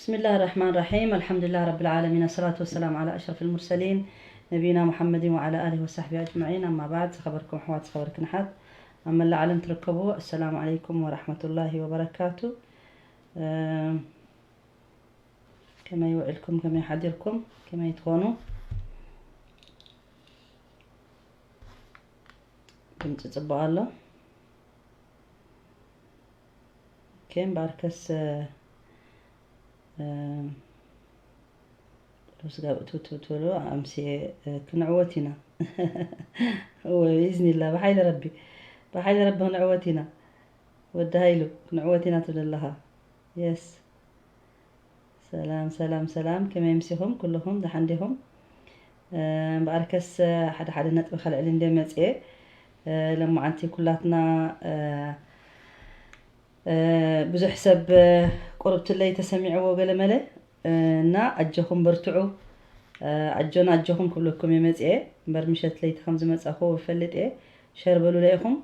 بسم الله الرحمن الرحيم. الحمد لله رب العالمين. الصلاة والسلام على أشرف المرسلين نبينا محمد وعلى آله وصحبه أجمعين. أما بعد، ዝኸበርኩም ኣሕዋት፣ ዝኸበርክን ኣሓት ኣብ መላእ ዓለም ትርከቡ፣ السلام عليكم ورحمة الله وبركاته. ከመይ ውዒልኩም? ከመይ ሓዲርኩም? ከመይ ትኾኑ? ድምፂ ፅቡቕ ኣሎ። ኦኬ፣ እምበኣርከስ ስጋብ እትውትው ትብሉ ኣምስየ ክንዕወት ኢና። እወ፣ ብኢዝኒላ፣ ብሓይሊ ረቢ፣ ብሓይሊ ረቢ ክንዕወት ኢና። ወዲ ሃይሉ፣ ክንዕወት ኢና ትብል ኣለኻ። የስ። ሰላም ሰላም ሰላም፣ ከመይ ምሲኹም? ኩልኹም ደሓን ዲኹም? እምበኣርከስ ሓደ ሓደ ነጥቢ ከልዕል እንደ መፅየ፣ ሎማዓንቲ ኩላትና ብዙሕ ሰብ ቁርብትለይ ተሰሚዕዎ ገለ መለ እና ኣጆኹም በርትዑ፣ ኣጆን ኣጆኹም ክብለኩም እየ መፅየ። እምበር ምሸት ለይቲ ከም ዝመፃኹ ይፈልጥ እየ። ሸር በሉለ ኢኹም።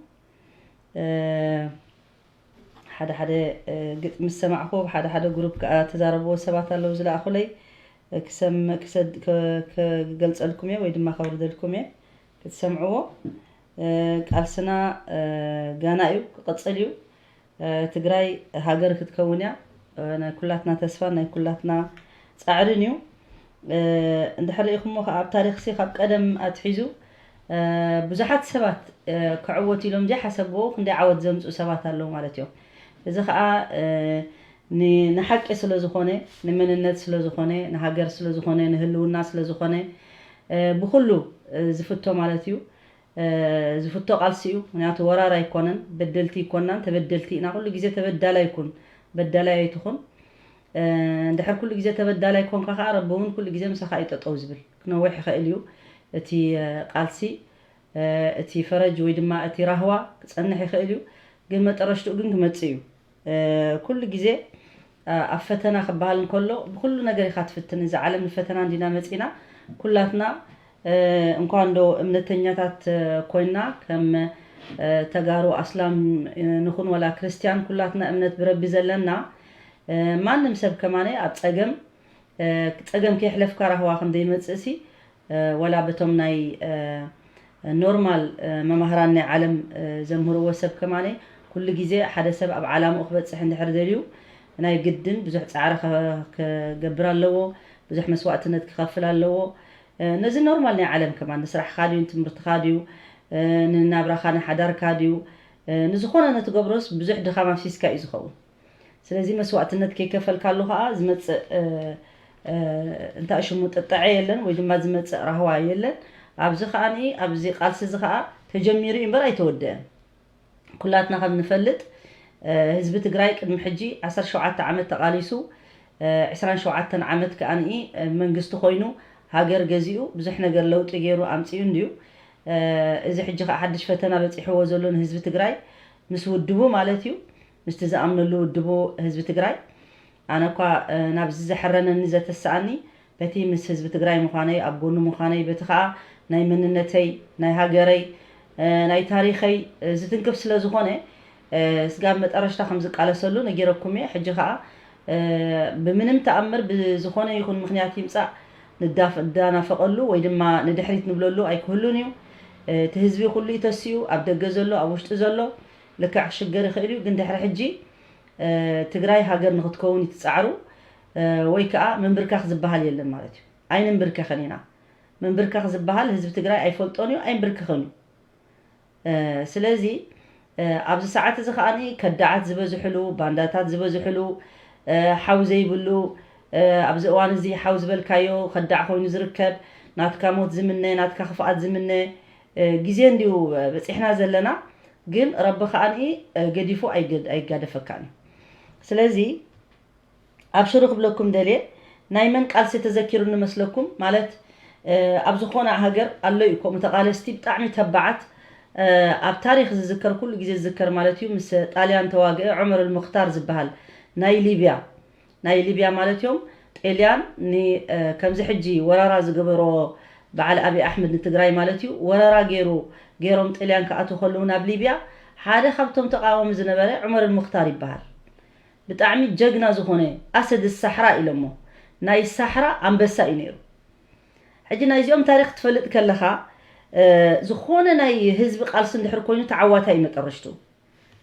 ሓደ ሓደ ግጥሚ ዝሰማዕኩ፣ ሓደ ሓደ ግሩፕ ከዓ ተዛረብዎ ሰባት ኣለዉ ዝለኣኹለይ። ክሰም ክሰድ ክገልፀልኩም እየ ወይ ድማ ከውርደልኩም እየ ክትሰምዕዎ። ቃልስና ጋና እዩ፣ ክቕፅል እዩ። ትግራይ ሃገር ክትከውን እያ። ናይ ኩላትና ተስፋን ናይ ኩላትና ፃዕርን እዩ። እንድሕር ርኢኹሞ ከዓ ኣብ ታሪኽሲ ካብ ቀደም ኣትሒዙ ብዙሓት ሰባት ክዕወቱ ኢሎም ዘይሓሰብዎ ክንደይ ዓወት ዘምፅኡ ሰባት ኣለዉ ማለት እዮም። እዚ ከዓ ንሓቂ ስለ ዝኾነ፣ ንመንነት ስለ ዝኾነ፣ ንሃገር ስለ ዝኾነ፣ ንህልውና ስለ ዝኾነ ብኩሉ ዝፍቶ ማለት እዩ። ዝፍቶ ቃልሲ እዩ። ምክንያቱ ወራር ኣይኮነን፣ በደልቲ ኣይኮናን፣ ተበደልቲ ኢና። ኩሉ ግዜ ተበዳላይ ይኩን በዳላይ ኣይትኹን። እንድሕር ኩሉ ግዜ ተበዳላይ ኮንካ ከዓ ረቢ እውን ኩሉ ግዜ ምሳኻ እዩ ጠጠው ዝብል። ክነውሕ ይኽእል እዩ እቲ ቃልሲ፣ እቲ ፈረጅ ወይ ድማ እቲ ራህዋ ክፀንሕ ይኽእል እዩ፣ ግን መጠረሽትኡ ግን ክመፅእ እዩ። ኩሉ ግዜ ኣብ ፈተና ክበሃል እንከሎ ብኩሉ ነገር ኢኻ ትፍትን። እዚ ዓለም ንፈተና እንዲና መፂና። ኩላትና እንኳን ዶ እምነተኛታት ኮይና ከም ተጋሩ ኣስላም ንኹን ወላ ክርስቲያን ኩላትና እምነት ብረቢ ዘለና። ማንም ሰብ ከማነ ኣብ ፀገም ፀገም ከየሕለፍካ ራህዋ ከም ዘይመፅእ ሲ ወላ በቶም ናይ ኖርማል መማህራን ናይ ዓለም ዘምህርዎ ሰብ ከማነ ኩሉ ግዜ ሓደ ሰብ ኣብ ዓላምኡ ክበፅሕ እንድሕር ደልዩ ናይ ግድን ብዙሕ ፃዕሪ ክገብር ኣለዎ፣ ብዙሕ መስዋእትነት ክኸፍል ኣለዎ። ነዚ ኖርማል ናይ ዓለም ከማን ንስራሕካ ድዩ ንትምህርትካ ድዩ ንናብራካ ንሓዳርካ ድዩ ንዝኾነ ነትገብሮስ ብዙሕ ድኻም ኣፍሲስካ እዩ ዝኸውን። ስለዚ መስዋእትነት ከይከፈልካሉ ከዓ ዝመፅእ እንታይ ሽሙ ጥጣዐ የለን ወይ ድማ ዝመፅእ ራህዋ የለን። ኣብዚ ከዓ ኣብዚ ቃልሲ እዚ ከዓ ተጀሚሩ እዩ እምበር ኣይተወደአን። ኩላትና ከም ንፈልጥ ህዝቢ ትግራይ ቅድሚ ሕጂ ዓሰርተ ሸውዓተ ዓመት ተቃሊሱ፣ ዕስራን ሸውዓተን ዓመት ከዓ መንግስቲ ኮይኑ ሃገር ገዚኡ ብዙሕ ነገር ለውጢ ገይሩ ኣምፅኡ እንድዩ። እዚ ሕጂ ከዓ ሓድሽ ፈተና በፂሕዎ ዘሎ ንህዝቢ ትግራይ ምስ ውድቡ ማለት እዩ፣ ምስቲ ዝኣምነሉ ውድቡ ህዝቢ ትግራይ። ኣነ እኳ ናብዚ ዘሕረነኒ ዘተሰኣኒ በቲ ምስ ህዝቢ ትግራይ ምዃነይ ኣብ ጎኑ ምዃነይ በቲ ከዓ ናይ መንነተይ ናይ ሃገረይ ናይ ታሪኸይ ዝትንክፍ ስለ ዝኾነ ስጋብ መጠረሽታ ከም ዝቃለሰሉ ነጊረኩም እየ። ሕጂ ከዓ ብምንም ተኣምር ብዝኾነ ይኹን ምክንያት ይምፃእ ንዳፍ እዳናፈቀሉ ወይ ድማ ንድሕሪት ንብለሉ ኣይክህሉን እዩ። እቲ ህዝቢ ኩሉ እዩ ተሲኡ፣ ኣብ ደገ ዘሎ ኣብ ውሽጢ ዘሎ ልክዕ ክሽገር ይኽእል እዩ። ግን ድሕሪ ሕጂ ትግራይ ሃገር ንክትከውን ይትፃዕሩ ወይ ከዓ ምንብርካኽ ዝበሃል የለን ማለት እዩ። ኣይንንብርከኸን ኢና። ምንብርካኽ ዝበሃል ህዝቢ ትግራይ ኣይፈልጦን እዩ፣ ኣይንብርከኸን እዩ። ስለዚ ኣብዚ ሰዓት እዚ ከዓ ከዳዓት ዝበዝሕሉ፣ ባንዳታት ዝበዝሕሉ፣ ሓው ዘይብሉ፣ ኣብዚ እዋን እዚ ሓው ዝበልካዮ ከዳዕ ኮይኑ ዝርከብ፣ ናትካ ሞት ዝምነ፣ ናትካ ክፍኣት ዝምነ ግዜ እንድዩ በፂሕና ዘለና። ግን ረቢ ከዓ ገዲፉ ኣይጋደፈካን እዩ። ስለዚ ኣብ ሽሩ ክብለኩም ደልየ፣ ናይ መን ቃልሲ ተዘኪሩ ንመስለኩም? ማለት ኣብ ዝኾነ ሃገር ኣሎ እዩ ከምኡ ተቃለስቲ ብጣዕሚ ተባዓት፣ ኣብ ታሪክ ዝዝከር ኩሉ ግዜ ዝዝከር ማለት እዩ። ምስ ጣልያን ተዋግአ ዑመር ኣልሙክታር ዝበሃል ናይ ሊብያ ናይ ሊብያ ማለት እዮም። ጤልያን ከምዚ ሕጂ ወራራ ዝገበሮ በዓል ኣብይ ኣሕመድ ንትግራይ ማለት እዩ። ወራራ ገይሩ ገይሮም ጤልያን ክኣትዉ ከለዉ ናብ ሊብያ ሓደ ካብቶም ተቃወሚ ዝነበረ ዑመር ኣልሙክታር ይበሃል። ብጣዕሚ ጀግና ዝኾነ ኣሰድ ሳሕራ ኢሎሞ። ናይ ሳሕራ ኣንበሳ እዩ ነይሩ። ሕጂ ናይዚኦም ታሪኽ ትፈልጥ ከለኻ፣ እ፣ ዝኾነ ናይ ህዝቢ ቃልሲ እንድሕር ኮይኑ ተዓዋታይ እዩ መጠረሽቱ።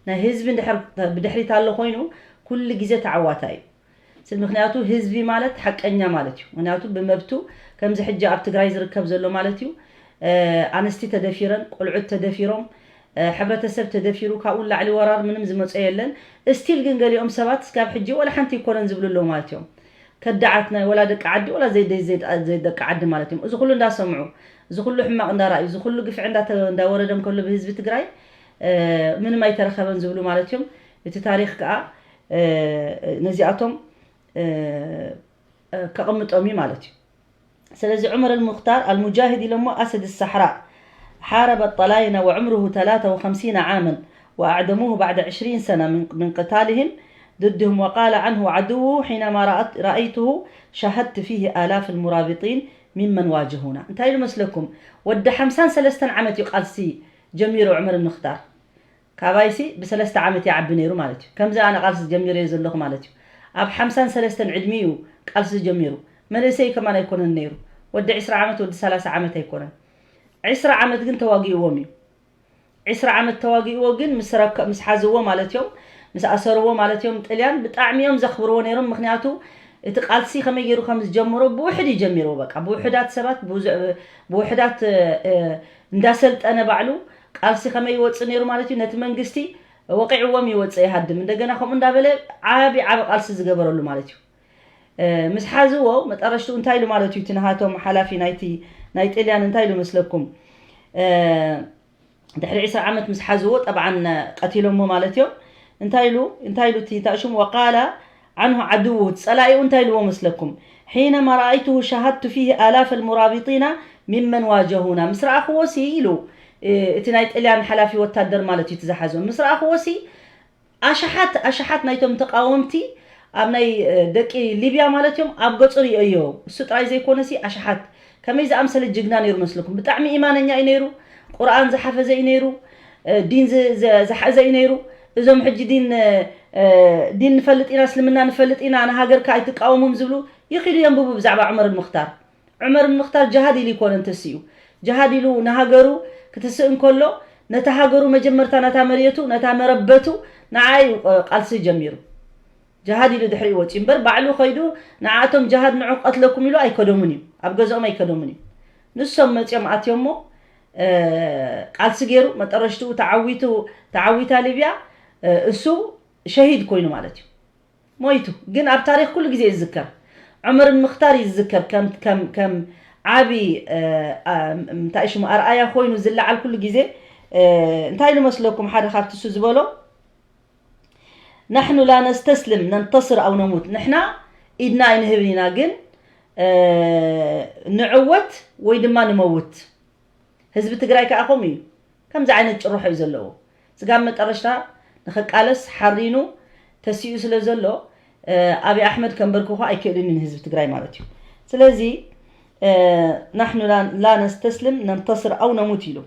ናይ ህዝቢ እንድሕር ብድሕሪት ኣሎ ኮይኑ ኩሉ ግዜ ተዓዋታይ እዩ። ስለ ምኽንያቱ ህዝቢ ማለት ሓቀኛ ማለት እዩ። ምኽንያቱ ብመብቱ ከምዚ ሕጂ ኣብ ትግራይ ዝርከብ ዘሎ ማለት እዩ። እ፣ ኣንስቲ ተደፊረን፣ ቆልዑት ተደፊሮም፣ እ፣ ሕብረተሰብ ተደፊሩ፣ ካብኡ ላዕሊ ወራር ምንም ዝመጾ የለን። እስቲል ግን ገሊኦም ሰባት እስካብ ሕጂ ወላ ሓንቲ ይኮነን ዝብሉ ኣለዉ ማለት እዮም። ከዳዓት ናይ ወላ ደቂ ዓዲ ወላ ዘይ-፣ ዘይ-፣ ዘይ-፣ ዘይደቂ ዓዲ ማለት እዮም። እዚ ኩሉ እንዳሰምዑ፣ እዚ ኩሉ ሕማቕ እንዳረኣዩ፣ እዚ ኩሉ ግፍዒ እንዳተ-፣ እንዳወረደም ከሎ ብህዝቢ ትግራይ፣ እ፣ ምንም ኣይተረኸበን ዝብሉ ማለት እዮም። እቲ ታሪኽ ከኣ፣ እ፣ ነዚኣቶም፣ እ፣ እ፣ ከቕምጦም እዩ ማለት እዩ። ስለዚ ዑመር ኣልሙኽታር ኣልሙጃሂድ ኢሎሞ ኣሰድ ሳሕራ ሓረበ ጠላይና ወዕምሩሁ ተላተ ወኸምሲነ ዓመን ወኣዕደሙሁ ባዕደ ዕሽሪን ሰና ምን፣ ምን ቅታልህም ድድህም ወቃለ ዓንሁ ዓድውሁ ሒነማ ረኣት-፣ ረኣይቱሁ ሻሃድት ፊህ ኣላፍ ልሙራቢጢን ሚመን ዋጀሁና። እንታይ ኢሉ መስለኩም? ወዲ ሓምሳን ሰለስተን ዓመት እዩ ቃልሲ ጀሚሩ ዑመር ኣልሙኽታር። ካባይሲ ብሰለስተ ዓመት ይዓቢ ነይሩ ማለት እዩ። ከምዚ ኣነ ቃልሲ ጀሚረ እየ ዘለኹ ማለት እዩ። ኣብ ሓምሳን ሰለስተን ዕድሚኡ ቃልሲ ጀሚሩ። መንእሰይ ከማን ኣይኮነን ነይሩ። ወዲ ዕስራ ዓመት፣ ወዲ ሰላሳ ዓመት ኣይኮነን። ዕስራ ዓመት ግን ተዋጊእዎም እዩ። ዕስራ ዓመት ተዋጊእዎ ግን ምስ ረከ-፣ ምስ ሓዝዎ ማለት እዮም፣ ምስ ኣሰርዎ ማለት እዮም፣ ጥልያን ብጣዕሚ እዮም ዘኽብርዎ ነይሮም። ምኽንያቱ እቲ ቃልሲ ከመይ ገይሩ ከም ዝጀምሮ ብውሕድ እዩ ጀሚርዎ። በቃ ብውሕዳት ሰባት፣ ብዙ-፣ ብውሕዳት፣ እ፣ እንዳሰልጠነ ባዕሉ ቃልሲ ከመይ ይወጽእ ነይሩ ማለት እዩ። ነቲ መንግስቲ ወቂዕዎም ይወጽእ ይሃድም። እንደገና ከምኡ እንዳበለ ዓቢ ዓቢ ቃልሲ ዝገበረሉ ማለት እዩ። እ፣ ምስ ሓዝዎ መጠረሽትኡ እንታይ ኢሉ ማለት እዩ? እቲ ናሃቶም ሓላፊ ናይቲ ናይ ጥልያን እንታይ ኢሉ መስለኩም? እ፣ ድሕሪ ዕስራ ዓመት ምስ ሓዝዎ ጠብዓን ቀቲሎሞ ማለት እዮም። እንታይ ኢሉ፣ እንታይ ኢሉ እቲ ታሽሙ? ወቃላ ዓንሁ ዓድውሁ፣ እቲ ጸላኢኡ እንታይ ኢልዎ መስለኩም? ሒነማ ረኣይቱሁ ሻሃድቱ ፊህ ኣላፈ ልሙራቢጢና ሚመን ዋጀሁና። ምስ ረኣኽዎ ሲ ኢሉ፣ እ፣ እቲ ናይ ጥልያን ሓላፊ ወታደር ማለት እዩ እቲ ዝሓዞ። ምስ ረኣኽዎ ሲ ኣሽሓት፣ ኣሽሓት ናይቶም ተቃወምቲ ኣብ ናይ፣ እ፣ ደቂ ሊብያ ማለት እዮም ኣብ ገጹ ርእየዮ። እሱ ጥራይ ዘይኮነ ሲ ኣሽሓት። ከመይ ዝኣምሰለ ጅግና ነይሩ መስለኩም? ብጣዕሚ ኢማነኛ እዩ ነይሩ። ቁርኣን ዝሓፈዘ እዩ ነይሩ። እ፣ ዲን ዝ-፣ ዝ-፣ ዝሓዘ እዩ ነይሩ። እዞም ሕጂ ዲን፣ እ፣ እ፣ ዲን ንፈልጥ ኢና፣ እስልምና ንፈልጥ ኢና፣ ንሃገርካ ኣይትቃወሙም ዝብሉ ይኺዱ የንብቡ ብዛዕባ ዑመር ምኽታር። ዑመር ምኽታር ጅሃድ ኢሉ ይኮነን ተሲኡ። ጅሃድ ኢሉ ንሃገሩ ክትስእ እንከሎ ነታ ሃገሩ መጀመርታ ነታ መሬቱ፣ ነታ መረበቱ ንዓ እዩ ቃልሲ ጀሚሩ። ጅሃድ ኢሉ ድሕሪኡ ወፂኡ እምበር ባዕሉ ከይዱ ንዓቶም ጅሃድ ንዑ ክቐትለኩም ኢሉ ኣይከዶምን እዩ። ኣብ ገዝኦም ኣይከዶምን እዩ። ንሶም መፂኦም ኣትዮሞ፣ እ፣ ቃልሲ ገይሩ መጠረሽትኡ ተዓዊቱ፣ ተዓዊታ ሊብያ፣ እ፣ እሱ ሸሂድ ኮይኑ ማለት እዩ። ሞይቱ ግን ኣብ ታሪኽ ኩሉ ግዜ ይዝከር። ዑመር ምኽታር ይዝከር ከም፣ ከም፣ ከም ዓቢ፣ እ፣ ኣ-፣ እንታይ ሽሙ ኣርኣያ ኮይኑ ዝለዓል ኩሉ ግዜ። እ፣ እንታይ ኢሉ መስለኩም ሓደ ካብቲ እሱ ዝበሎ? "ናሕኑ ላ ነስተስልም ነንተስር ኣው ነሙት", ንሕና ኢድና ኣይንህብን ኢና፣ ግን፣ እ፣ ንዕወት ወይ ድማ ንመውት። ህዝቢ ትግራይ ከዓ ከምኡ እዩ። ከምዚ ዓይነት ጭርሖ እዩ ዘለዎ። ስጋብ መጠረሽታ ንኽቃለስ ሓሪኑ ተሲኡ ስለ ዘሎ፣ እ፣ ኣብይ ኣሕመድ ከንበርክኾ ኣይክእልን እዩ ንህዝቢ ትግራይ ማለት እዩ። ስለዚ፣ እ፣ "ናሕኑ ላ፣ ላ ነስተስልም ነንተስር ኣው ነሙት" ኢሉ።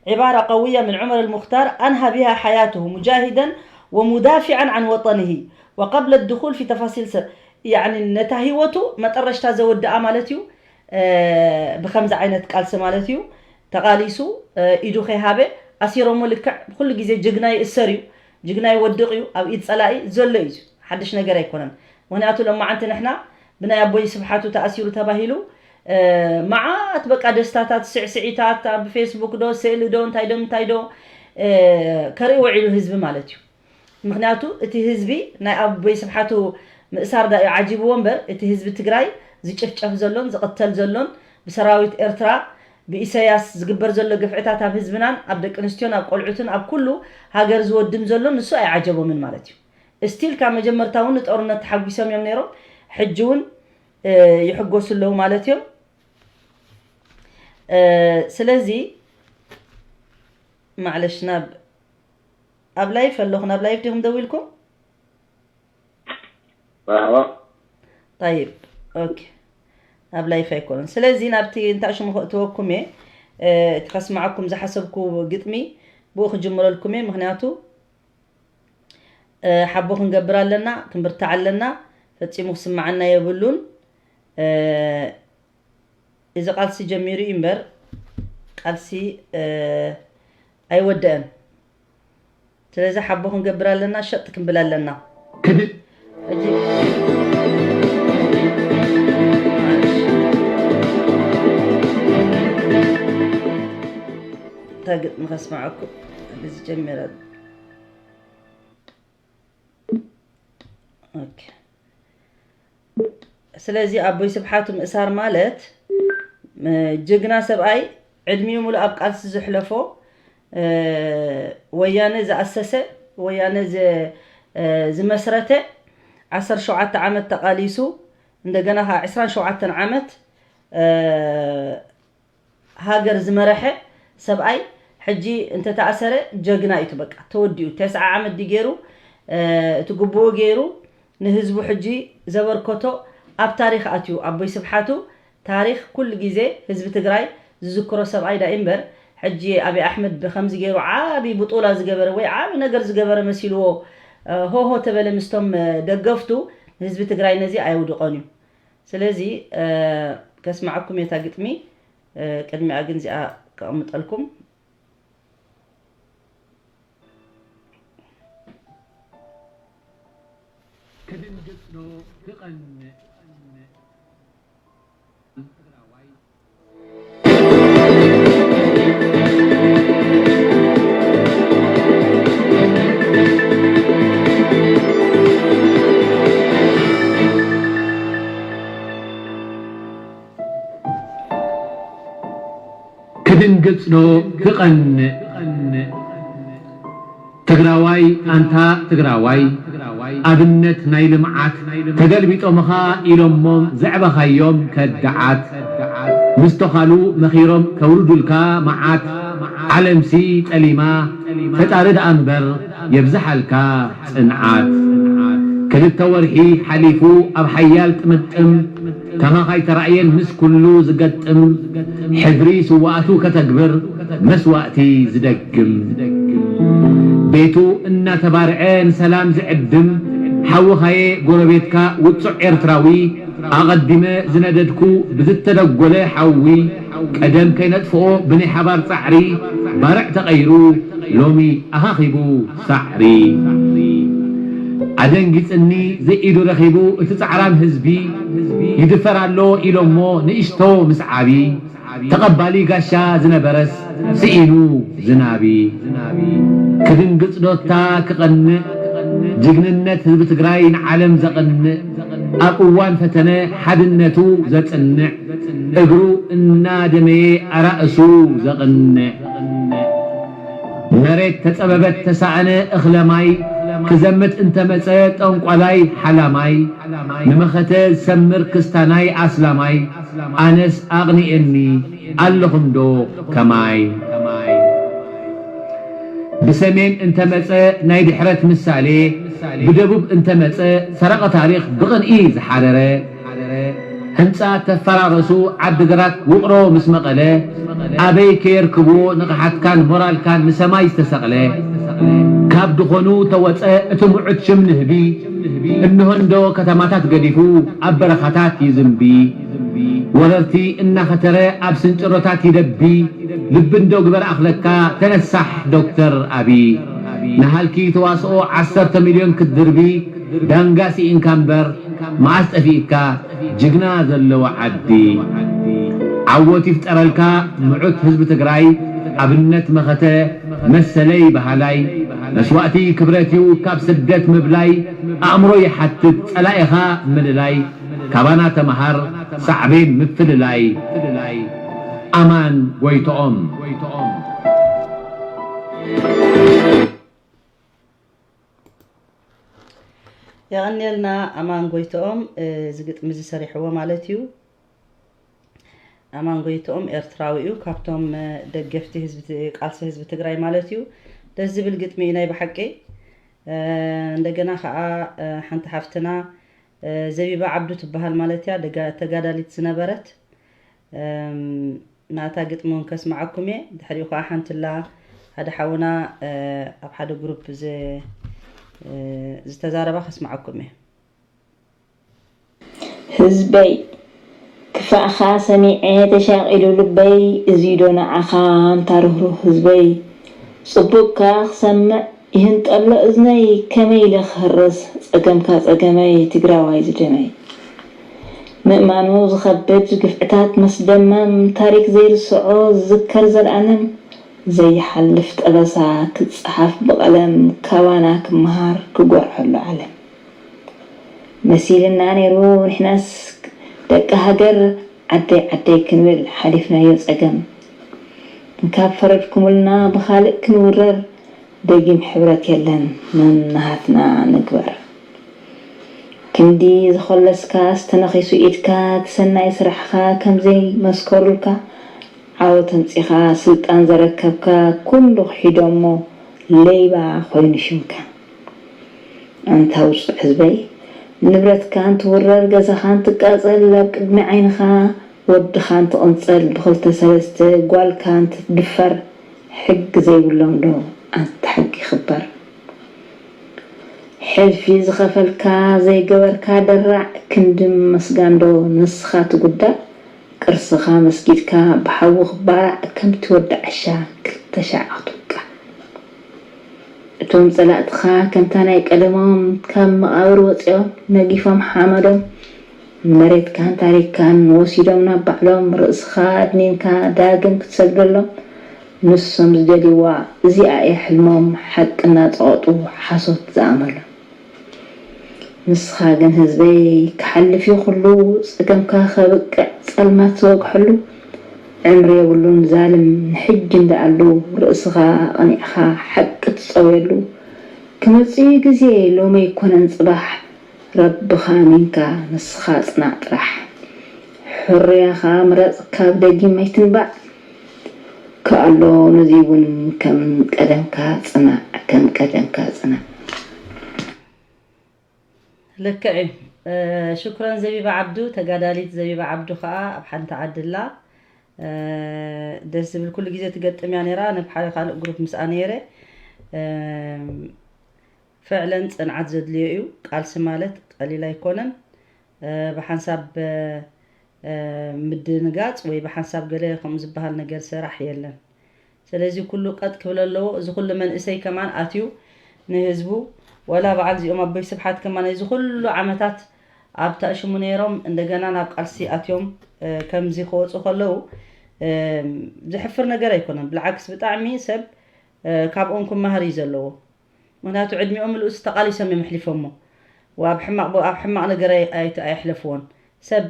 عبارة قوية من عمر المختار أنهى بها حياته مجاهدا ومدافعا عن وطنه وقبل الدخول في تفاصيل س-، يعني ነታ ህይወቱ መጠረሽታ ዘወድኣ ማለት እዩ። እ፣ ብኸምዚ ዓይነት ቃልሲ ማለት እዩ ተቓሊሱ፣ እ፣ ኢዱ ከይሃበ ኣሲሮሞ ልክዕ ኩሉ ግዜ ጅግና ይእሰር እዩ፣ ጅግና ይወድቕ እዩ፣ ኣብ ኢድ ጸላኢ ዘሎ እዩ። ሓድሽ ነገር ኣይኮነን። ምኽንያቱ ሎማዓንቲ ንሕና ብናይ ኣቦይ ስብሓቱ ተኣሲሩ ተባሂሉ፣ እ፣ መዓት በቃ ደስታታት፣ ስዕስዒታት ኣብ ፌስቡክ ዶ፣ ስእሊ ዶ፣ እንታይ ዶ፣ እንታይ ዶ፣ እ፣ ከርኢ ውዒሉ ህዝቢ ማለት እዩ። ምኽንያቱ እቲ ህዝቢ ናይ ኣቦይ ስብሓቱ ምእሳር ዳዩ ዓጂብዎ እምበር፣ እቲ ህዝቢ ትግራይ ዝጭፍጨፍ ዘሎን ዝቕተል ዘሎን ብሰራዊት ኤርትራ ብኢሰያስ ዝግበር ዘሎ ግፍዕታት ኣብ ህዝብናን ኣብ ደቂ ኣንስትዮን ኣብ ቆልዑትን ኣብ ኩሉ ሃገር ዝወድም ዘሎ ንሱ ኣይዓጀቦምን ማለት እዩ። እስቲል ካብ መጀመርታ እውን ንጦርነት ተሓጒሶም እዮም ነይሮም፣ ሕጂ እውን፣ እ፣ ይሕጎሱ ኣለዉ ማለት እዮም። እ፣ ስለዚ ማዕለሽ ናብ ኣብ ላይፍ ኣለኹ፣ ናብ ላይፍ ዲኹም ደዊልኩም? መርሓባ። ጠይብ፣ ኦኬ። ኣብ ላይፍ ኣይኮነን። ስለዚ ናብቲ እንታይ ሽሙ ከእትወኩም እየ፣ እ፣ እቲ ከስምዓኩም ዝሓሰብኩ ግጥሚ ብኡ ክጅምረልኩም እየ። ምኽንያቱ እ፣ ሓቦ ክንገብር ኣለና፣ ክንብርታዕ ኣለና። ፈጺሙ ክስምዓና የብሉን። እ፣ እዚ ቃልሲ ጀሚሩ እዩ እምበር፣ ቃልሲ፣ እ፣ ኣይወደአን። ስለዚ ሓቦ ክንገብር ኣለና፣ ሸጥ ክንብል ኣለና። ክድ- ሕጂ እታ ግጥሚ ከስምዓኩም፣ እዚ ጀሚረ። ኦኬ። ስለዚ ኣቦይ ስብሓቱ ምእሳር ማለት፣ እ፣ ጅግና ሰብኣይ ዕድሚኡ ሙሉእ ኣብ ቃልሲ ዘሕለፎ፣ እ፣ ወያነ ዝኣሰሰ፣ ወያነ ዝ-፣ እ፣ ዝመስረተ፣ ዓሰርተ ሸውዓተ ዓመት ተቓሊሱ፣ እንደገና ከዓ ዕስራን ሸውዓተን ዓመት፣ እ፣ ሃገር ዝመረሐ ሰብኣይ ሕጂ እንተተኣሰረ ጀግና እዩ፣ በቃ ተወዲኡ። ተስዓ ዓመት ድዩ ገይሩ፣ እ፣ እቲ ግቡኡ ገይሩ ንህዝቡ ሕጂ ዘበርከቶ ኣብ ታሪኽ ኣትዩ። ኣቦይ ስብሓቱ ታሪኽ ኩሉ ግዜ ህዝቢ ትግራይ ዝዝክሮ ሰብኣይ ዳ እምበር፣ ሕጂ ኣብይ ኣሕመድ ብከምዚ ገይሩ ዓቢ ብጡላ ዝገበረ ወይ ዓቢ ነገር ዝገበረ መሲልዎ፣ እ፣ ሆሆ ተበለ ምስቶም፣ እ፣ ደገፍቱ፣ ንህዝቢ ትግራይ ነዚ ኣየውድቖን እዩ። ስለዚ፣ እ፣ ከስምዓኩም እየ እታ ግጥሚ፣ እ፣ ቅድሚኣ ግን እዚኣ ከቕምጠልኩም። ክድንግጽ ዶ ክቐንእ? ክድንግጽ ዶ ክቐንእ? ትግራዋይ ኣንታ ትግራዋይ፣ ኣብነት ናይ ልምዓት፣ ተገልቢጦምኻ ኢሎሞም ዘዕበኻዮም ከዳዓት፣ ምስ ተኻሉ መኺሮም ከውርዱልካ መዓት፣ ዓለምሲ ጠሊማ፣ ፈጣሪ ደኣ እምበር የብዝሓልካ ጽንዓት። ክልተ ወርሒ ሓሊፉ ኣብ ሓያል ጥምጥም፣ ከማኻ ኣይተራእየን ምስ ኩሉ ዝገጥም፣ ሕድሪ ስውኣቱ ከተግብር መስዋእቲ ዝደግም። ቤቱ እናተባርዐ ንሰላም ዝዕድም፣ ሓውኻየ ጎረቤትካ ውጹዕ ኤርትራዊ፣ ኣቐዲመ ዝነደድኩ ብዝተደጎለ ሓዊ፣ ቀደም ከይነጥፍኦ ብናይ ሓባር ጻዕሪ፣ ባርዕ ተቐይሩ ሎሚ ኣኻኺቡ ሳዕሪ። ኣደንጊጽኒ ዘኢዱ ረኺቡ እቲ ጻዕራም ህዝቢ፣ ይድፈር ኣሎ ኢሎሞ ንእሽቶ ምስ ዓቢ፣ ተቐባሊ ጋሻ ዝነበረስ ስኢኑ ዝናቢ። ክድንግጽ ዶታ ክቐንእ፣ ጅግንነት ህዝቢ ትግራይ ንዓለም ዘቐንእ፣ ኣብ እዋን ፈተነ ሓድነቱ ዘጽንዕ፣ እግሩ እናደመየ ኣራእሱ ዘቕንዕ። መሬት ተጸበበት ተሳእነ እኽለ ማይ፣ ክዘምት እንተመጸ ጠንቋላይ ሓላማይ፣ ንመኸተ ዝሰምር ክስታናይ ኣስላማይ፣ ኣነስ ኣቕኒኤኒ ኣለኹምዶ ከማይ። ብሰሜን እንተመጸ ናይ ድሕረት ምሳሌ፣ ብደቡብ እንተመጸ ሰረቐ ታሪኽ ብቕንኢ ዝሓረረ፣ ህንጻ ተፈራረሱ ዓድግራት ውቕሮ ምስ መቐለ፣ ኣበይ ከየርክብዎ ንቕሓትካን ሞራልካን ንሰማይ ዝተሰቕለ፣ ካብ ድኾኑ ተወጸ እቲ ምዑት ሽም ንህቢ፣ እንሆ እንዶ ከተማታት ገዲፉ ኣብ በረኻታት ይዝንቢ። ወረርቲ እናኸተረ ኣብ ስንጭሮታት ይደቢ። ልቢ እንዶ ግበር ኣኽለካ ተነሳሕ ዶክተር ኣቢ። ንሃልኪ ተዋስኦ ዓሰርተ ሚልዮን ክትድርቢ፣ ዳንጋ ስኢንካ እምበር መዓስ ጠፊእካ ጅግና ዘለዎ ዓዲ። ዓወት ይፍጠረልካ ምዑት ህዝቢ ትግራይ፣ ኣብነት መኸተ መሰለይ በሃላይ። መስዋእቲ ክብረት እዩ ካብ ስደት ምብላይ፣ ኣእምሮ ይሓትት ጸላኢኻ ምልላይ። ካባና ተምሃር ሳዕቤን ምፍልላይ። ኣማን ጎይትኦም። የቐንየልና ኣማን ጎይትኦም፣ እዚ ግጥሚ እዚ ሰሪሕዎ ማለት እዩ። ኣማን ጎይትኦም ኤርትራዊ እዩ፣ ካብቶም ደገፍቲ ህዝቢ ት-፣ ቃልሲ ህዝቢ ትግራይ ማለት እዩ። ደስ ዝብል ግጥሚ እዩ ናይ ብሓቂ። እንደገና ከዓ ሓንቲ ሓፍትና ዘቢባ ዓብዱ ትበሃል ማለት እያ፣ ደጋ-፣ ተጋዳሊት ዝነበረት። ናታ ግጥሚ እውን ከስምዓኩም እየ። ድሕሪኡ ከዓ ሓንቲ ኣላ፣ ሓደ ሓውና ኣብ ሓደ ግሩፕ ዝ-፣ ዝተዛረባ ከስምዓኩም እየ። ህዝበይ ክፋእኻ ሰሚዐ ተሻቒሉ ልበይ፣ እዚዶ ንዓኻ ኣንታ ርህሩህ ህዝበይ። ጽቡቕካ ክሰምዕ ይህንጠሎ እዝነይ፣ ከመይ ኢለ ክህርስ ጸገምካ ጸገመይ ትግራዋይ ዝደመይ። ምእማኑ ዝኸብድ ግፍዕታት መስደመም፣ ታሪክ ዘይርስዖ ዝዝከር ዘልኣለም፣ ዘይሓልፍ ጠበሳ ክጸሓፍ ብቐለም፣ ካባና ክመሃር ክጎርሐሉ ዓለም። መሲልና ነይሩ ንሕናስ ደቂ ሃገር፣ ዓደይ ዓደይ ክንብል ሓሊፍናዮ ጸገም። እንካብ ፈረድኩምልና ብኻልእ ክንውረር፣ ደጊም ሕብረት የለን ነናሃትና ንግበር። ክንዲ ዝኸለስካስ ተነኺሱ ኢድካ፣ እቲ ሰናይ ስራሕኻ ከምዘይ መስከሩልካ፣ ዓወት ኣምጺኻ ስልጣን ዘረከብካ፣ ኩሉ ክሒዶሞ ለይባ ኮይኑ ሽምካ። ኣንታ ውጹዕ ህዝበይ፣ ንብረትካ እንትውረር፣ ገዛኻ እንትቃጸል ኣብ ቅድሚ ዓይንኻ፣ ወድኻ እንትቕንጸል ብኽልተ ሰለስተ፣ ጓልካ እንትትድፈር፣ ሕጊ ዘይብሎም ዶ ኣንታ ሕጊ ይኽበር? ሕልፊ ዝኸፈልካ ዘይገበርካ ደራዕ፣ ክንዲ ምምስጋን ዶ ንስኻ ትጉዳእ? ቅርስኻ መስጊድካ ብሓዊ ክባራዕ፣ ከምቲ ወዲ ዓሻ ክልተ ሻዕ ክትውቃዕ። እቶም ጸላእትኻ ከምታ ናይ ቀደሞም ካብ መቓብር ወጺኦም ነጊፎም ሓመዶም፣ መሬትካን ታሪክካን ወሲዶም ናብ ባዕሎም፣ ርእስኻ ኣድኒንካ ዳግም ክትሰግደሎም፣ ንሶም ዝደልይዋ እዚኣ እያ ሕልሞም፣ ሓቂ እናጸቐጡ ሓሶት ዝኣመሎም። ንስኻ ግን ህዝበይ ክሓልፍ እዩ ኩሉ፣ ጸገምካ ከብቅዕ ጸልማት ዝወግሐሉ፣ ዕምሪ የብሉን ዛልም ንሕጂ እንደኣሉ፣ ርእስኻ ኣቕኒዕኻ ሓቂ ትጸውየሉ፣ ክመጽእ እዩ ግዜ ሎሚ ኣይኮነን ጽባሕ፣ ረብኻ ኣሚንካ ንስኻ ጽናዕ ጥራሕ። ሕርያኻ ምረጽ ካብ ደጊም ኣይትንባዕ፣ ከኣሎ ነዚ እውን ከም ቀደምካ ጽናዕ፣ ከም ቀደምካ ጽናዕ። ልክዕ እዩ። ሽኩረን ዘቢባ ዓብዱ፣ ተጋዳሊት ዘቢባ ዓብዱ ከዓ ኣብ ሓንቲ ዓዲ ኣላ። ደስ ዝብል ኩሉ ግዜ ትገጥም እያ ነይራ። ነብ ሓደ ካልእ ግሩፕ ምስኣ ነይረ። ፍዕለን ፅንዓት ዘድልዮ እዩ። ቃልሲ ማለት ቀሊል ኣይኮነን። ብሓንሳብ ምድንጋፅ ወይ ብሓንሳብ ገለ ከምኡ ዝበሃል ነገር ስራሕ የለን። ስለዚ ኩሉ ቀጥ ክብል ኣለዎ። እዚ ኩሉ መንእሰይ ከማን ኣትዩ ንህዝቡ፣ ወላ በዓል እዚኦም ኣቦይ ስብሓት ከማን እዚ ኩሉ ዓመታት ኣብ ተኣሽሙ ነይሮም፣ እንደገና ናብ ቃልሲ ኣትዮም ከምዚ ክወፁ ከለዉ ዘሕፍር ነገር ኣይኮነን። ብልዓክስ ብጣዕሚ ሰብ ካብኦም ክመሃር እዩ ዘለዎ። ምክንያቱ ዕድሚኦም ምሉእስ ተቃሊሶም እዮም ኣሕሊፎሞ። ወኣብ ሕማቅ ቦ- ኣብ ሕማቅ ነገር ኣይ- ኣይ- ኣየሕለፍዎን። ሰብ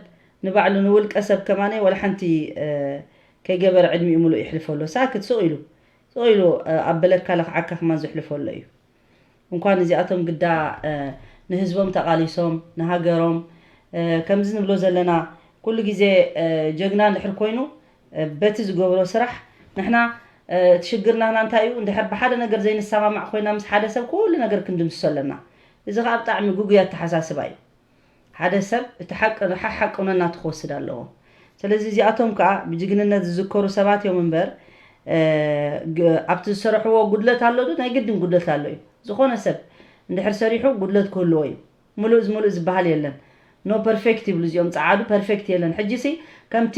ንባዕሉ ንውልቀ ሰብ ከማነ ወላ ሓንቲ ከይገበረ ዕድሚኡ ምሉእ ይሕልፎ ኣሎ። ሳክት ስቕ ኢሉ ስቕ ኢሉ ኣብ በለካ ለኽዓካ ከማን ዘሕልፎ ኣሎ እዩ። እንኳን እዚኣቶም ግዳ ንህዝቦም ተቃሊሶም ንሃገሮም ከምዚ ንብሎ ዘለና ኩሉ ግዜ ጀግና እንድሕር ኮይኑ በቲ ዝገብሮ ስራሕ ንሕና እቲ ሽግርና ህና እንታይ እዩ? እንድሕር ብሓደ ነገር ዘይንሰማማዕ ኮይና ምስ ሓደ ሰብ ኩሉ ነገር ክንድምስሶ ኣለና። እዚ ከዓ ብጣዕሚ ጉጉይ ኣተሓሳስባ እዩ። ሓደ ሰብ እቲ ሓቂ ሓቂ እውነናቱ ክወስድ ኣለዎ። ስለዚ እዚኣቶም ከዓ ብጅግንነት ዝዝከሩ ሰባት እዮም እምበር ኣብቲ ዝሰረሕዎ ጉድለት ኣሎ ዶ? ናይ ግድን ጉድለት ኣሎ እዩ። ዝኾነ ሰብ እንድሕር ሰሪሑ ጉድለት ክህልዎ እዩ። ሙሉእ ዝሙሉእ ዝበሃል የለን። No perfect ይብሉ እዚኦም ፀዓዱ perfect የለን። ሕጂ ሲ ከምቲ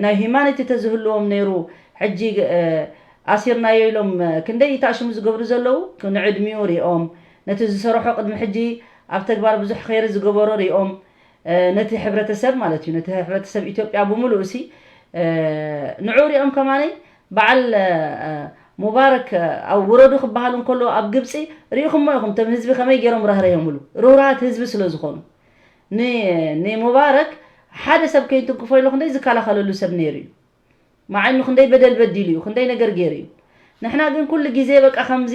ናይ humanity ተዝህልዎም ነይሩ ሕጂ ኣሲርናዮ ኢሎም ክንደይ ይታሽሙ ዝገብሩ ዘለዉ ንዕድሚኡ ሪኦም ነቲ ዝሰረሖ ቅድሚ ሕጂ ኣብ ተግባር ብዙሕ ኸይሪ ዝገበሮ ሪኦም ነቲ ሕብረተሰብ ማለት እዩ ነቲ ሕብረተሰብ ኢትዮጵያ ብምሉእ ሲ ንዑ ሪኦም ከማነይ በዓል ሙባረክ ኣብ ውረዱ ክበሃል እንከሎ ኣብ ግብፂ ሪኢኹሞ ኢኹም እቶም ህዝቢ ከመይ ገይሮም ራህረዮምሉ ርሁራት ህዝቢ ስለ ዝኾኑ ንሙባረክ ሓደ ሰብ ከይትንክፎ ኢሉ ክንደይ ዝከላኸለሉ ሰብ ነይሩ እዩ። መዓኑ ክንደይ በደል በዲሉ እዩ፣ ክንደይ ነገር ገይሩ እዩ። ንሕና ግን ኩሉ ግዜ በቃ ከምዚ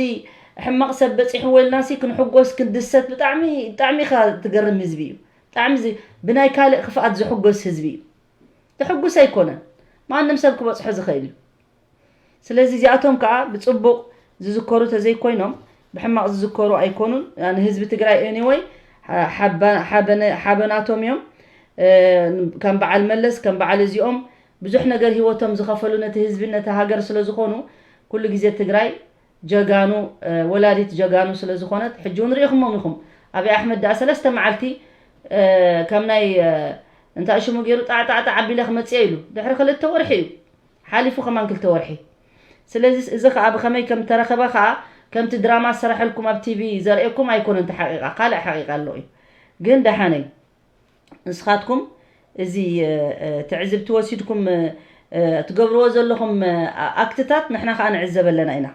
ሕማቕ ሰብ በፂሕዎ ኢልናሲ ክንሕጎስ ክንድሰት ብጣዕሚ ብጣዕሚ ኢኻ ትገርም ህዝቢ እዩ። ብጣዕሚ ዚ- ብናይ ካልእ ክፍኣት ዝሕጎስ ህዝቢ እዩ። ዘሕጉስ ኣይኮነን። ማንም ሰብ ክበፅሖ ዝኽእል እዩ። ስለዚ እዚኣቶም ከዓ ብፅቡቕ ዝዝከሩ ተዘይኮይኖም ብሕማቕ ዝዝከሩ ኣይኮኑን። ንህዝቢ ትግራይ anyway ሓበናቶም እዮም። ከም በዓል መለስ ከም በዓል እዚኦም ብዙሕ ነገር ሂወቶም ዝኸፈሉ ነቲ ህዝቢ ነቲ ሃገር ስለዝኾኑ ኩሉ ግዜ ትግራይ ጀጋኑ፣ ወላዲት ጀጋኑ ስለ ዝኾነት፣ ሕጂ እውን ርኢኹሞም ኢኹም። ኣብይ ኣሕመድ ደኣ ሰለስተ መዓልቲ ከም ናይ እንታይ ሽሙ ገይሩ ጣዕጣዕጣዕ ኣቢለ ክመጽእ ኢሉ። ድሕሪ ክልተ ወርሒ እዩ ሓሊፉ፣ ከማን ክልተ ወርሒ። ስለዚ እዚ ከኣ ብኸመይ ከም ተረኸበ ከኣ ከምቲ ድራማ ዝሰረሐልኩም ኣብ ቲቪ ዘርእየኩም ኣይኮነን፣ እቲ ሓቂቓ ካልእ ሓቂቓ ኣሎ እዩ። ግን ደሓነይ ንስኻትኩም እዚ ትዕዝብቲ ወሲድኩም ትገብርዎ ዘለኹም ኣክትታት ንሕና ከኣ ንዕዘብ ኣለና ኢና።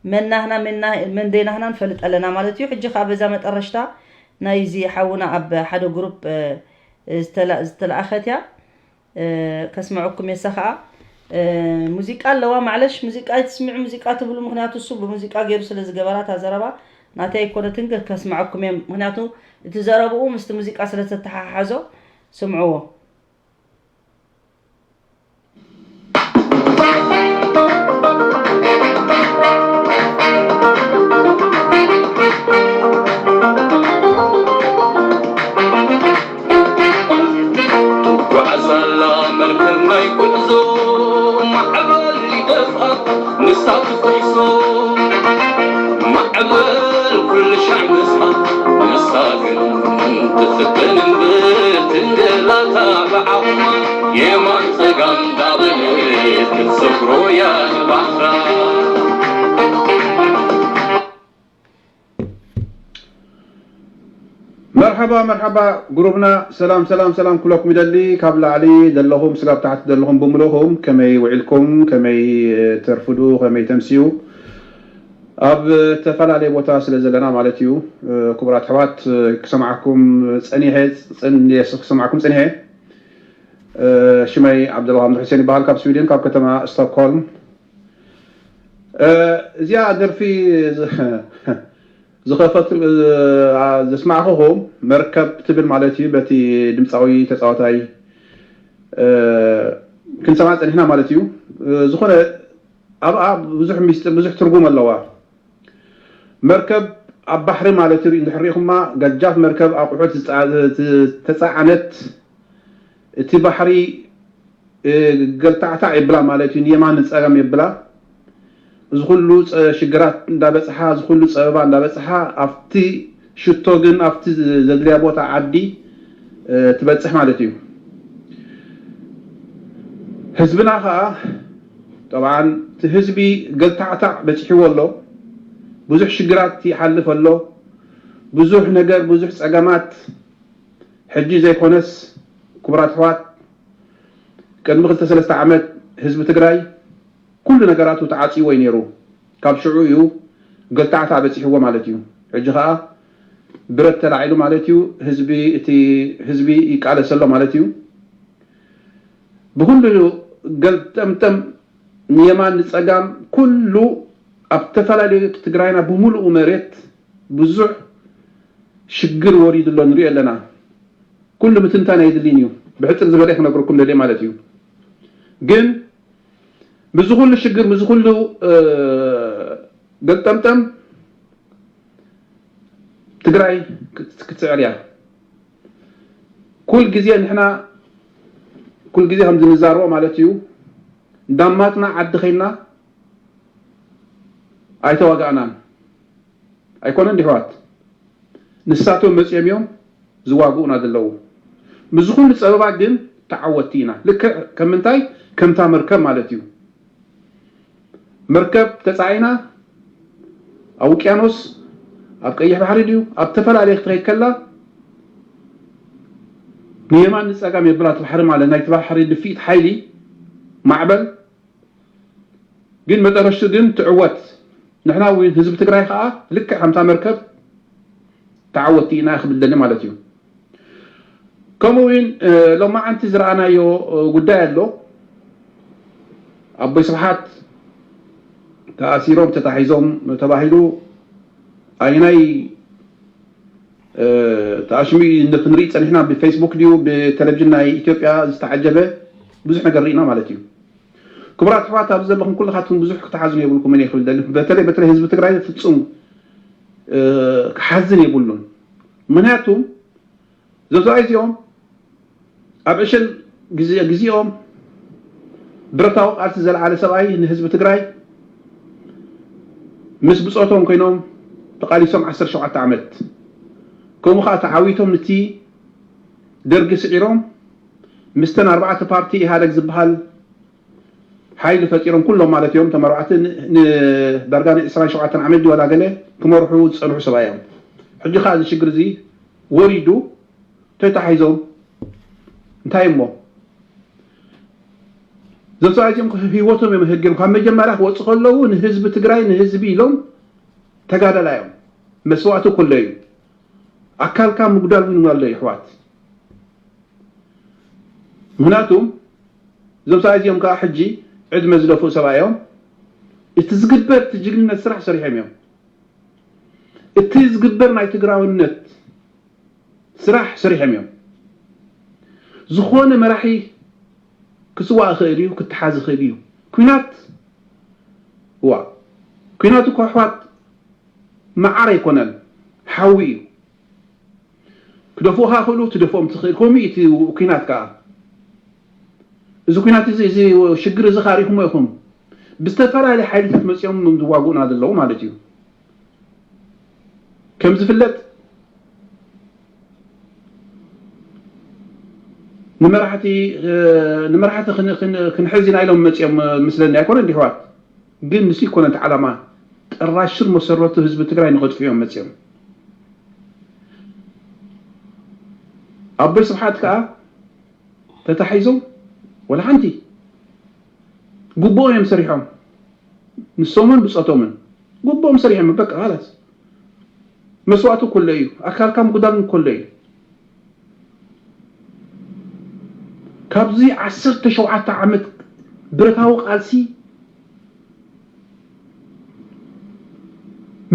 መን ናህና መን ና- መን ደይናህና ንፈልጥ ኣለና ማለት እዩ። ሕጂ ከኣ በዛ መጠረሽታ ናይዚ ሓውና ኣብ ሓደ ግሩፕ ዝተላ- ዝተለኣኸት እያ። ከስምዐኩም የሳ ከኣ ሙዚቃ ኣለዋ። ማዕለሽ ሙዚቃ ኣይትስምዑ ሙዚቃ ትብሉ፣ ምኽንያቱ እሱ ብሙዚቃ ገይሩ ስለ ዝገበራ እታ ዘረባ ናተይ ኣይኮነትን፣ ግን ከስምዐኩም እየ። ምኽንያቱ እቲ ዘረብኡ ምስቲ ሙዚቃ ስለ ዝተተሓሓዞ ስምዕዎ። ትጓዓዝ ኣላ መርከብ ናይ ጉዕዞ ማዕበል ይደፍኣ ንሳ ትኹይሶ ማዕበል ኩሉ ሻዕ ምስኣ ንሳ ግን ትፍተን እምበር ትንገላታ ብዓቕማ የማን ጸጋም እንዳበለት ክትሰግሮ እያ ንባሕራ። መርሓባ መርሓባ ጉሩብና ሰላም ሰላም ሰላም ክብለኩም ይደሊ ካብ ላዕሊ ዘለኹም ስጋብ ታሕቲ ዘለኹም ብምልእኹም ከመይ ውዒልኩም ከመይ ተርፍዱ ከመይ ተምስዩ ኣብ ተፈላለየ ቦታ ስለ ዘለና ማለት እዩ ክቡራት ኣሕዋት ክሰምዓኩም ጸኒሐ ክሰምዓኩም ጸኒሐ ሽመይ ዓብደልሃምድ ሑሴን ይበሃል ካብ ስዊድን ካብ ከተማ ስቶክሆልም እዚኣ ደርፊ ዝኸፈት ዘስማዕኹኹም መርከብ ትብል ማለት እዩ በቲ ድምፃዊ ተፃዋታይ ክንሰማ ፀኒሕና ማለት እዩ ዝኾነ ኣብኣ ብዙሕ ሚስጥር ብዙሕ ትርጉም ኣለዋ መርከብ ኣብ ባሕሪ ማለት እዩ እንድሕር ሪኢኹማ ገጃፍ መርከብ ኣቑሑት ዝተፃዓነት እቲ ባሕሪ ገልታዕታዕ የብላ ማለት እዩ ንየማን ንፀጋም የብላ እዚ ኩሉ ሽግራት እንዳበፅሓ እዚ ኩሉ ፀበባ እንዳበፅሓ ኣብቲ ሽቶ ግን ኣብቲ ዘድልያ ቦታ ዓዲ ትበፅሕ ማለት እዩ ህዝብና ከዓ ጠብዓን እቲ ህዝቢ ገልታዕታዕ በፂሕዎ ኣሎ ብዙሕ ሽግራት ይሓልፍ ኣሎ ብዙሕ ነገር ብዙሕ ፀገማት ሕጂ ዘይኮነስ ክቡራት ኣሕዋት ቅድሚ ክልተ ሰለስተ ዓመት ህዝቢ ትግራይ ኩሉ ነገራቱ ተዓፂዎ እዩ ነይሩ ካብ ሽዑ እዩ ገልታዕታ በፂሕዎ ማለት እዩ ሕጂ ከዓ ብረት ተላዒሉ ማለት እዩ ህዝቢ እቲ ህዝቢ ይቃለስ ኣሎ ማለት እዩ ብኩሉ ገልጠምጠም ንየማን ንፀጋም ኩሉ ኣብ ዝተፈላለዩ ትግራይና ብምሉኡ መሬት ብዙሕ ሽግር ወሪዱ ኣሎ ንሪኦ ኣለና ኩሉ ምትንታን ኣይድልን እዩ ብሕፅር ዝበለ ክነግረኩም ደልየ ማለት እዩ ግን ምዚ ኩሉ ሽግር ምዚ ኩሉ ገልጠምጠም ትግራይ ክትስዕር እያ ኩል ግዜ ንሕና ኩል ግዜ ከምዚ ንዛረቦ ማለት እዩ እንዳማትና ዓዲ ኸይና ኣይተዋጋእናን ኣይኮነን ዲሕዋት ንሳቶም መፅኦም እዮም ዝዋግኡና ዘለዉ ምስ ኩሉ ፀበባ ግን ተዓወትቲ ኢና ልክዕ ከም ምንታይ ከምታ መርከብ ማለት እዩ መርከብ ተፃዒና ኣብ ውቅያኖስ ኣብ ቀይሕ ባሕሪ ድዩ ኣብ ተፈላለየ ክትኸይድ ከላ ንየማን ንፀጋም የብላ እቲ ባሕሪ ማለት ናይቲ ባሕሪ ድፍኢት ሓይሊ ማዕበል ግን መጠረሽቱ ግን ትዕወት ንሕና እውን ህዝቢ ትግራይ ከዓ ልክዕ ከምታ መርከብ ተዓወትቲ ኢና ክብል ደሊ ማለት እዩ ከምኡ እውን ሎማዓንቲ ዝረኣናዮ ጉዳይ ኣሎ ኣቦይ ስብሓት ተኣሲሮም ተታሒዞም ተባሂሉ ኣይናይ ተኣሽሙ ክንርኢ ፀኒሕና ብፌስቡክ ድዩ ብቴሌቪዥን ናይ ኢትዮጵያ ዝተዓጀበ ብዙሕ ነገር ርኢና ማለት እዩ ክቡራት ኣሕዋት ኣብዚ ዘለኹም ኩልኻትኩም ብዙሕ ክትሓዝኑ የብልኩምን እየ ክብል ደሊ በተለይ በተለይ ህዝቢ ትግራይ ፍፁም ክሓዝን የብሉን ምክንያቱ እዞም ሰብኣይ እዚኦም ኣብ ዕሸል ግዜኦም ብረታዊ ቃልሲ ዘለዓለ ሰብኣይ ንህዝቢ ትግራይ ምስ ብጾቶም ኮይኖም ተቓሊሶም ዓሰርተ ሸውዓተ ዓመት፣ ከምኡ ኸዓ ተዓዊቶም ንቲ ደርጊ ስዒሮም ምስተን ኣርባዕተ ፓርቲ ኢህኣደግ ዝበሃል ሓይሊ ፈጢሮም፣ ኩሎም ማለት እዮም ተመርባዕቲ ን- ን- ዳርጋ ን ዕስራን ሸውዓተን ዓመት ድዩ ዋላ ገለ ክመርሑ ዝጸንሑ ሰብኣይ እዮም። ሕጂ ኸዓ እዚ ሽግር እዚ ወሪዱ ተታሒዞም እንታይ እሞ እዞም ሰብኣይ እዚኦም ህይወቶም እዮም ህርጊሮም። ካብ መጀመርያ ክወፁ ከለዉ ንህዝቢ ትግራይ ንህዝቢ ኢሎም ተጋደላ እዮም። መስዋእቲ ኩሎ እዩ። ኣካልካ ምጉዳል እውን ኣሎ ይሕዋት። ምክንያቱም እዞም ሰብኣይ እዚኦም ከዓ ሕጂ ዕድመ ዝደፍኡ ሰብኣይ እዮም። እቲ ዝግበር እቲ ጅግንነት ስራሕ ሰሪሖም እዮም። እቲ ዝግበር ናይ ትግራውነት ስራሕ ሰሪሖም እዮም። ዝኾነ መራሒ ክስዋእ ይኽእል እዩ፣ ክተሓዝ ይኽእል እዩ። ኩናት ዋ ኩናት እኮ ኣሕዋት መዓር ኣይኮነን፣ ሓዊ እዩ። ክደፍኡኻ ክእሉ ትደፍኦም ትኽእል። ከምኡ እዩ እቲ ኩናት ከዓ። እዚ ኩናት እዚ እዚ ሽግር እዚ ካሪኹሞ ኢኹም ብዝተፈላለየ ሓይልታት መፂኦም ዝዋግኡና ዘለዉ ማለት እዩ። ከም ዝፍለጥ ንመራሕቲ ንመራሕቲ ክንሕዝ ኢና ኢሎም መፂኦም ምስለኒ ኣይኮነ እንዲሕዋት ግን ንሱ ይኮነ እቲ ዓላማ ጠራሽር መሰረቱ ህዝቢ ትግራይ ንኸጥፍዮም መፂኦም ኣቦይ ስብሓት ከዓ ተታሒዞም ወላ ሓንቲ ግቡኦም እዮም ሰሪሖም ንሶምን ብፆቶምን ግቡኦም ሰሪሖም በቃ ላስ መስዋእቱ ኩሎ እዩ ኣካልካ ምጉዳል ኩሎ እዩ ካብዚ ዓሰርተ ሸውዓተ ዓመት ብረታዊ ቃልሲ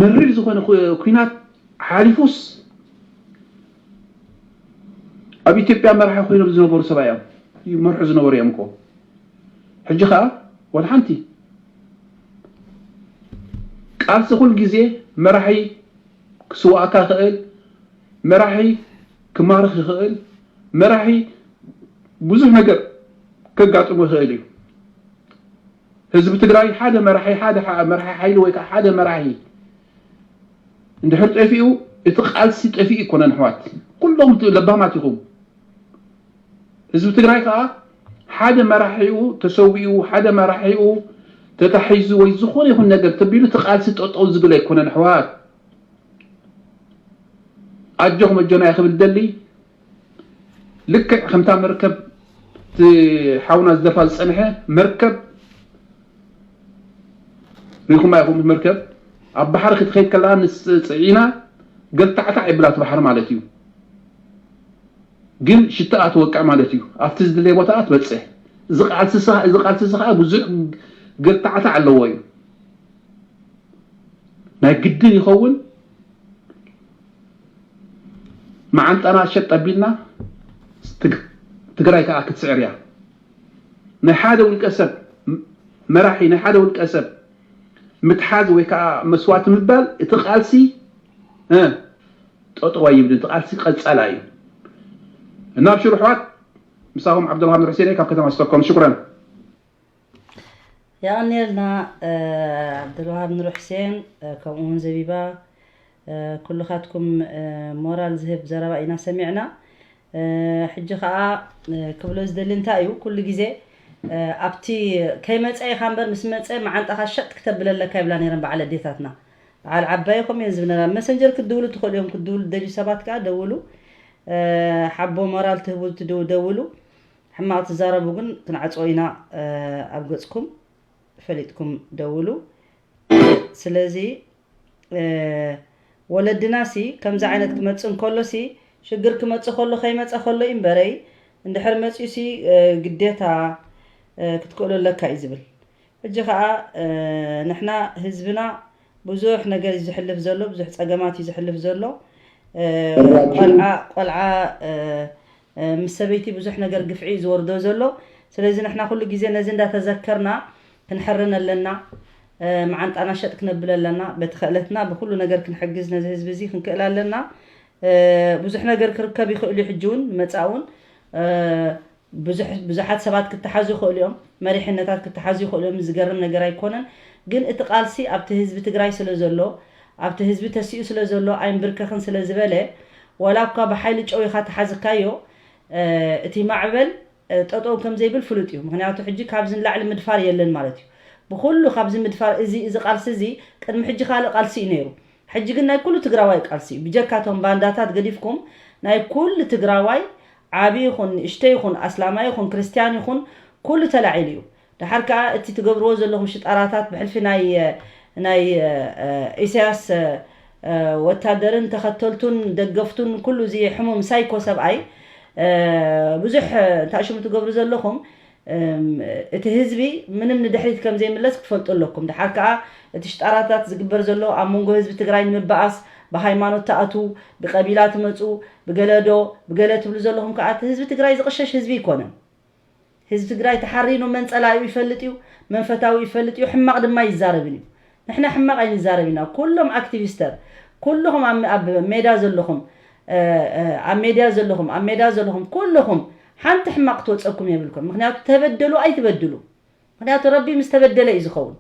መሪር ዝኾነ ኩናት ሓሊፉስ ኣብ ኢትዮጵያ መራሒ ኮይኖም ዝነበሩ ሰብኣይ እዮም ይመርሑ ዝነበሩ እዮም እኮ ሕጂ ከዓ ወላ ሓንቲ ቃልሲ ኩል ግዜ መራሒ ክስዋእካ ይኽእል መራሒ ክማርኽ ይኽእል መራሒ ብዙሕ ነገር ከጋጥሞ ይኽእል እዩ ህዝቢ ትግራይ ሓደ መራሒ ሓደ መራሒ ሓይሊ ወይ ከዓ ሓደ መራሒ እንድሕር ጠፊኡ እቲ ቃልሲ ጠፊኡ ይኮነን ኣሕዋት ኩሎም ለባማት ኢኹም ህዝቢ ትግራይ ከዓ ሓደ መራሒኡ ተሰዊኡ ሓደ መራሒኡ ተታሒዙ ወይ ዝኾነ ይኹን ነገር ተቢሉ እቲ ቃልሲ ጠጠው ዝብል ኣይኮነን ኣሕዋት ኣጆኹም ኣጆና ክብል ደሊ ልክዕ ከምታ መርከብ እቲ ሓውና ዝደፋ ዝፀንሐ መርከብ ሪኹማ ኢኹም መርከብ ኣብ ባሕሪ ክትኸይድ ከለካ ንፅዒና ገልታዕታዕ ይብላ እቲ ባሕሪ ማለት እዩ ግን ሽታኣ ትወቅዕ ማለት እዩ ኣብቲ ዝድለየ ቦታ ትበፅሕ እዚ ቃልስስ ከዓ ብዙሕ ገልታዕታዕ ኣለዎ እዩ ናይ ግድን ይኸውን መዓንጣና ሸጥ ኣቢልና ትግራይ ከዓ ክትስዕር እያ ናይ ሓደ ውልቀ ሰብ መራሒ ናይ ሓደ ውልቀ ሰብ ምትሓዝ ወይ ከዓ መስዋእቲ ምባል እቲ ቃልሲ ጠጠው ኣይብልን እቲ ቃልሲ ቀፃላ እዩ እና ኣብሽሩ ኣሕዋት ምሳኹም ዓብዱልሃብ ኑር ሕሴን ካብ ከተማ ስቶኮም ሽኩረን የቐንየልና ዓብዱልዋሃብ ኑር ሕሴን ከምኡ እውን ዘቢባ ኩልኻትኩም ሞራል ዝህብ ዘረባ ኢና ሰሚዕና ሕጂ ከዓ ክብሎ ዝደሊ እንታይ እዩ ኩሉ ግዜ ኣብቲ ከይመፀ ኢኻ እምበር ምስ መፀ መዓንጣኻ ሸጥ ክተብል ኣለካ ይብላ ነይረን በዓል ኣዴታትና በዓል ዓባይ ከምኡ እየን ዝብለና መሰንጀር ክትድውሉ ትኽእሉ እዮም ክትድውሉ ትደልዩ ሰባት ከዓ ደውሉ ሓቦ ሞራል ትህቡ ትድው ደውሉ ሕማቕ ትዛረቡ ግን ክንዓፅዎ ኢና ኣብ ገፅኩም ፈሊጥኩም ደውሉ ስለዚ ወለድና ሲ ከምዚ ዓይነት ክመፅእ እንከሎ ሲ ሽግር ክመፅእ ከሎ ከይመፀ ከሎ እዩ እምበረይ እንድሕር መፅዩ ሲ ግዴታ ክትክእሎ ኣለካ እዩ ዝብል ሕጂ ከዓ ንሕና ህዝብና ብዙሕ ነገር እዩ ዝሕልፍ ዘሎ ብዙሕ ፀገማት እዩ ዝሕልፍ ዘሎ ቆልዓ ቆልዓ ምስ ሰበይቲ ብዙሕ ነገር ግፍዒ እዩ ዝወርዶ ዘሎ ስለዚ ንሕና ኩሉ ግዜ ነዚ እንዳተዘከርና ክንሕርን ኣለና መዓንጣና ሸጥ ክነብል ኣለና በቲ ክእለትና ብኩሉ ነገር ክንሕግዝ ነዚ ህዝቢ እዚ ክንክእል ኣለና ብዙሕ ነገር ክርከብ ይኽእል እዩ ሕጂ እውን ንመፃእ እውን ብዙሓት ሰባት ክተሓዙ ይኽእሉ እዮም መሪሕነታት ክተሓዙ ይኽእሉ እዮም ዝገርም ነገር ኣይኮነን ግን እቲ ቃልሲ ኣብቲ ህዝቢ ትግራይ ስለ ዘሎ፣ ኣብቲ ህዝቢ ተሲኡ ስለ ዘሎ ኣይንብርከኽን ስለ ዝበለ፣ ዋላ እኳ ብሓይሊ ጨዊኻ ተሓዝካዮ፣ እቲ ማዕበል ጠጠው ከም ዘይብል ፍሉጥ እዩ። ምክንያቱ ሕጂ ካብዚ ንላዕሊ ምድፋር የለን ማለት እዩ። ብኩሉ ካብዚ ምድፋር፣ እዚ እዚ ቃልሲ እዚ ቅድሚ ሕጂ ካልእ ቃልሲ እዩ ነይሩ። ሕጂ ግን ናይ ኩሉ ትግራዋይ ቃልሲ እዩ። ብጀካቶም ባንዳታት ገዲፍኩም ናይ ኩሉ ትግራዋይ፣ ዓብዪ ይኹን ንእሽተይ ይኹን ኣስላማይ ይኹን ክርስትያን ይኹን፣ ኩሉ ተላዒሉ እዩ። ደሓር ከኣ እቲ ትገብርዎ ዘለኹም ሽጣራታት ብሕልፊ ናይ ናይ ኢሳያስ ወታደርን ተኸተልቱን ደገፍቱን ኩሉ እዚ ሕሙም ሳይኮ ሰብኣይ፣ ብዙሕ እንታይ ሽሙ ትገብሩ ዘለኹም፣ እቲ ህዝቢ ምንም ንድሕሪት ከም ዘይምለስ ክትፈልጡ ኣለኩም። ደሓር ከኣ እቲ ሽጣራታት ዝግበር ዘሎ ኣብ መንጎ ህዝቢ ትግራይ ንምበኣስ፣ ብሃይማኖት ትኣትዉ፣ ብቀቢላ ትመፁ፣ ብገለዶ ብገለ ትብሉ ዘለኹም ከኣ፣ እቲ ህዝቢ ትግራይ ዝቕሸሽ ህዝቢ ኣይኮነን። ህዝቢ ትግራይ ተሓሪኑ መን ጸላኢኡ ይፈልጥ እዩ፣ መን ፈታዊኡ ይፈልጥ እዩ፣ ሕማቕ ድማ ይዛረብን እዩ። ንሕና ሕማቕ ኣይንዛረብ ኢና። ኩሎም ኣክቲቪስተር፣ ኩልኹም ኣብ ኣብ ሜዳ ዘለኹም፣ ኣብ ሜድያ ዘለኹም፣ ኣብ ሜዳ ዘለኹም ኩልኹም ሓንቲ ሕማቕ ክትወጸኩም የብልኩም። ምክንያቱ ተበደሉ ኣይትበድሉ። ምክንያቱ ረቢ ምስ ተበደለ እዩ ዝኸውን።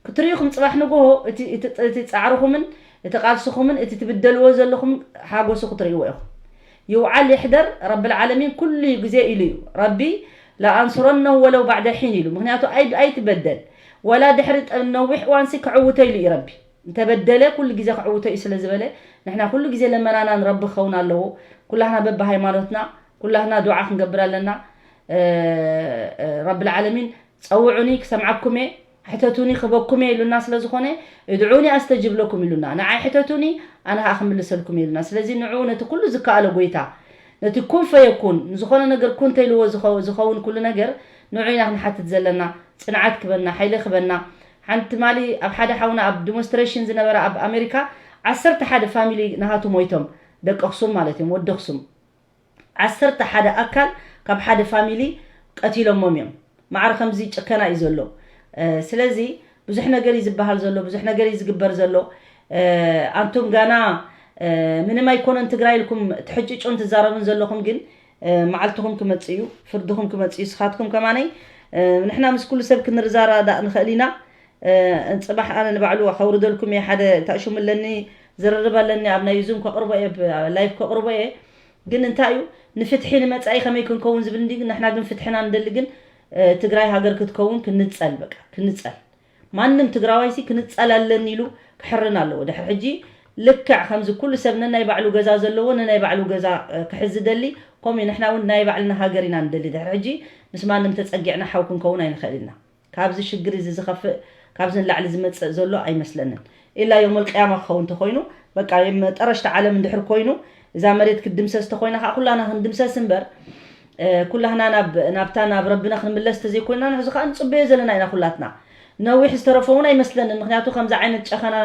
ክትርእዩኹም ጽባሕ ንግሆ እቲ እቲ እቲ ጻዕርኹምን እቲ ቃልስኹምን እቲ ትብደልዎ ዘለኹም ሓጎሱ ክትርእይዎ ኢኹም። ይውዓል ይሕደር ረብል ዓለሚን ኩሉ ግዜ ኢሉ እዩ። ረቢ ለኣንሱረነሁ ወለው ባዕደ ሒን ኢሉ። ምክንያቱ ኣይ ኣይትበደል ወላ ድሕሪ ጠ- ነዊሕ እዋንሲ ክዕውቶ ኢሉ እዩ ረቢ። እንተበደለ ኩሉ ግዜ ክዕውቶ እዩ ስለ ዝበለ ንሕና ኩሉ ግዜ ለመናና ንረቢ ክኸውን ኣለዎ። ኩላህና በብሃይማኖትና ኩላህና ዱዓ ክንገብር ኣለና። ረብል ዓለሚን ጸውዑኒ ክሰምዓኩም እየ፣ ሕተቱኒ ክህበኩም እየ ኢሉና ስለ ዝኾነ እድዑኒ ኣስተጅብ ለኩም ኢሉና። ንዓይ ሕተቱኒ ኣነ ኸኣ ክምልሰልኩም እየ ኢሉና። ስለዚ ንዑ ነቲ ኩሉ ዝከኣሎ ጎይታ ነቲ ኩን ፈየኩን ንዝኾነ ነገር ኩን ተይልዎ ዝኸውን ኩሉ ነገር ንዑ ኢና ክንሓትት ዘለና። ጽንዓት ክበና፣ ሓይሊ ክበና። ሓንቲ ማሊ ኣብ ሓደ ሓውና ኣብ ዲሞንስትሬሽን ዝነበረ ኣብ ኣሜሪካ ዓሰርተ ሓደ ፋሚሊ ናሃቱ ሞይቶም፣ ደቂ ኣኽሱም ማለት እዮም፣ ወዲ ኣኽሱም። ዓሰርተ ሓደ ኣካል ካብ ሓደ ፋሚሊ ቀቲሎሞም እዮም። ማዕረ ከምዚ ጭከና እዩ ዘሎ። ስለዚ ብዙሕ ነገር እዩ ዝበሃል ዘሎ፣ ብዙሕ ነገር እዩ ዝግበር ዘሎ። ኣንቱም ጋና ምንም ኣይኮነን ትግራይ ኢልኩም ትሕጭጩን ትዛረቡን ዘለኹም ግን መዓልትኹም ክመጽእ እዩ፣ ፍርድኹም ክመጽእ እዩ። ስኻትኩም ከማነይ ንሕና ምስ ኩሉ ሰብ ክንርዛራዳእ ንኽእል ኢና። ጽባሕ ኣነ ንባዕሉ ከውርደልኩም እየ፣ ሓደ ታእሽሙ ኣለኒ፣ ዝርርብ ኣለኒ፣ ኣብ ናይ ዙም ከቕርቦ እየ፣ ላይፍ ከቕርቦ እየ። ግን እንታይ እዩ ንፍትሒ ንመጻኢ ከመይ ክንከውን ዝብል እንዲ ንሕና ግን ፍትሕና ንደሊ ግን ትግራይ ሃገር ክትከውን ክንጸል በቃ ክንጸል ማንም ትግራዋይሲ ክንጸል ኣለኒ ኢሉ ክሕርን ኣለዎ። ድሕሪ ሕጂ ልክዕ ከምዚ ኩሉ ሰብ ነናይ ባዕሉ ገዛ ዘለዎ ነናይ ባዕሉ ገዛ ክሕዝ ዝደሊ ከምኡ ንሕና እውን ናይ ባዕልና ሃገር ኢና ንደሊ። ድሕሪ ሕጂ ምስ ማንም ተጸጊዕና ሓው ክንከውን ኣይንኽእል ኢና። ካብዚ ሽግር እዚ ዝኸፍእ ካብዚ ንላዕሊ ዝመፅእ ዘሎ ኣይመስለንን። ኢላ ዮም ልቅያማ ክኸውን እንተኮይኑ በቃ መጠረሽታ ዓለም እንድሕር ኮይኑ እዛ መሬት ክትድምሰስ እንተኮይና ከዓ ኩላና ክንድምሰስ እምበር ኩላህና ናብ ናብታ ናብ ረብና ክንምለስ ተዘይኮይና ንሕዚ ከዓ ንፅበዮ ዘለና ኢና ኩላትና። ነዊሕ ዝተረፎ እውን ኣይመስለንን። ምክንያቱ ከምዚ ዓይነት ጨኸና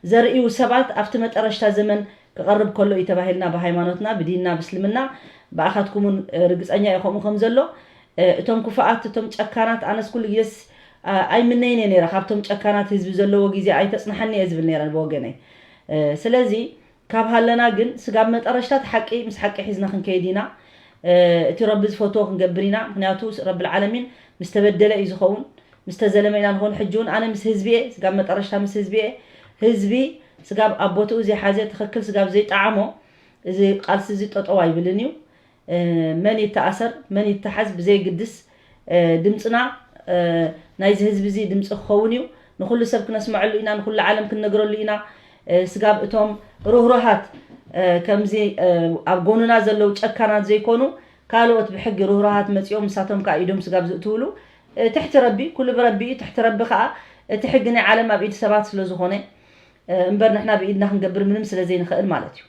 ዘርእዩ ሰባት ኣብቲ መጠረሽታ ዘመን ክቐርብ ከሎ እዩ ተባሂልና ብሃይማኖትና ብዲንና ብእስልምና ብኣኻትኩም እውን ርግፀኛ እዩ ከምኡ ከም ዘሎ እቶም ክፉኣት እቶም ጨካናት ኣነስ ኩሉ ግዜስ ኣይምነይን እየ ነይረ ካብቶም ጨካናት ህዝቢ ዘለዎ ግዜ ኣይተፅንሓኒ እየ ዝብል ነይረ ብወገነይ። ስለዚ ካብ ሃለና ግን ስጋብ መጠረሽታ እቲ ሓቂ ምስ ሓቂ ሒዝና ክንከይድ ኢና። እቲ ረቢ ዝፈትዎ ክንገብር ኢና። ምክንያቱ ረቢ ልዓለሚን ምስ ተበደለ እዩ ዝኸውን፣ ምስ ተዘለመ ኢና ንኸውን። ሕጂ እውን ኣነ ምስ ህዝቢ እየ፣ ስጋብ መጠረሽታ ምስ ህዝቢ እየ። ህዝቢ ስጋብ ኣብ ቦትኡ ዘይሓዘ ትኽክል ስጋብ ዘይጠዓሞ እዚ ቃልሲ እዚ ጠጠው ኣይብልን እዩ። መን ይተኣሰር መን ይተሓዝ ብዘይግድስ ድምፅና ናይዚ ህዝቢ እዚ ድምፂ ክኸውን እዩ። ንኩሉ ሰብ ክነስመዐሉ ኢና፣ ንኩሉ ዓለም ክንነግረሉ ኢና። ስጋብ እቶም ርህሩሃት ከምዚ ኣብ ጎኑና ዘለዉ ጨካናት ዘይኮኑ ካልኦት ብሕጊ ርህሩሃት መፂኦም ንሳቶም ከዓ ኢዶም ስጋብ ዝእትውሉ ትሕቲ ረቢ ኩሉ ብረቢ እዩ። ትሕቲ ረቢ ከዓ እቲ ሕጊ ናይ ዓለም ኣብ ኢድ ሰባት ስለ ዝኾነ እምበር ንሕና ብኢድና ክንገብር ምንም ስለ ዘይንኽእል ማለት እዩ።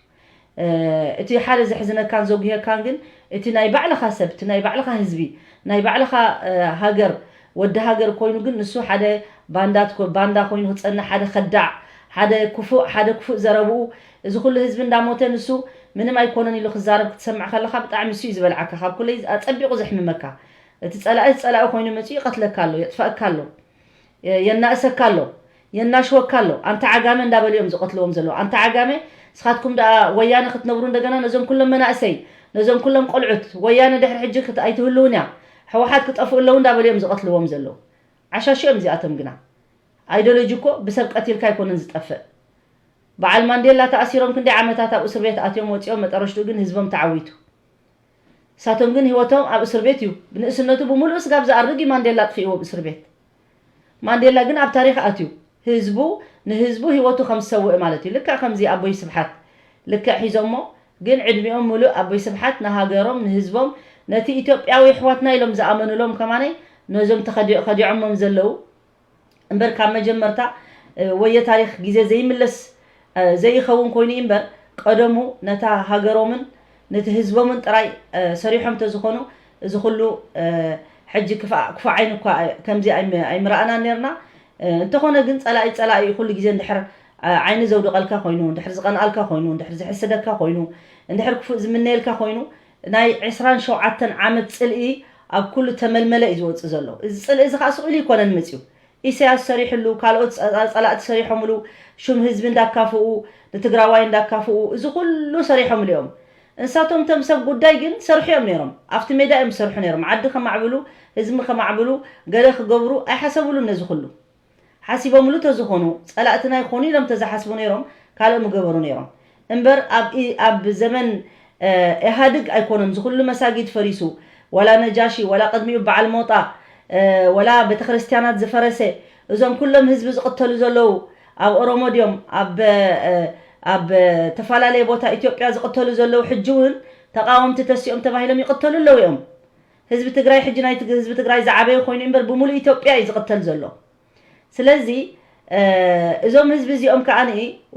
እቲ ሓደ ዘሕዝነካን ዘጉሄካን ግን እቲ ናይ ባዕልኻ ሰብ እቲ ናይ ባዕልኻ ህዝቢ ናይ ባዕልኻ ሃገር ወዲ ሃገር ኮይኑ ግን ንሱ ሓደ ባንዳ ባንዳ ኮይኑ ክፀንሕ ሓደ ከዳዕ ሓደ ክፉእ ሓደ ክፉእ ዘረብኡ እዚ ኩሉ ህዝቢ እንዳሞተ ንሱ ምንም ኣይኮነን ኢሉ ክዛረብ ክትሰምዕ ከለኻ ብጣዕሚ ንሱ እዩ ዝበልዓካ ካብ ኩለይ ኣፀቢቑ ዘሕምመካ። እቲ ፀላኢ እቲ ፀላኢ ኮይኑ መፂኡ ይቐትለካ ኣሎ የጥፈእካ ኣሎ። የናእሰካ ኣሎ የናሽወካ ኣሎ ኣንታ ዓጋመ እንዳበሉ እዮም ዝቐትልዎም ዘለዉ ኣንታ ዓጋመ። ንስኻትኩም ደኣ ወያነ ክትነብሩ እንደገና ነዞም ኩሎም መናእሰይ ነዞም ኩሎም ቆልዑት ወያነ ድሕሪ ሕጂ ኣይትህልውን እያ ሕወሓት ክጠፍኡ ኣለዉ እንዳበሉ እዮም ዝቐትልዎም ዘለዉ። ዓሻሹ እዮም እዚኣቶም ግና ኣይዲዮሎጂ እኮ ብሰብ ቀቲልካ ኣይኮነን ዝጠፍእ። በዓል ማንዴላ ተኣሲሮም ክንደይ ዓመታት ኣብ እስር ቤት ኣትዮም ወፂኦም፣ መጠረሽትኡ ግን ህዝቦም ተዓዊቱ። እሳቶም ግን ህይወቶም ኣብ እስር ቤት እዩ። ብንእስነቱ ብምሉእ ስጋብ ዝኣርግ እዩ ማንዴላ ኣጥፊእዎ ኣብ እስር ቤት። ማንዴላ ግን ኣብ ታሪኽ ኣትዩ። ህዝቡ ንህዝቡ ህይወቱ ከም ዝሰውእ ማለት እዩ። ልክዕ ከምዚ ኣቦይ ስብሓት፣ ልክዕ ሒዞሞ፣ ግን ዕድሚኦም ሙሉእ ኣቦይ ስብሓት ንሃገሮም ንህዝቦም ነቲ ኢትዮጵያዊ ኣሕዋትና ኢሎም ዝኣመኑሎም ከማነይ ነዞም ተኸዲዖሞም ዘለዉ እምበር ካብ መጀመርታ ወየ ታሪኽ ግዜ ዘይምለስ ዘይኸውን ኮይኑ እዩ እምበር ቀደሙ ነታ ሃገሮምን ነቲ ህዝቦምን ጥራይ ሰሪሖም ተዝኾኑ እዚ ኩሉ ሕጂ ክፉእ ዓይኒ እኳ ከምዚ ኣይምረኣናን ነርና። እንተኾነ ግን ጸላኢ ጸላኢ ኩሉ ግዜ እንድሕር ዓይኒ ዘውድቐልካ ኮይኑ፣ እንድሕር ዝቐንኣልካ ኮይኑ፣ እንድሕር ዝሕስደካ ኮይኑ፣ እንድሕር ክፉእ ዝምነየልካ ኮይኑ ናይ ዕስራን ሸውዓተን ዓመት ጽልኢ ኣብ ኩሉ ተመልመለ እዩ ዝወጽእ ዘሎ። እዚ ጽልኢ እዚ ከዓ ስቕ ኢሉ ይኮነን መጽዩ። ኢሳያስ ሰሪሕሉ፣ ካልኦት ጸላእቲ ሰሪሖምሉ፣ ሹም ህዝቢ እንዳካፍኡ፣ ንትግራዋይ እንዳካፍኡ፣ እዚ ኩሉ ሰሪሖምሉ እዮም። እንሳቶም እቶም ሰብ ጉዳይ ግን ሰርሑ እዮም ነይሮም። ኣብቲ ሜዳ እዮም ዝሰርሑ ነይሮም። ዓዲ ከማዕብሉ፣ ህዝቢ ከማዕብሉ፣ ገለ ክገብሩ ኣይሓሰብሉን ነዚ ኩሉ። ሓሲቦምሉ ተዝኾኑ፣ ጸላእትና ይኾኑ ኢሎም ተዝሓስቡ ነይሮም፣ ካልእ ምገበሩ ነይሮም። እምበር ኣብ ኢ- ኣብ ዘመን እ፣ ኢህኣድግ ኣይኮነን ዝኹሉ መሳጊድ ፈሪሱ፣ ወላ ነጃሺ፣ ወላ ቅድሚኡ በዓል ሞጣ፣ እ፣ ወላ ቤተክርስትያናት ዝፈረሰ፣ እዞም ኩሎም ህዝቢ ዝቕተሉ ዘለዉ ኣብ ኦሮሞ ድዮም ኣብ እ፣ ኣብ ተፈላለየ ቦታ ኢትዮጵያ ዝቕተሉ ዘለዉ ሕጂ እውን ተቃወምቲ ተሲኦም ተባሂሎም ይቕተሉ ኣለዉ እዮም። ህዝቢ ትግራይ ሕጂ ናይ ትግ- ህዝቢ ትግራይ ዝዓበየ ኮይኑ እምበር ብምሉእ ኢትዮጵያ እዩ ዝቕተል ዘሎ። ስለዚ እዞም ህዝቢ እዚኦም ከዓኒ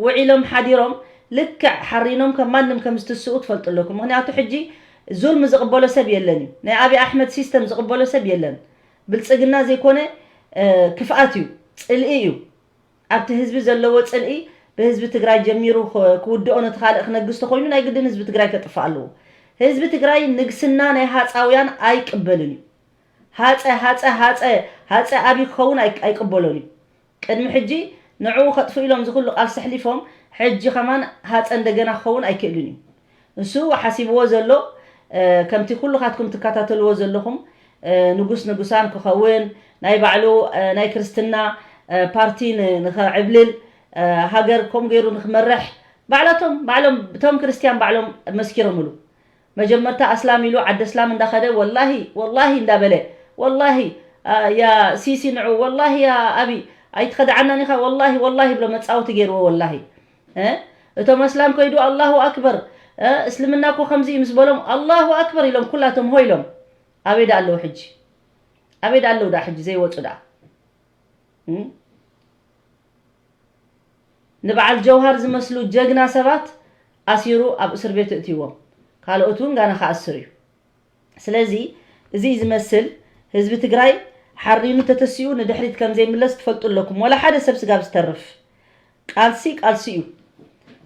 ውዒሎም ሓዲሮም ልክዕ ሓሪኖም ከም ማንም ከም ዝትስኡ ትፈልጡ ኣለኩም። ምክንያቱ ሕጂ ዙልሚ ዝቕበሎ ሰብ የለን እዩ። ናይ ኣብይ ኣሕመድ ሲስተም ዝቕበሎ ሰብ የለን። ብልፅግና ዘይኮነ ክፍኣት እዩ፣ ፅልኢ እዩ። ኣብቲ ህዝቢ ዘለዎ ፅልኢ ብህዝቢ ትግራይ ጀሚሩ ክውድኦ ነቲ ካልእ ክነግስ ተኮይኑ ናይ ግድን ህዝቢ ትግራይ ከጥፍእ ኣለዎ። ህዝቢ ትግራይ ንግስና ናይ ሃፃውያን ኣይቅበልን እዩ። ሃፀ ሃፀ ሃፀ ሃፀ ኣብይ ክኸውን ኣይቅበሎን እዩ። ቅድሚ ሕጂ ንዕኡ ከጥፍኡ ኢሎም ዝኩሉ ቃልሲ ኣሕሊፎም ሕጂ ከማን ሃፀ እንደገና ክኸውን ኣይክእልን እዩ። ንሱ ሓሲብዎ ዘሎ ከምቲ ኩልኻትኩም ትከታተልዎ ዘለኹም ንጉስ ንጉሳን ክኸውን ናይ ባዕሉ ናይ ክርስትና ፓርቲ ንኸዕብልል ሃገር ከምኡ ገይሩ ንክመርሕ ባዕላቶም ባዕሎም እቶም ክርስትያን ባዕሎም መስኪሮምሉ። መጀመርታ ኣስላም ኢሉ ዓዲ ኣስላም እንዳኸደ ወላሂ ወላሂ እንዳበለ ወላሂ ያ ሲሲ ንዑ ወላሂ ያ ኣቢ ኣይትኸድዓናን ኢኻ ወላሂ ወላሂ ብሎ መፃወቲ ገይርዎ ወላሂ። እቶም ኣስላም ከይዱ ኣላሁ ኣክበር እስልምና እኮ ከምዚ እዩ ምስ በሎም ኣላሁ ኣክበር ኢሎም ኩላቶም ሆ ኢሎም። ኣበይ ዳ ኣለዉ ሕጂ? ኣበይ ዳ ኣለዉ ዳ ሕጂ ዘይወፁ ዳ? ንበዓል ጀውሃር ዝመስሉ ጀግና ሰባት ኣሲሩ ኣብ እስር ቤት እእትይዎም። ካልኦት እውን ጋና ክኣስር እዩ። ስለዚ እዚ ዝመስል ህዝቢ ትግራይ ሓሪኑ ተተሲኡ ንድሕሪት ከም ዘይምለስ ትፈልጡ ኣለኩም። ወላ ሓደ ሰብ ስጋብ ዝተርፍ ቃልሲ ቃልሲ እዩ።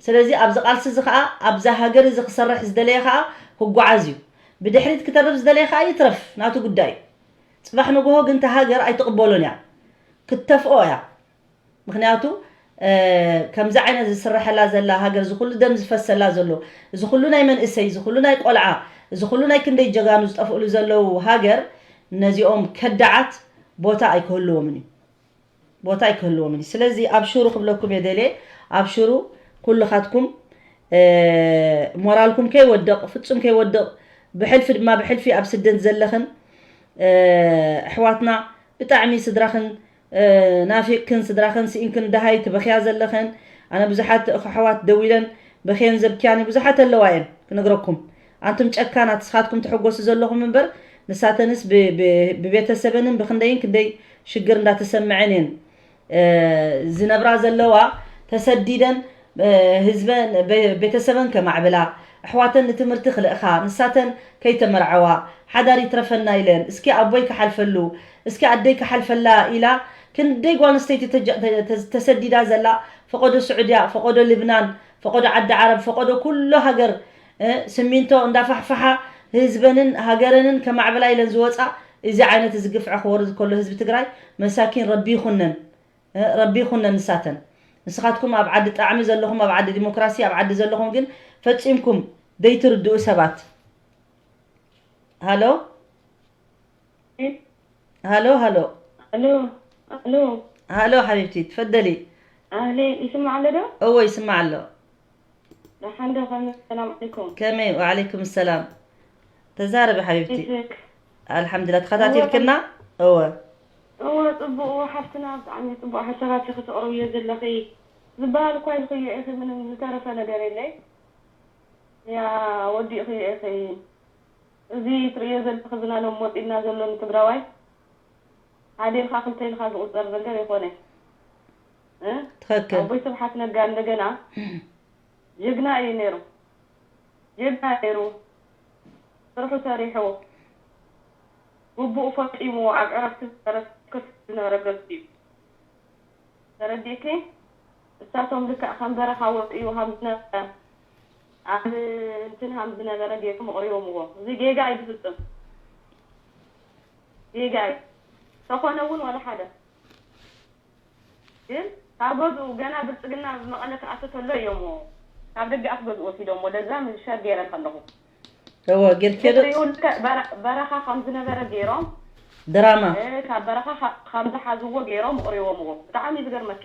ስለዚ ኣብዚ ቃልሲ እዚ ከዓ ኣብዛ ሃገር እዚ ክሰርሕ ዝደለየ ከዓ ክጓዓዝ እዩ። ብድሕሪት ክተርፍ ዝደለየ ከዓ ይትረፍ ናቱ ጉዳይ እዩ። ፅባሕ ንግሆ ግን እታ ሃገር ኣይትቕበሎን እያ፣ ክትተፍኦ እያ። ምክንያቱ ከምዚ ዓይነት ዝስረሐላ ዘላ ሃገር እዚ ኩሉ ደም ዝፈሰላ ዘሎ እዚ ኩሉ ናይ መንእሰይ እዚ ኩሉ ናይ ቆልዓ እዚ ኩሉ ናይ ክንደይ ጀጋኑ ዝጠፍእሉ ዘለዉ ሃገር ነዚኦም ከዳዓት ቦታ ኣይክህልዎምን እዩ። ቦታ ኣይክህልዎምን እዩ። ስለዚ ኣብሽሩ ክብለኩም እየ ደልየ። ኣብሽሩ ኩልኻትኩም ሞራልኩም ከይወድቕ ፍጹም ከይወድቕ ብሕልፊ ድማ ብሕልፊ ኣብ ስደት ዘለኽን ኣሕዋትና ብጣዕሚ ስድራኽን ናፊቕክን ስድራኽን ስኢንክን ደሃይ ትበኽያ ዘለኽን ኣነ ብዙሓት ኣሕዋት ደዊለን በኽየን ዘብክያኒ ብዙሓት ኣለዋ እየን ክነግረኩም። ኣንቱም ጨካናት ንስኻትኩም ትሕጎሱ ዘለኹም እምበር ንሳተንስ ብቤተሰበንን ብክንደይን ክንደይ ሽግር እንዳተሰምዐን እየን ዝነብራ ዘለዋ ተሰዲደን ህዝበን ቤተሰበን ከማዕብላ ኣሕዋተን ንትምህርቲ ክልእኻ ንሳተን ከይተመርዐዋ ሓዳር ይትረፈና ኢለን እስኪ ኣቦይ ክሓልፈሉ እስኪ ኣደይ ክሓልፈላ ኢላ ክንደይ ጓል ኣንስተይቲ ተሰዲዳ ዘላ ፈቆዶ ስዑድያ ፈቆዶ ልብናን ፈቆዶ ዓዲ ዓረብ ፈቆዶ ኩሎ ሃገር ስሚንቶ እንዳፋሕፋሓ ህዝበንን ሃገረንን ከማዕብላ ኢለን ዝወፃ እዚ ዓይነት እዚ ግፍዒ ክወርድ ከሎ ህዝቢ ትግራይ መሳኪን ረቢ ይኹነን። ረቢ ይኹነን ንሳተን። ንስኻትኩም ኣብ ዓዲ ጣዕሚ ዘለኹም ኣብ ዓዲ ዲሞክራሲ ኣብ ዓዲ ዘለኹም ግን ፈፂምኩም ደይትርድኡ ሰባት። ሃሎ ሃሎ ሃሎ ኣሎ ኣሎ ሃሎ ሓቢብቲ፣ ትፈደሊ? ኣህሌን፣ ይስማዕ ኣሎ ዶ? እወ፣ ይስማዕ ኣሎ። ደሓን ዶ? ከመይ፣ ሰላም ዓለይኩም። ከመይ? ወዓለይኩም ሰላም። ተዛረቢ ሓቢብቲ። ይስክ። ኣልሓምዱሊላህ፣ ተኸታቲልክና? እወ። እወ፣ ጽቡቕ፣ እወ፣ ሓፍትና፣ ብጣዕሚ ጽቡቕ ሓሳባት ኢኺ ተቕርብዮ ዘለኺ። ዝበሃል እኳ ኢልክዮ ኢኺ፣ ምንም ዝተረፈ ነገር የለይ። ያ፣ ወዲእክዮ ኢኺ። እዚ ትርእዮ ዘለኺ ዝናኖም ወጺእና ዘሎ ንትግራዋይ፣ ሓደ ኢልካ ክልተ ኢልካ ዝቑጸር ነገር ኣይኮነን። እ? ትኽክል። ኣቦይ ስብሓት ነጋ እንደገና ጀግና እዩ ነይሩ። ጀግና ነይሩ። ስርሑ ሰሪሑ፣ ግቡእ ፈጺሙ፣ ኣብ ዕረፍቲ ዝነበረ፣ ዝነበረ ገጽ እዩ። ተረዲእኪ? እሳቶም ልክዕ ከም በረኻ ወፂኡ ከም ዝነበረ፣ ኣብ እንትን ከም ዝነበረ ገይሮም ኣቕሪቦምዎ። እዚ ጌጋ እዩ ብፍፁም። ጌጋ እዩ። ተኾነ እውን ዋላ ሓደ። ግን ካብ ገዝኡ ገና ብልፅግና ኣብ መቐለ ክኣቱ ተሎ እዮም ካብ ደገ ኣፍ ገዝኡ ወሲዶምዎ። ለዛ ምን ሸር ገይረ ከለኹ። እወ፣ ጌርክዮ ዶ? ድሕሪኡ ልክዕ በረ-፣ በረኻ ከም ዝነበረ ገይሮም፣ ድራማ። እ፣ ካብ በረኻ ከ-፣ ከም ዝሓዝዎ ገይሮም ኣቕሪቦምዎ። ብጣዕሚ እዩ ዝገርመኪ።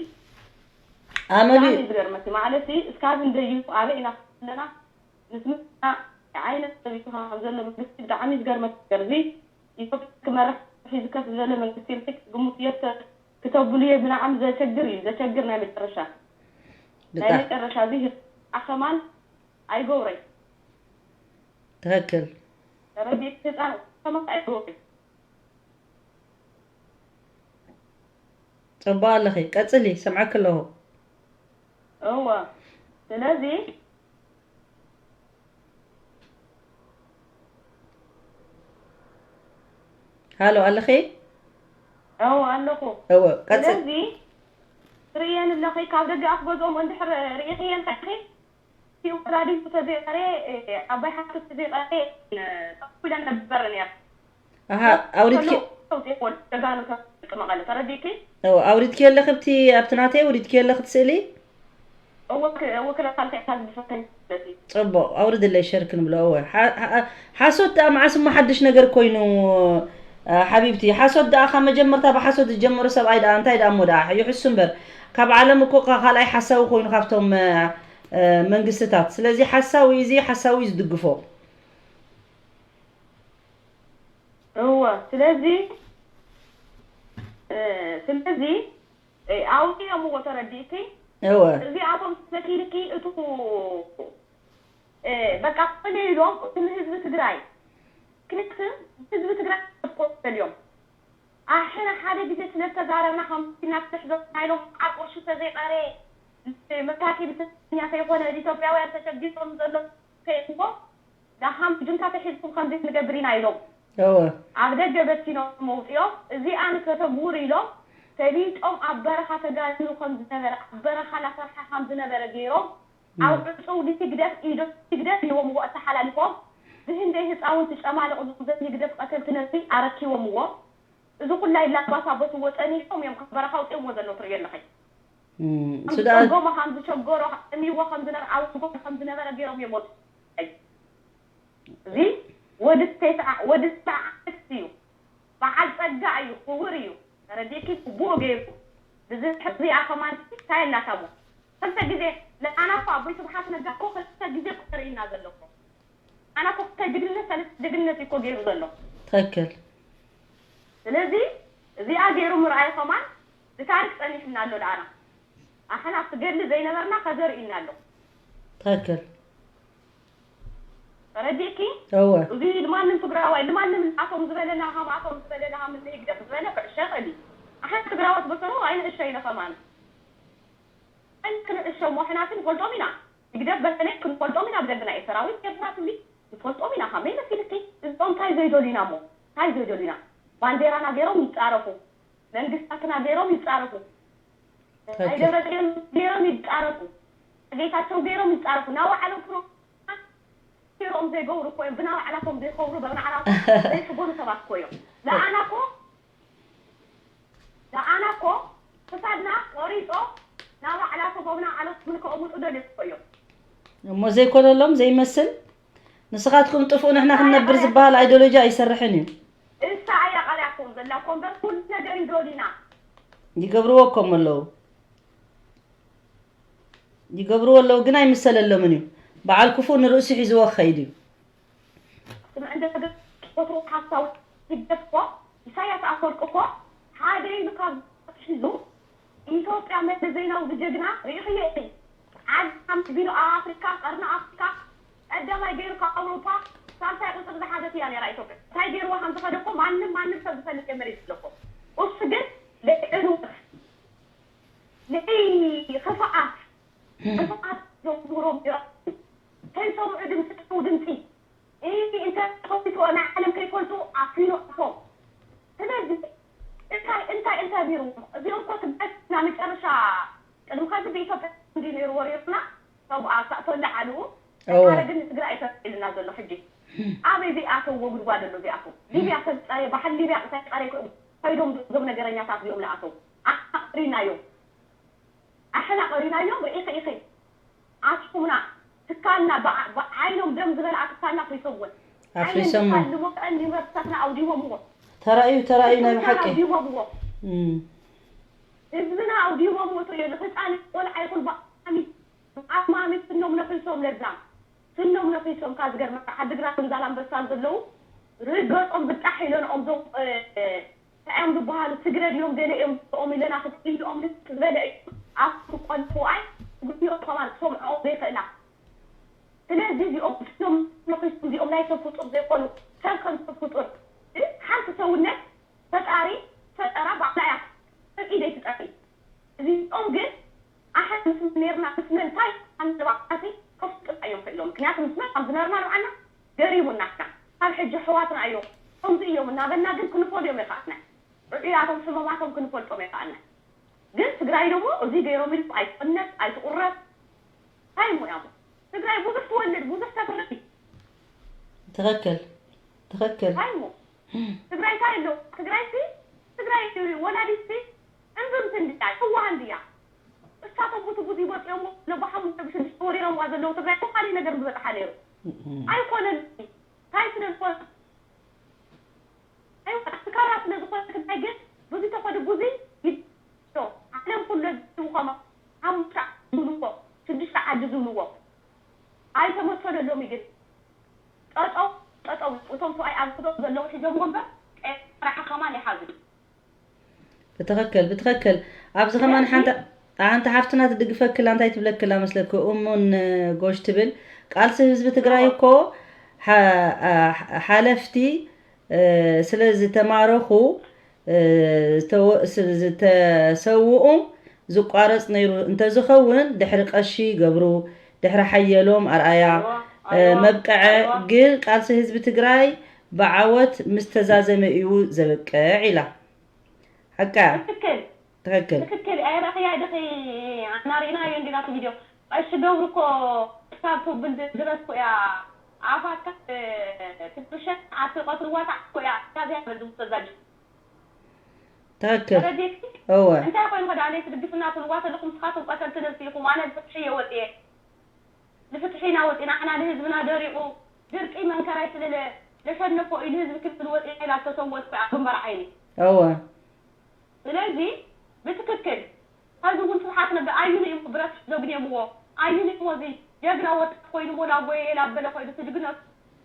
ኣመሉ ብጣዕሚ እዩ ዝገርመኪ። ማለትሲ እስካብ እንደዩ ኣበይ ኢና ዘለና? ምስ ምና ዓይነት ሰብ እዩ ከም ዘሎ መንግስቲ ብጣዕሚ እዩ ዝገርመኪ ነገር እዚ። ኢትዮጵያ ክመርሕ ሒዙ ከፍ ዝበለ መንግስቲ ኢልኪ ክትግምትዮ ተ-፣ ክተብልዮ ብንዓም ዘቸግር እዩ፣ ዘቸግር ናይ መጨረሻ። ናይ ብጣ-፣ መጨረሻ እዚ ህፃን ከማን ኣይገብሮይ። ትኽክል። ተረዲእኪ? ህፃን ከማን ኣይገብሮይ። ጽቡቕ ኣለኺ፣ ቀጽሊ፣ ሰምዐኪ ኣለኹ። እወ። ስለዚ ሃሎ፣ ኣለኺ? እወ፣ ኣለኹ። እወ፣ ቀጽሊ። ስለዚ ትርእየን ኣለኺ፣ ካብ ደገ ኣፍ ገዝኦም እንድሕር ርኢኽየን ከለኺ፣ እቲ ወላዲቱ ተዘይቐረ፣ ዓባይ ሓፍቱ ተዘይቐረ፣ ጠፍ ኢለን ነበር ነይረ። ኣሃ፣ ኣውሪድኪ? ከሎ ተውፅኦ ጀጋኑ ተመቐለ፣ ተረዲእኪ? እወ፣ ኣውሪድኪ ኣለኺ ኣብቲ፣ ኣብቲ ናተይ ኣውሪድኪ ኣለኺ እቲ ስእሊ? እወ፣ ክ-፣ እወ፣ ክልተ ካልተይ ካብ ዝፈተኝ ማለት እዩ። ጽቡቕ፣ ኣውርድለይ ሸር ክንብሎ። እወ፣ ሓ-፣ ሓ-፣ ሓሶት ደኣ መዓስ እሞ ሓድሽ ነገር ኮይኑ፣ እ፣ ሓቢብቲ? ሓሶት ደኣ ካብ መጀመርታ ብሓሶት ዝጀመሩ ሰብኣይ ደኣ እንታይ ደኣ እሞ ደኣ ይሕሱ እምበር፣ ካብ ዓለም እኮ ካ-፣ ካልኣይ ሓሳዊ ኮይኑ ካብቶም፣ እ፣ እ፣ መንግስትታት። ስለዚ ሓሳዊ እዚ ሓሳዊ እዩ ዝድግፎ። እወ፣ ስለዚ፣ እ፣ ስለዚ፣ እ፣ ኣውፂኦምዎ ተረዲእኪ? እወ። እዚኣቶም መኪንኪ እቱ፣ እ፣ በቃ ኮነ ኢሎም እቲ ንህዝቢ ትግራይ ክንክን ህዝቢ ትግራይ ክቆተል እዮም። ኣሕና ሓደ ግዜ ስለዝተዛረብና ከም ኢና ክትሕዞ ኢሎም ኣብ ቁርሺ ተዘይቀረ መካኪ ብትኛ ከይኮነ ኢትዮጵያውያን ተሸጊጦም ዘሎ ከይኮ ዳሓም ጁንታ ተሒዝኩም ከምዚ ንገብር ኢና ኢሎም እወ። ኣብ ደገ በቲኖም መውፅኦም እዚኣ ንከተግብሩ ኢሎም ፈሊጦም ኣብ በረኻ ተጋዲሉ ከም ዝነበረ ኣብ በረኻ እናሰርሐ ከም ዝነበረ ገይሮም ኣብ ዕፅው ንህግደፍ ኢዶም ህግደፍ ሂቦምዎ ኣተሓላሊፎም ብህንደይ ህፃውንቲ ጨማልቕ ዝኹዘት ህግደፍ ቀተልቲ ነብሲ ኣረኪቦምዎ። እዚ ኩላይ ላባሳ በቲ ወጠን ኢሎም እዮም ካብ በረኻ ኣውፅኦምዎ ዘለዉ ትርእዮ ኣለኺ። እም፣ እሱ ደኣ ጎማ ከም ዝሸገሮ፣ ጠሚዎ ከም ዝነበረ፣ ኣብ ጎማ ከም ዝነበረ ገይሮም እዮም ወጡ። እዚ ወዲ ተስዓ፣ ወዲ ተስዓ ዓመት እዩ። በዓል ጸጋ እዩ፣ ክቡር እዩ። ተረዲእኪ? ግቡኡ ገይሩ። ብዚ ሕዚ እዚኣ ከማን እንታይ ኣላታ እሞ? ክልተ ግዜ ለኣና እኮ ኣቦይ ስብሓት ነጋ እኮ ክልተ ግዜ እኮ ተርእይና ዘሎ እኮ። ኣና እኮ ክልተ ጅግንነት፣ ሰለስተ ጅግንነት እዩ እኮ ገይሩ ዘሎ። ትኽክል። ስለዚ እዚኣ ገይሩ ምርኣዩ ከማን ብታሪክ ጸኒሕና ኣሎ ለኣና። ኣሕና ኣብቲ ገድሊ ዘይነበርና ከዘርእዩና ኣሎ። ትኽክል። ተረዲእኪ? እወ። እዚ ንማንም ትግራዋይ፣ ንማንም ኣቶም ዝበለና ሃም፣ ኣቶም ዝበለና ሃም፣ ንህግደፍ ዝበለ ክዕሸ ይኽእል እዩ። ኣሕና ትግራዋት በሰሩ ኣይንዕሸ ኢለ ከማን። ኣይ ክንዕሸ እሞ ኣሕና ክንፈልጦም ኢና። ህግደፍ በተለይ ክንፈልጦም ኢና ብደንቢ ናይ ሰራዊት ኤርትራ ትብሊ ንፈልጦም ኢና። ከመይ መሲልኪ? እዚኦም እንታይ ዘይደልዩና እሞ? እንታይ ዘይደልዩና? ባንዴራና ገይሮም ይጻረፉ። መንግስታትና ገይሮም ይጻረፉ። ናይ ትክክል። ደብረጽዮን ገይሮም ይጻረፉ። ጌታቸው ገይሮም ይጻረፉ። ናባዕሎም ፕሮ-፣ ገይሮም ዘይገብሩ እኮ እዮም። ብናባዕላቶም ዘይከብሩ፣ ብናባዕላቶም ዘይሕጎኑ ሰባት እኮ እዮም። ንኣና እኮ፣ ንኣና እኮ ክሳድና ቆሪጾ ናባዕላቶም፣ ብናባዕላቶም ንከቐምጡ ደልዮ እኮ እዮም። እሞ ዘይኮነሎም ዘይመስል፣ ንስኻትኩም ጥፍኡ ንሕና ክንነብር ዝበሃል ኣይዲዮሎጂ ኣይሰርሕን እዩ። እሳ እያ ቀልያቶም ዘላ እኮ እምበር ኩሉ ነገር ይደልዩና። ይገብርዎ እኮም ኣለዉ። ይገብርዎ ኣለዉ፣ ግን ኣይምሰለሎምን እዩ። በዓል ክፉእ ንርእሱ ሒዝዎ ክኸይድ እዩ። ስምዕ እንደ ወትሩ ሓሳዊ ህግደፍ እኮ፣ ኢሳያስ ኣፈወርቂ እኮ ሓደ ኢሉ ካብ ሒዙ፣ ኢትዮጵያ መለስ ዜናዊ ዝጀግና ርኢኽዮ ኢኺ። ዓለም ቢሉ ኣብ ኣፍሪካ፣ ቀርኒ ኣፍሪካ ቀዳማይ ገይሩ ካብ ኣውሮፓ ሳልሳይ ቁፅሪ ዝሓዘት እያ ነይራ ኢትዮጵያ። እንታይ ገይርዋ ከም ዝኸደ እኮ ማንም ማንም ሰብ ዝፈልጥ እየ መሬት ዝለኮ። እሱ ግን ልዕሉ ልዕሊ ክፍኣት፣ ክፍኣት ዘውርዎም እዮም። ከይሰምዑ ድምፂ፣ ጥዑ ድምፂ። እ፣ እንተ ተኸፊትዎ ናይ ዓለም ከይፈልጡ ኣፊኑ ኣፎም። ስለዚ እንታይ፣ እንታይ፣ እንታይ ነይርዎም? እዚኦም እኮ ትግራይ ናብ መጨረሻ ቅድሚ ከዚ ብኢትዮጵያ እንዲ ነይሩ ወሪርና፣ ካብኡ ኣሳእቶ እንዳዓልኡ፣ እወ። ሓደ ግን ንትግራይ እዩ ተፈቒድና ዘሎ ሕጂ። ኣበይ ዘይኣተውዎ ጉድጓድ ኣሎ እዚኣቶም? ሊብያ ተፀረየ፣ ባሕሪ ሊብያ እንታይ ፀረየ ከ-፣ ከይዶም እዞም ነገረኛታት እዚኦም ለኣተው? ኣሕና ቀሪናዮም። ኣሕና ቀሪናዮም፣ ርኢኺ ኢኺ። ኣስኹምና፣ ትካልና፣ ብዓ-፣ ብዓይኖም ደም ዝበልዓ ትካልና ኣፍሪሶምወን። ኣፍሪሶምወን። ዓይነን ትካል ልሞቀን ንብረትታትና ኣውዲሞምዎ። ተራእዩ፣ ተራእዩ ናይ ትካልና ብሓቂ። ኣውዲሞምዎ። እም። ህዝብና ኣውዲሞምዎ፣ ተዮ፣ ንህፃን ቆልዓ ይኹን ብዓሚ፣ ብዓሚ፣ ብዓሚ ስኖም ነኺሶም ለዛም። ስኖም ነኺሶም ካብ ዝገርመካ ዓድግራትን ዛላንበሳን ዘለዉ ርገጾም ብጣሕ ኢለንኦም ዞም፣ እ፣ እ፣ እንታይ እዮም ዝበሃሉ? ትግረ ድዮም ገለ እዮም ኦም ኢለና ክትብል ኢሎም ዝበለ እዩ። ኣብ ክቆልፉ ኣይ ጉድኦም ከማን ክሰምዖም ዘይክእላ። ስለዚ እዚኦም ስኖም ነኺሶም እዚኦም ናይ ሰብ ፍጡር ዘይኮኑ ሰብ ከም ሰብ ፍጡር፣ እ፣ ሓንቲ ሰውነት ፈጣሪ ፈጠራ ባዕላ እያ። ሰብ ኢደይ ትጠፊ። እዚኦም ግን ኣሕና ምስ መን ነርና፣ ምስ መን እንታይ ኣንባባሲ ከፍጥና እዮም ክእሎም። ምክንያቱ ምስ መን ከም ዝነርና ንባዕልና ገሪሙና ኢና። ካብ ሕጂ ኣሕዋትና እዮም፣ ከምዚ እዮም እናበልና ግን ክንፈልዮም ኣይከኣልናን። ርዑያቶም ሕመማቶም ክንፈልጦም ኣይከኣልናን። ግን ትግራይ ደሞ እዚ ገይሮም ኢሉ ኣይትቕነስ፣ ኣይትቑረስ። እንታይ እሞ እያ እሞ? ትግራይ ብዙሕ ትወልድ፣ ብዙሕ ተፍሪ። ትኽክል፣ ትኽክል። እንታይ እሞ? ትግራይ እንታይ ኣሎ? ትግራይ ሲ፣ ትግራይ ወላዲት ሲ፣ እምብምቲ እንድያ፣ የዋህ እንድያ። እሳቶም ቡቲ ቡቲ ይወፅኦም፣ ለቦ ሓሙሽተ ብሽዱሽተ ወሪሮምዋ ዘለዉ ትግራይ እኮ ካሊእ ነገር ምበፅሓ ነይሩ። እም። ኣይኮነን። እንታይ ስለ ዝኾነ? ኣይዋ፣ ኣፍሪካውያን ስለ ዝኾነ ትግራይ ግን ብዙ ተኾነ ብዙ ይድዶ። ዓለም ኩሎ ዝብሉ ከማ ሓሙሽተ ዓዲ ዝብልዎ፣ ሽዱሽተ ዓዲ ዝብልዎ። ኣይተመሰለሎም ግን። ጠጠው፣ ጠጠው። እቶም ሰብኣይ ኣብ ክዶ ዘለዉ ሒዞምዎ እምበር፣ ቀይሕ ስራሕ ከማን ይሓዙ። ብትኽክል፣ ብትኽክል። ኣብዚ ከማን ስለዚ ሓንቲ፣ ሓንቲ ሓፍትና ትድግፈክላ፣ እንታይ ትብለክላ መስለኪ? እሙን ጎሽ ትብል፣ ቃልሲ ህዝቢ ትግራይ እዎ። እኮ ሓ-፣ ሓ-፣ ሓለፍቲ፣ እ፣ ስለ ዝተማረኹ፣ እ፣ ዝተወ-፣ ስ-፣ ዝተሰውኡ ዝቋረጽ ነይሩ እንተዝኸውን፣ ድሕሪ ቀሺ ገብሩ፣ ድሕሪ ሓየሎም ኣርኣያ፣ እዎ፣ እ፣ ኣይዋ፣ መብቅዐ። ኣይዋ። ግን ቃልሲ ህዝቢ ትግራይ ብዓወት ምስ ተዛዘመ እዩ ዘብቅዕ ኢላ። ሓቃ። ትክክል። ትክክል። ትክክል። ኣይ ረኺያ ድኺ ኣና ርኢናዮ እንዲና እቲ ቪድዮ። ቀሺ ገብሩ እኮ ክሳብ ትብል ድረስ እኮ እያ ኣፋት ትብሸ ኣቲ ቀትርዋታ እኮ እያ። ካብያ በዚ ሙስተዛጅ። ትክክል። ተረዲእኪ? እወ። እንታይ ኮይኑ ከዳ ለይቲ ድግፍና ትልዋ ዘለኹም ንስኻትኩም ቀተልቲ ነብሲ ኢኹም። ኣነ ብፍትሒ እየ ወፅየ። ንፍትሒ ኢና ወፂና፣ ንሕና ንህዝብና ደሪቑ ድርቂ መንከራይ ስለ ለሸነፎ ኢሉ ህዝቢ ክብል ወፂና ኢላ ዝተሰወት እኮ እያ ግንባር ዓይኒ። እወ። ስለዚ ብትክክል፣ ሐዚ እውን ስብሓት ነጋ ኣዩን እዩ ብረት ዘግንየምዎ፣ ኣዩን እዩ እዚ ጀግና ወጣት ኮይኑ ሞላ ጎየ ላበለ ኮይኑ እቲ ጅግነቱ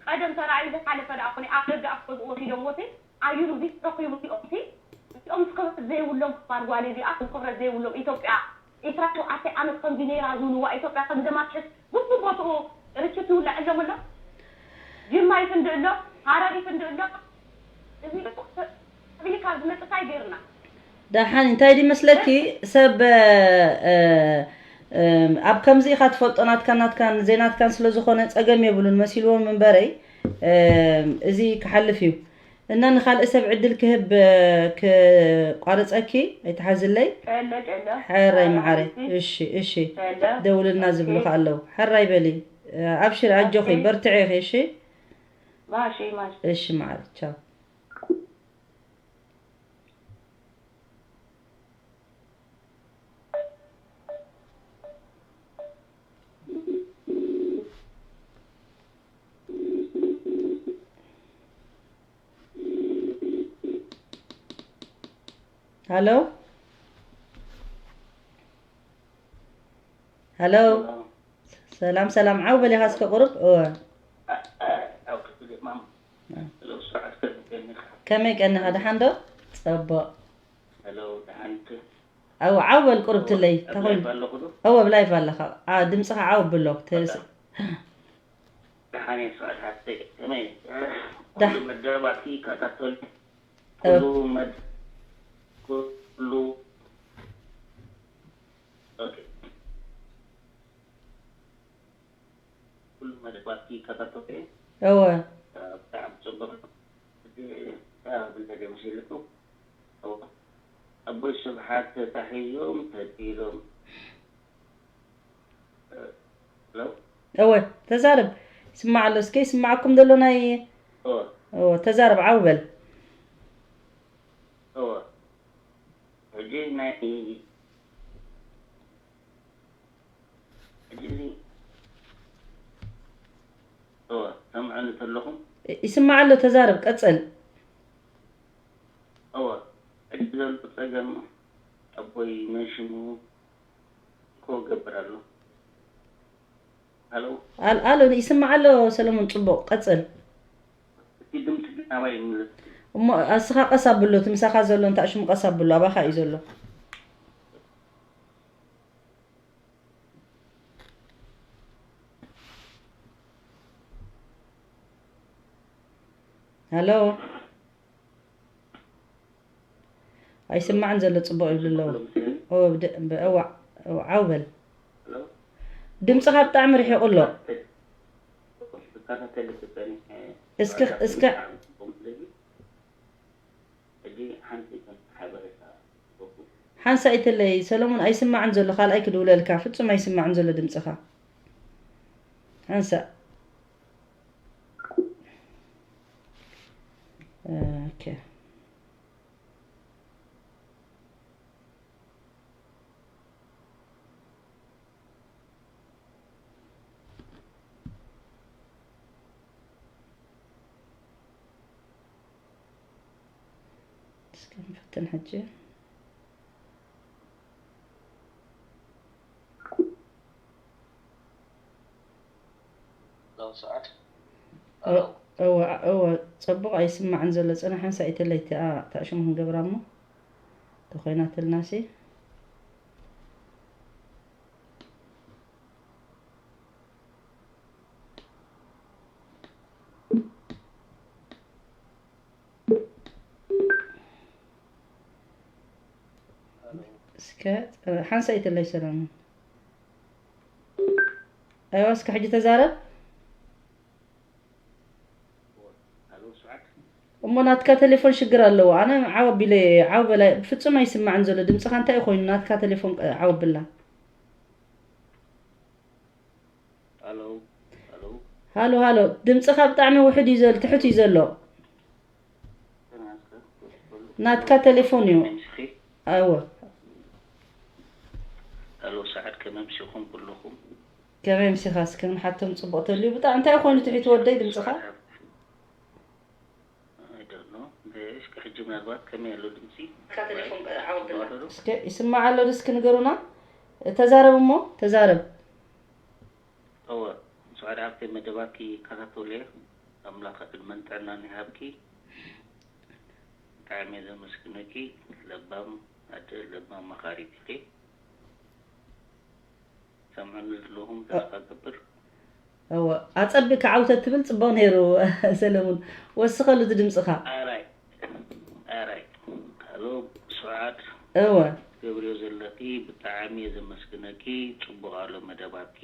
ቀደም ተራእዩ ዝሓለፈ ደኣ ኮነ ኣብ ደገ ኣብ ገዝኡ ወሲዶምዎ እቲ ኣዩን እዚ ረኺቡ እዚኦም እቲ እዚኦም ክብረት ዘይብሎም ክፋል ጓል እዚኣ ክብረት ዘይብሎም ኢትዮጵያ ዒስራ ሸውዓተ ዓመት ከምዚ ነይራ ዝብልዋ ኢትዮጵያ ከም ደማ ትሕስ ግቡእ ቦትኡ ርችት ይውላዕ ኣሎ ምሎ ጅማ ይፍንድእ ኣሎ ሃረር ይፍንድእ ኣሎ እዚ ኣቢልካ ዝመፅእ እንታይ ገይርና። ደሓን እንታይ ድመስለኪ ሰብ ኣብ ከምዚ ኢኻ ትፈልጦ ናትካን ናትካን ዜናትካን ስለ ዝኾነ ጸገም የብሉን መሲልዎም እምበረይ እዚ ክሓልፍ እዩ እና ንኻልእ ሰብ ዕድል ክህብ ክቋርጸኪ ኣይትሓዝለይ። ጨሎ ጨሎ። ሕራይ መዓረይ። እሺ እሺ። ደውልና ዝብሉኻ ኣለዉ። ሕራይ በሊ። ኣብሽሪ ኣጆኺ በርትዒ ኢኺ እሺ። ማሺ ማሺ። እሺ መዓረይ ቻው። ሃሎ። ሃሎ። ሰላም፣ ሰላም። ዓው በል ኢኻ እስከ ቁሩብ። እወ። ከመይ ቀኒኻ? ደሓን ዶ? ጸቡቕ። ኣው፣ ዓው በል ቁሩብ ትለይ። እንታይ ኮይኑ? እወ፣ ብላይቭ ኣለኻ። ኣ፣ ድምፅኻ ዓው ብሎ። ተስ-፣ ደሓን እየ፣ ስብሓት ሓፍተይ። ከመይ? ደሕ- ኩሉ መደባትኪ ይከታተል። እ- ኩሉ መድ-፣ ኩሉ፣ ኦኬ። ኩሉ መደባትኪ ይከታተል እየ። እወ። እ፣ ብጣዕሚ ፅቡቅ። እዚ፣ እ፣ ብለደ መሲልኩ። እወ። ኣቦይ ስብሓት ተታሒዞም ተቢሎም። እ፣ ሄሎ? እወ፣ ተዛረብ። ይስማዕ ኣሎ። እስከ ይስማዓኩም ዘሎ ናይ፣ እወ። እወ፣ ተዛረብ፣ ዓው በል። እወ። ሕጂ ናይ፣ ሕጂ እዚ፣ እወ፣ ሰምዑኒ ተለኹም? ይስማዕ ኣሎ፣ ተዛረብ፣ ቀጽል። እወ፣ ሕጂ ዘሎ ጸገም ኣቦይ መን ሽሙ ክገብር ኣሎ። ሃሎ? ኣል-፣ ኣሎ፣ ይስማዕ ኣሎ ሰለሞን፣ ጽቡቕ፣ ቀጽል። እቲ ድምፂ ግን ናባይ ይምለስ። እሞ እስኻ ቀስ ኣብሎ፣ እቲ ምሳኻ ዘሎ እንታይ ሽሙ ቀስ ኣብሎ፣ ኣባኻ እዩ ዘሎ። ሃሎ? ኣይስማዕን ዘሎ፣ ጽቡቕ ይብሉ ኣለዉ። ኩሎም ስኒ። እወ፣ ብድ-፣ ብ-፣ እዋዕ፣ እዋዕ፣ ዓው በል። ሄሎ? ድምፅኻ ብጣዕሚ ርሒቑ ኣሎ። ተከታተሊ ክፀንሕ እስኪ፣ እስኪ። ብጣዕሚ ጽቡቕ። ስለዚ ሕጂ ሓንቲ ሓበሬታ ጽቡቕ። ሓንሳእ ይተለይ ሰለሙን፣ ኣይስማዕን ዘሎ፣ ካልኣይ ክድውለልካ፣ ፍጹም ኣይስማዕን ዘሎ ድምፅኻ። ሓንሳእ። ኦኬ። እስከ ንፈትን ሕጂ። ለው ሰዓት። እ-፣ እወ፣ እወ፣ ጽቡቕ ኣይስማዕን ዘሎ። ጽናሕ ሓንሳእ ይተለይ፣ እታ ሽሙ ክንገብራ እሞ ተኾይናትልናሲ። እስከ፣ ሓንሳእ ይተለይ ሰላም። ኣይዋ፣ እስከ ሕጂ ተዛረብ። እሞ ናትካ ቴሌፎን ሽግር ኣለዎ። ኣነ ዓው ኣቢለ፣ ዓው በላይ፣ ብፍጹም ኣይስማዕን ዘሎ። ድምፅኻ እንታይ ኮይኑ? ናትካ ቴሌፎን ቀ-፣ ዓው ኣብላ። ሃሎ፣ ሃሎ። ሃሎ፣ ሃሎ። ድምፅኻ ብጣዕሚ ውሑድ እዩ ዘሎ፣ ትሑት እዩ ዘሎ። ናትካ ቴሌፎን እዩ። ኣዎ። ሄሎ፣ ሰዓት ከመይ ኣምሲኹም ኩልኹም? ከመይ ኣምሲኻ? እስከ ንሓቶም ጽቡቕ ተልዩ። ብጣዕሚ እንታይ ኮይኑ ትሒት ወደይ ድምጽኻ? I don't know። እስከ ሕጂ ምናልባት ከመይ ኣሎ ድምጺ? እስከ ይስማዕ ኣሎ ዶ እስኪ ንገሩና። ተዛረብ እሞ፣ ተዛረብ። እወ፣ ሰዓት ሃብተይ መደባትኪ ይከታተሎ እየ። ኣምላኽ ዕድመን ጥዕናን ይሃብኪ። ብጣዕሚ እየ ዘመስግነኪ። ለባም ኣደ፣ ለባም መኻሪት ኢኺ። ሰምዑኒ ዘለኹም ተስፋ ገብር። እወ፣ ኣጸቢቕካ ዓውተት ትብል ጽቡቕ ነይሩ ሰለሙን። ወስኸሉ እቲ ድምጽኻ። ኣራይ፣ ኣራይ። ሃሎ፣ ስዓድ። እወ። ትገብርዮ ዘለኺ ብጣዕሚ እየ ዘመስግነኪ። ጽቡቕ ኣሎ መደባትኪ።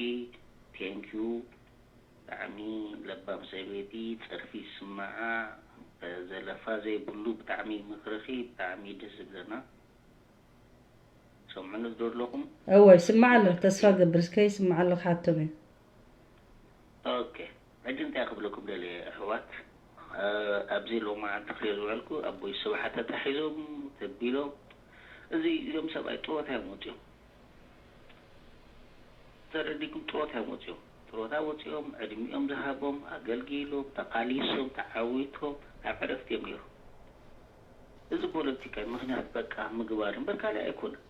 Thank you። ብጣዕሚ ለባም ሰበይቲ፣ ጸርፊ ይስምዓ፣ ዘለፋ ዘይብሉ፣ ብጣዕሚ ምኽርኺ ብጣዕሚ ደስ ዝብለና። ሰምዑኒ ዶ ኣለኹም? እወ፣ ይስማዕ ኣሎ። ተስፋ ገብር፣ እስከ ይስማዕ ኣሎ፣ ክሓቶም እዩ። ኦኬ፣ ሕጂ እንታይ ክብለኩም ደልየ ኣሕዋት፣ እ፣ ኣብዚ ሎማዓንቲ ክሪኦ ዝውዕልኩ ኣቦይ ስብሓት ተታሒዞም ተቢሎም፣ እዚ፣ እዞም ሰብኣይ ጥሮታ እዮም ወፂኦም። ተረዲኩም ጥሮታ እዮም ወፂኦም። ጥሮታ ወፂኦም፣ ዕድሚኦም ዝሃቦም፣ ኣገልጊሎም፣ ተቃሊሶም፣ ተዓዊቶም፣ ኣብ ዕረፍቲ እዮም ነይሮም። እዚ ፖለቲካ ምኽንያት በቃ ምግባር እምበር ካልእ ኣይኮነን።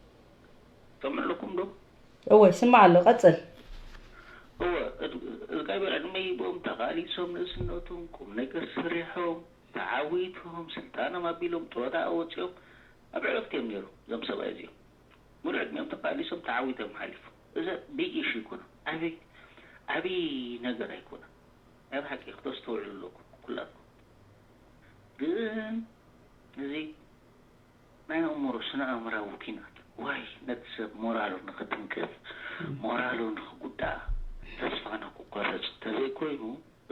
ሰምዑ ኣለኩም ዶ? እወ፣ ይስማዕ ኣሎ፣ ቀጽል። እወ፣ እድ- እግዚኣብሔር ዕድመ ሂቦም ተቓሊሶም ንእስነቶም ቁም ነገር ሰሪሖም ተዓዊቶም ስልጣኖም ኣቢሎም ጥሮታ ኣወፂኦም ኣብ ዕረፍቲ እዮም ነይሩ። እዞም ሰብኣይ እዚኦም ሙሉእ ዕድሚኦም ተቓሊሶም ተዓዊቶም ሓሊፉ። እዚ ቢግ ኢሹ ኣይኮነ፣ ዓብይ ዓብይ ነገር ኣይኮነ። ናይ ብሓቂ ክተስተውዕሉ ኣለኩም ኩላትኩም። ግን እዚ ናይ ኣእምሮ ስነ ኣእምራዊ ኪናት ዋይ ነቲ ሰብ ሞራሉ ንክትንክፍ ሞራሉ ንክጉዳእ ተስፋ ንክቆርፅ ተዘይኮይኑ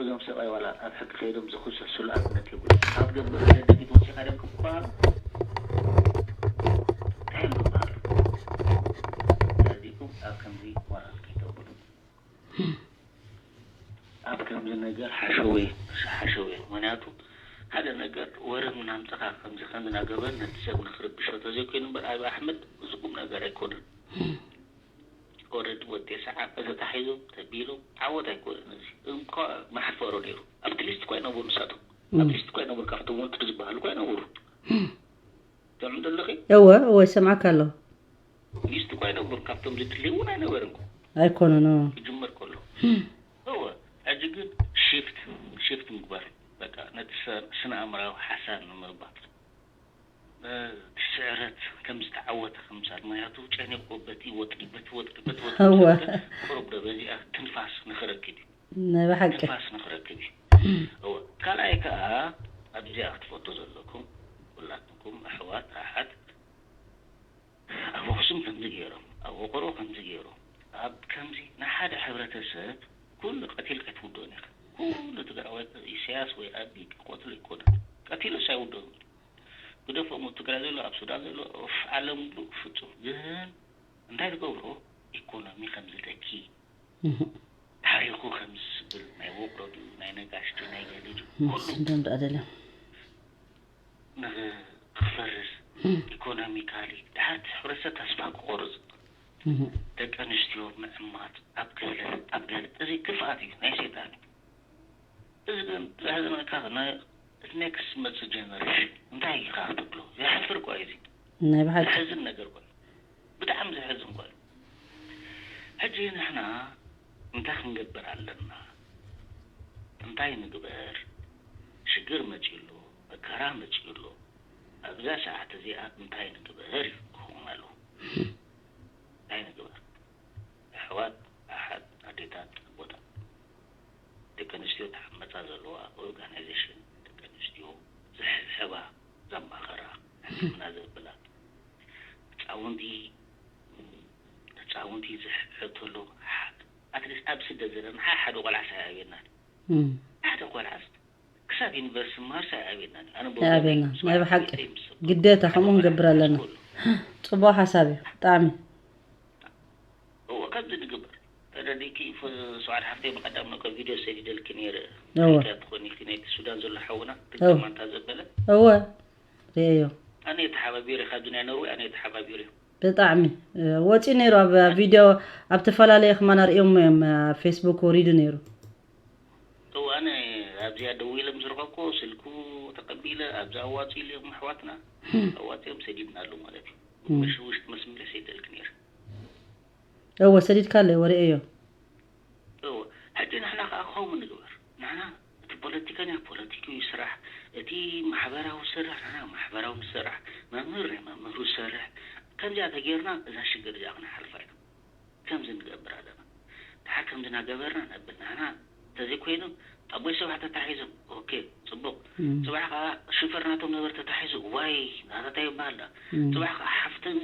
እዞም ሰብኣይ ዋላ ኣብ ሕጊ ከይዶም ዝኽሰስሉ ኣብነት የብሉ። ካብ ገበር ደደቢት ወፂኻ ደም ክበሃል እንታይ እዮም ዝበሃሉ? ስለዚኩም ኣብ ከምዚ ሞራል ከይተብሉ ኣብ ከምዚ ነገር ሓሸውየ ሓሸውየ። ምክንያቱ ሓደ ነገር ወረ እናምፀኻ ከምዚ ከምዚ እናገበር ነቲ ሰብ ንክርብሾ ተዘይኮይኑ እምበር ኣብ ኣሕመድ እዚ ቁም ነገር ኣይኮነን። ኦረድ ወጤ ሰዓብ ተታሒዞም ተቢሎም ዓወት ኣይኮነን እዚ እንኳ መሕፈሮ ነይሩ። ኣብቲ ሊስት እኳ ይነበሩ ንሳቶም ኣብቲ ሊስት እኳ ይነበሩ ካብቶም ወንትር ዝበሃሉ እኳ ይነበሩ። ከምኡ ዘለኺ እወ እወ ይሰምዓካ ኣለኹ። ሊስት እኳ ይነበሩ ካብቶም ዝድልዩ እውን ኣይነበርን እኮ ኣይኮነን። ክጅመር ከሎ እወ። ሕጂ ግን ሽፍት ሽፍት ምግባር በቃ ነቲ ስነ ኣእምራዊ ሓሳብ ንምርባጥ እቲ ስዕረት ከም ዝተዓወተ ከምሳል ምክንያቱ ጨኒቆ በቲ ወጥሪ በቲ ወጥሪ በቲ ወጥሪ እወ። ቁሩብ ዶ በዚኣ ትንፋስ ንክረክብ እዩ ናይ ብሓቂ ትንፋስ ንክረክብ እዩ። እወ ካልኣይ ከዓ ኣብዚኣ ክትፈቱ ዘለኩም ኩላትኩም ኣሕዋት ኣሓት ኣብ ኣክሱም ከምዚ ገይሮም ኣብ ውቅሮ ከምዚ ገይሮም ኣብ ከምዚ ንሓደ ሕብረተሰብ ኩሉ ቀቲልካ ኣይትውድኦን ኢኻ። ኩሉ ትግራዋይ ኢሳያስ ወይ ኣቢ ክቆትሎ ኣይኮነን። ቀቲሉስ ኣይውድኦን እዩ። ግደፎም ኣብ ትግራይ ዘሎ ኣብ ሱዳን ዘሎ ኦፍ ዓለም ሙሉእ ፍፁም ግን እንታይ ትገብሮ ኢኮኖሚ ከምዝደኪ ታሪኹ ከምዝስብር ናይ ውቅሮ ድዩ ናይ ነጋሽ ድዩ ናይ ገለ ድዩ ኩሉ ስንደም ደኣ ደለ ንክፈርስ ኢኮኖሚካሊ ድሓር እቲ ሕብረተሰብ ተስፋ ክቆርፅ ደቂ ኣንስትዮ ምዕማፅ ኣብ ገለ ኣብ ገለ እዚ ክፍኣት እዩ ናይ ሰይጣን እዩ። እዚ ግን ዘሕዝነካ ናይ እቲ ኔክስት መፅእ ጀነሬሽን እንታይ ኢኻ ክትብሎ ዘሕፍር እኳ እዩ እዚ ናይ ብሓቂ ዘሕዝን ነገር እኳ እዩ። ብጣዕሚ ዘሕዝን እኳ እዩ። ሕጂ ንሕና እንታይ ክንገብር ኣለና? እንታይ ንግበር? ሽግር መፂኡ ኣሎ፣ መከራ መፂኡ ኣሎ። ኣብዛ ሰዓት እዚኣ እንታይ ንግበር እዩ ክኸውን ኣለዎ። እንታይ ንግበር? ኣሕዋት ኣሓት ኣዴታት ኣቦታት ደቂ ኣንስትዮ ተሓመፃ ዘለዋ ኦርጋናይዜሽን ደቂ ኣንስትዮ ዝሕብሕባ ዘማኸራ ሕክምና ዘብላ ህፃውንቲ ህፃውንቲ ዝሕብሕብ ተሎ ኣትሊስት ኣብ ስደት ዘለና ሓደ ቆልዓ ሳይ ኣብየና ሓደ ቆልዓ ክሳብ ዩኒቨርሲቲ ምሃር ሳይ ኣብየና ኣነ ኣብየና ናይ ብሓቂ ግዴታ ከምኡ ክንገብር ኣለና። ፅቡቅ ሓሳብ እዩ ብጣዕሚ እዎ ከምዚ ንግበር ተረዲእኪ። ሰዓድ ሓፍተይ ብቀዳም ነከ ቪድዮ ሰዲደልኪ ነይረ እወ ትኾኒ ናይቲ ሱዳን ዘሎ ሓውና ግማንታ ዘበለ እወ ርእዮ ኣነ የተሓባቢረ ካብ ናይ ኖርዌይ ኣነ የተሓባቢረ ብጣዕሚ ወፂ ነይሩ ኣብ ቪድዮ ኣብ ተፈላለየ ከማና ርእዮም እዮም ኣብ ፌስቡክ ወሪዱ ነይሩ እወ ኣነ ኣብዚኣ ደዊለ ምስ ረኸብኮ ስልኩ ተቀቢለ ኣብዚ ኣዋፂ ኢሎም ኣሕዋትና ኣዋፂኦም ሰዲድና ኣሎ ማለት እዩ። ምሽ ውሽጢ መስመር ሰይደልክ ነይር እወ ሰዲድካ ኣለይ ወርእዮ እወ ሕጂ ንሕና ከዓ ከምኡ ንግበር። ንሕና እቲ ፖለቲከኛ ፖለቲካዊ ስራሕ፣ እቲ ማሕበራዊ ስራሕ ንሕና ማሕበራዊ ንሰርሕ፣ መምህር ናይ መምህሩ ዝሰርሕ። ከምዚኣ ተገይርና እዛ ሽግር እዚኣ ክነሓልፋ ኢና። ከምዚ ንገብር ኣለና። ድሓር ከምዚ እናገበርና ነብል ንሕና እንተዘይኮይኑ ኣቦይ ሰባሕ ተታሒዞም ኦኬ ፅቡቅ እም። ፅባሕ ከዓ ሽፈር ናቶም ነበር ተታሒዙ ዋይ ናታታ ይበሃል ዳ እም። ፅባሕ ከዓ ሓፍተን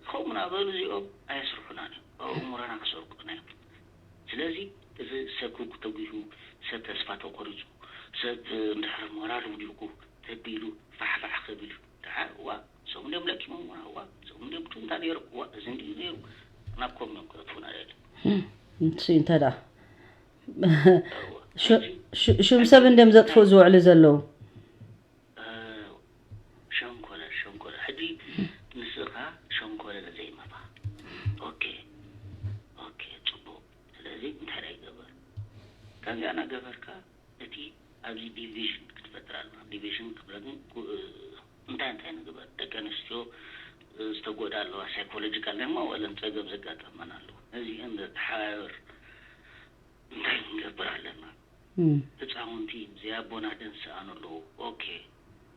ከምኡ ናበሉ እዚኦም ኣየስርሑናን እዮም ኣእምሮና ክሰርቁና እዮም ስለዚ እዚ ሰብ ክጉ ተጒሁ ሰብ ተስፋ ተቆሪፁ ሰብ እንድሕር ሞራል ውዲቁ ተቢሉ ፋሕፋሕ ክብል እዩ ድሓር እዋ እሶም እንዲኦም ለኪሞም እዋ እሶም እንዲኦም ጁንታ ነይሮም እዋ እዚ እንዲዩ ነይሩ ናብ ኮም እዮም ክነጥፉና ደሊ ንሱ እንታይ ደኣ ሽም ሰብ እንዲም ዘጥፍኡ ዝውዕሉ ዘለዉ ሸንኮለ ሸንኮለ ሕጂ ንስኻ ሸንኮለ ዘይመፋ ኦኬ ኦኬ ፅቡቅ ስለዚ እንታይ ደኣ ይገበር ከምዚኣ እናገበርካ እቲ ኣብዚ ዲቪዥን ክትፈጥር ኣለካ ዲቪዥን ክብለኒ እንታይ እንታይ ንግበር ደቂ ኣንስትዮ ዝተጎዳ ኣለዋ ሳይኮሎጂካል ናይ ማዋለን ፀገም ዘጋጠመን ኣለዉ ነዚአን ዘተሓባብር እንታይ ክንገብር ኣለና? ህፃውንቲ ዘይኣቦን ኣደን ዝሰኣኑ ኣለዉ። ኦኬ፣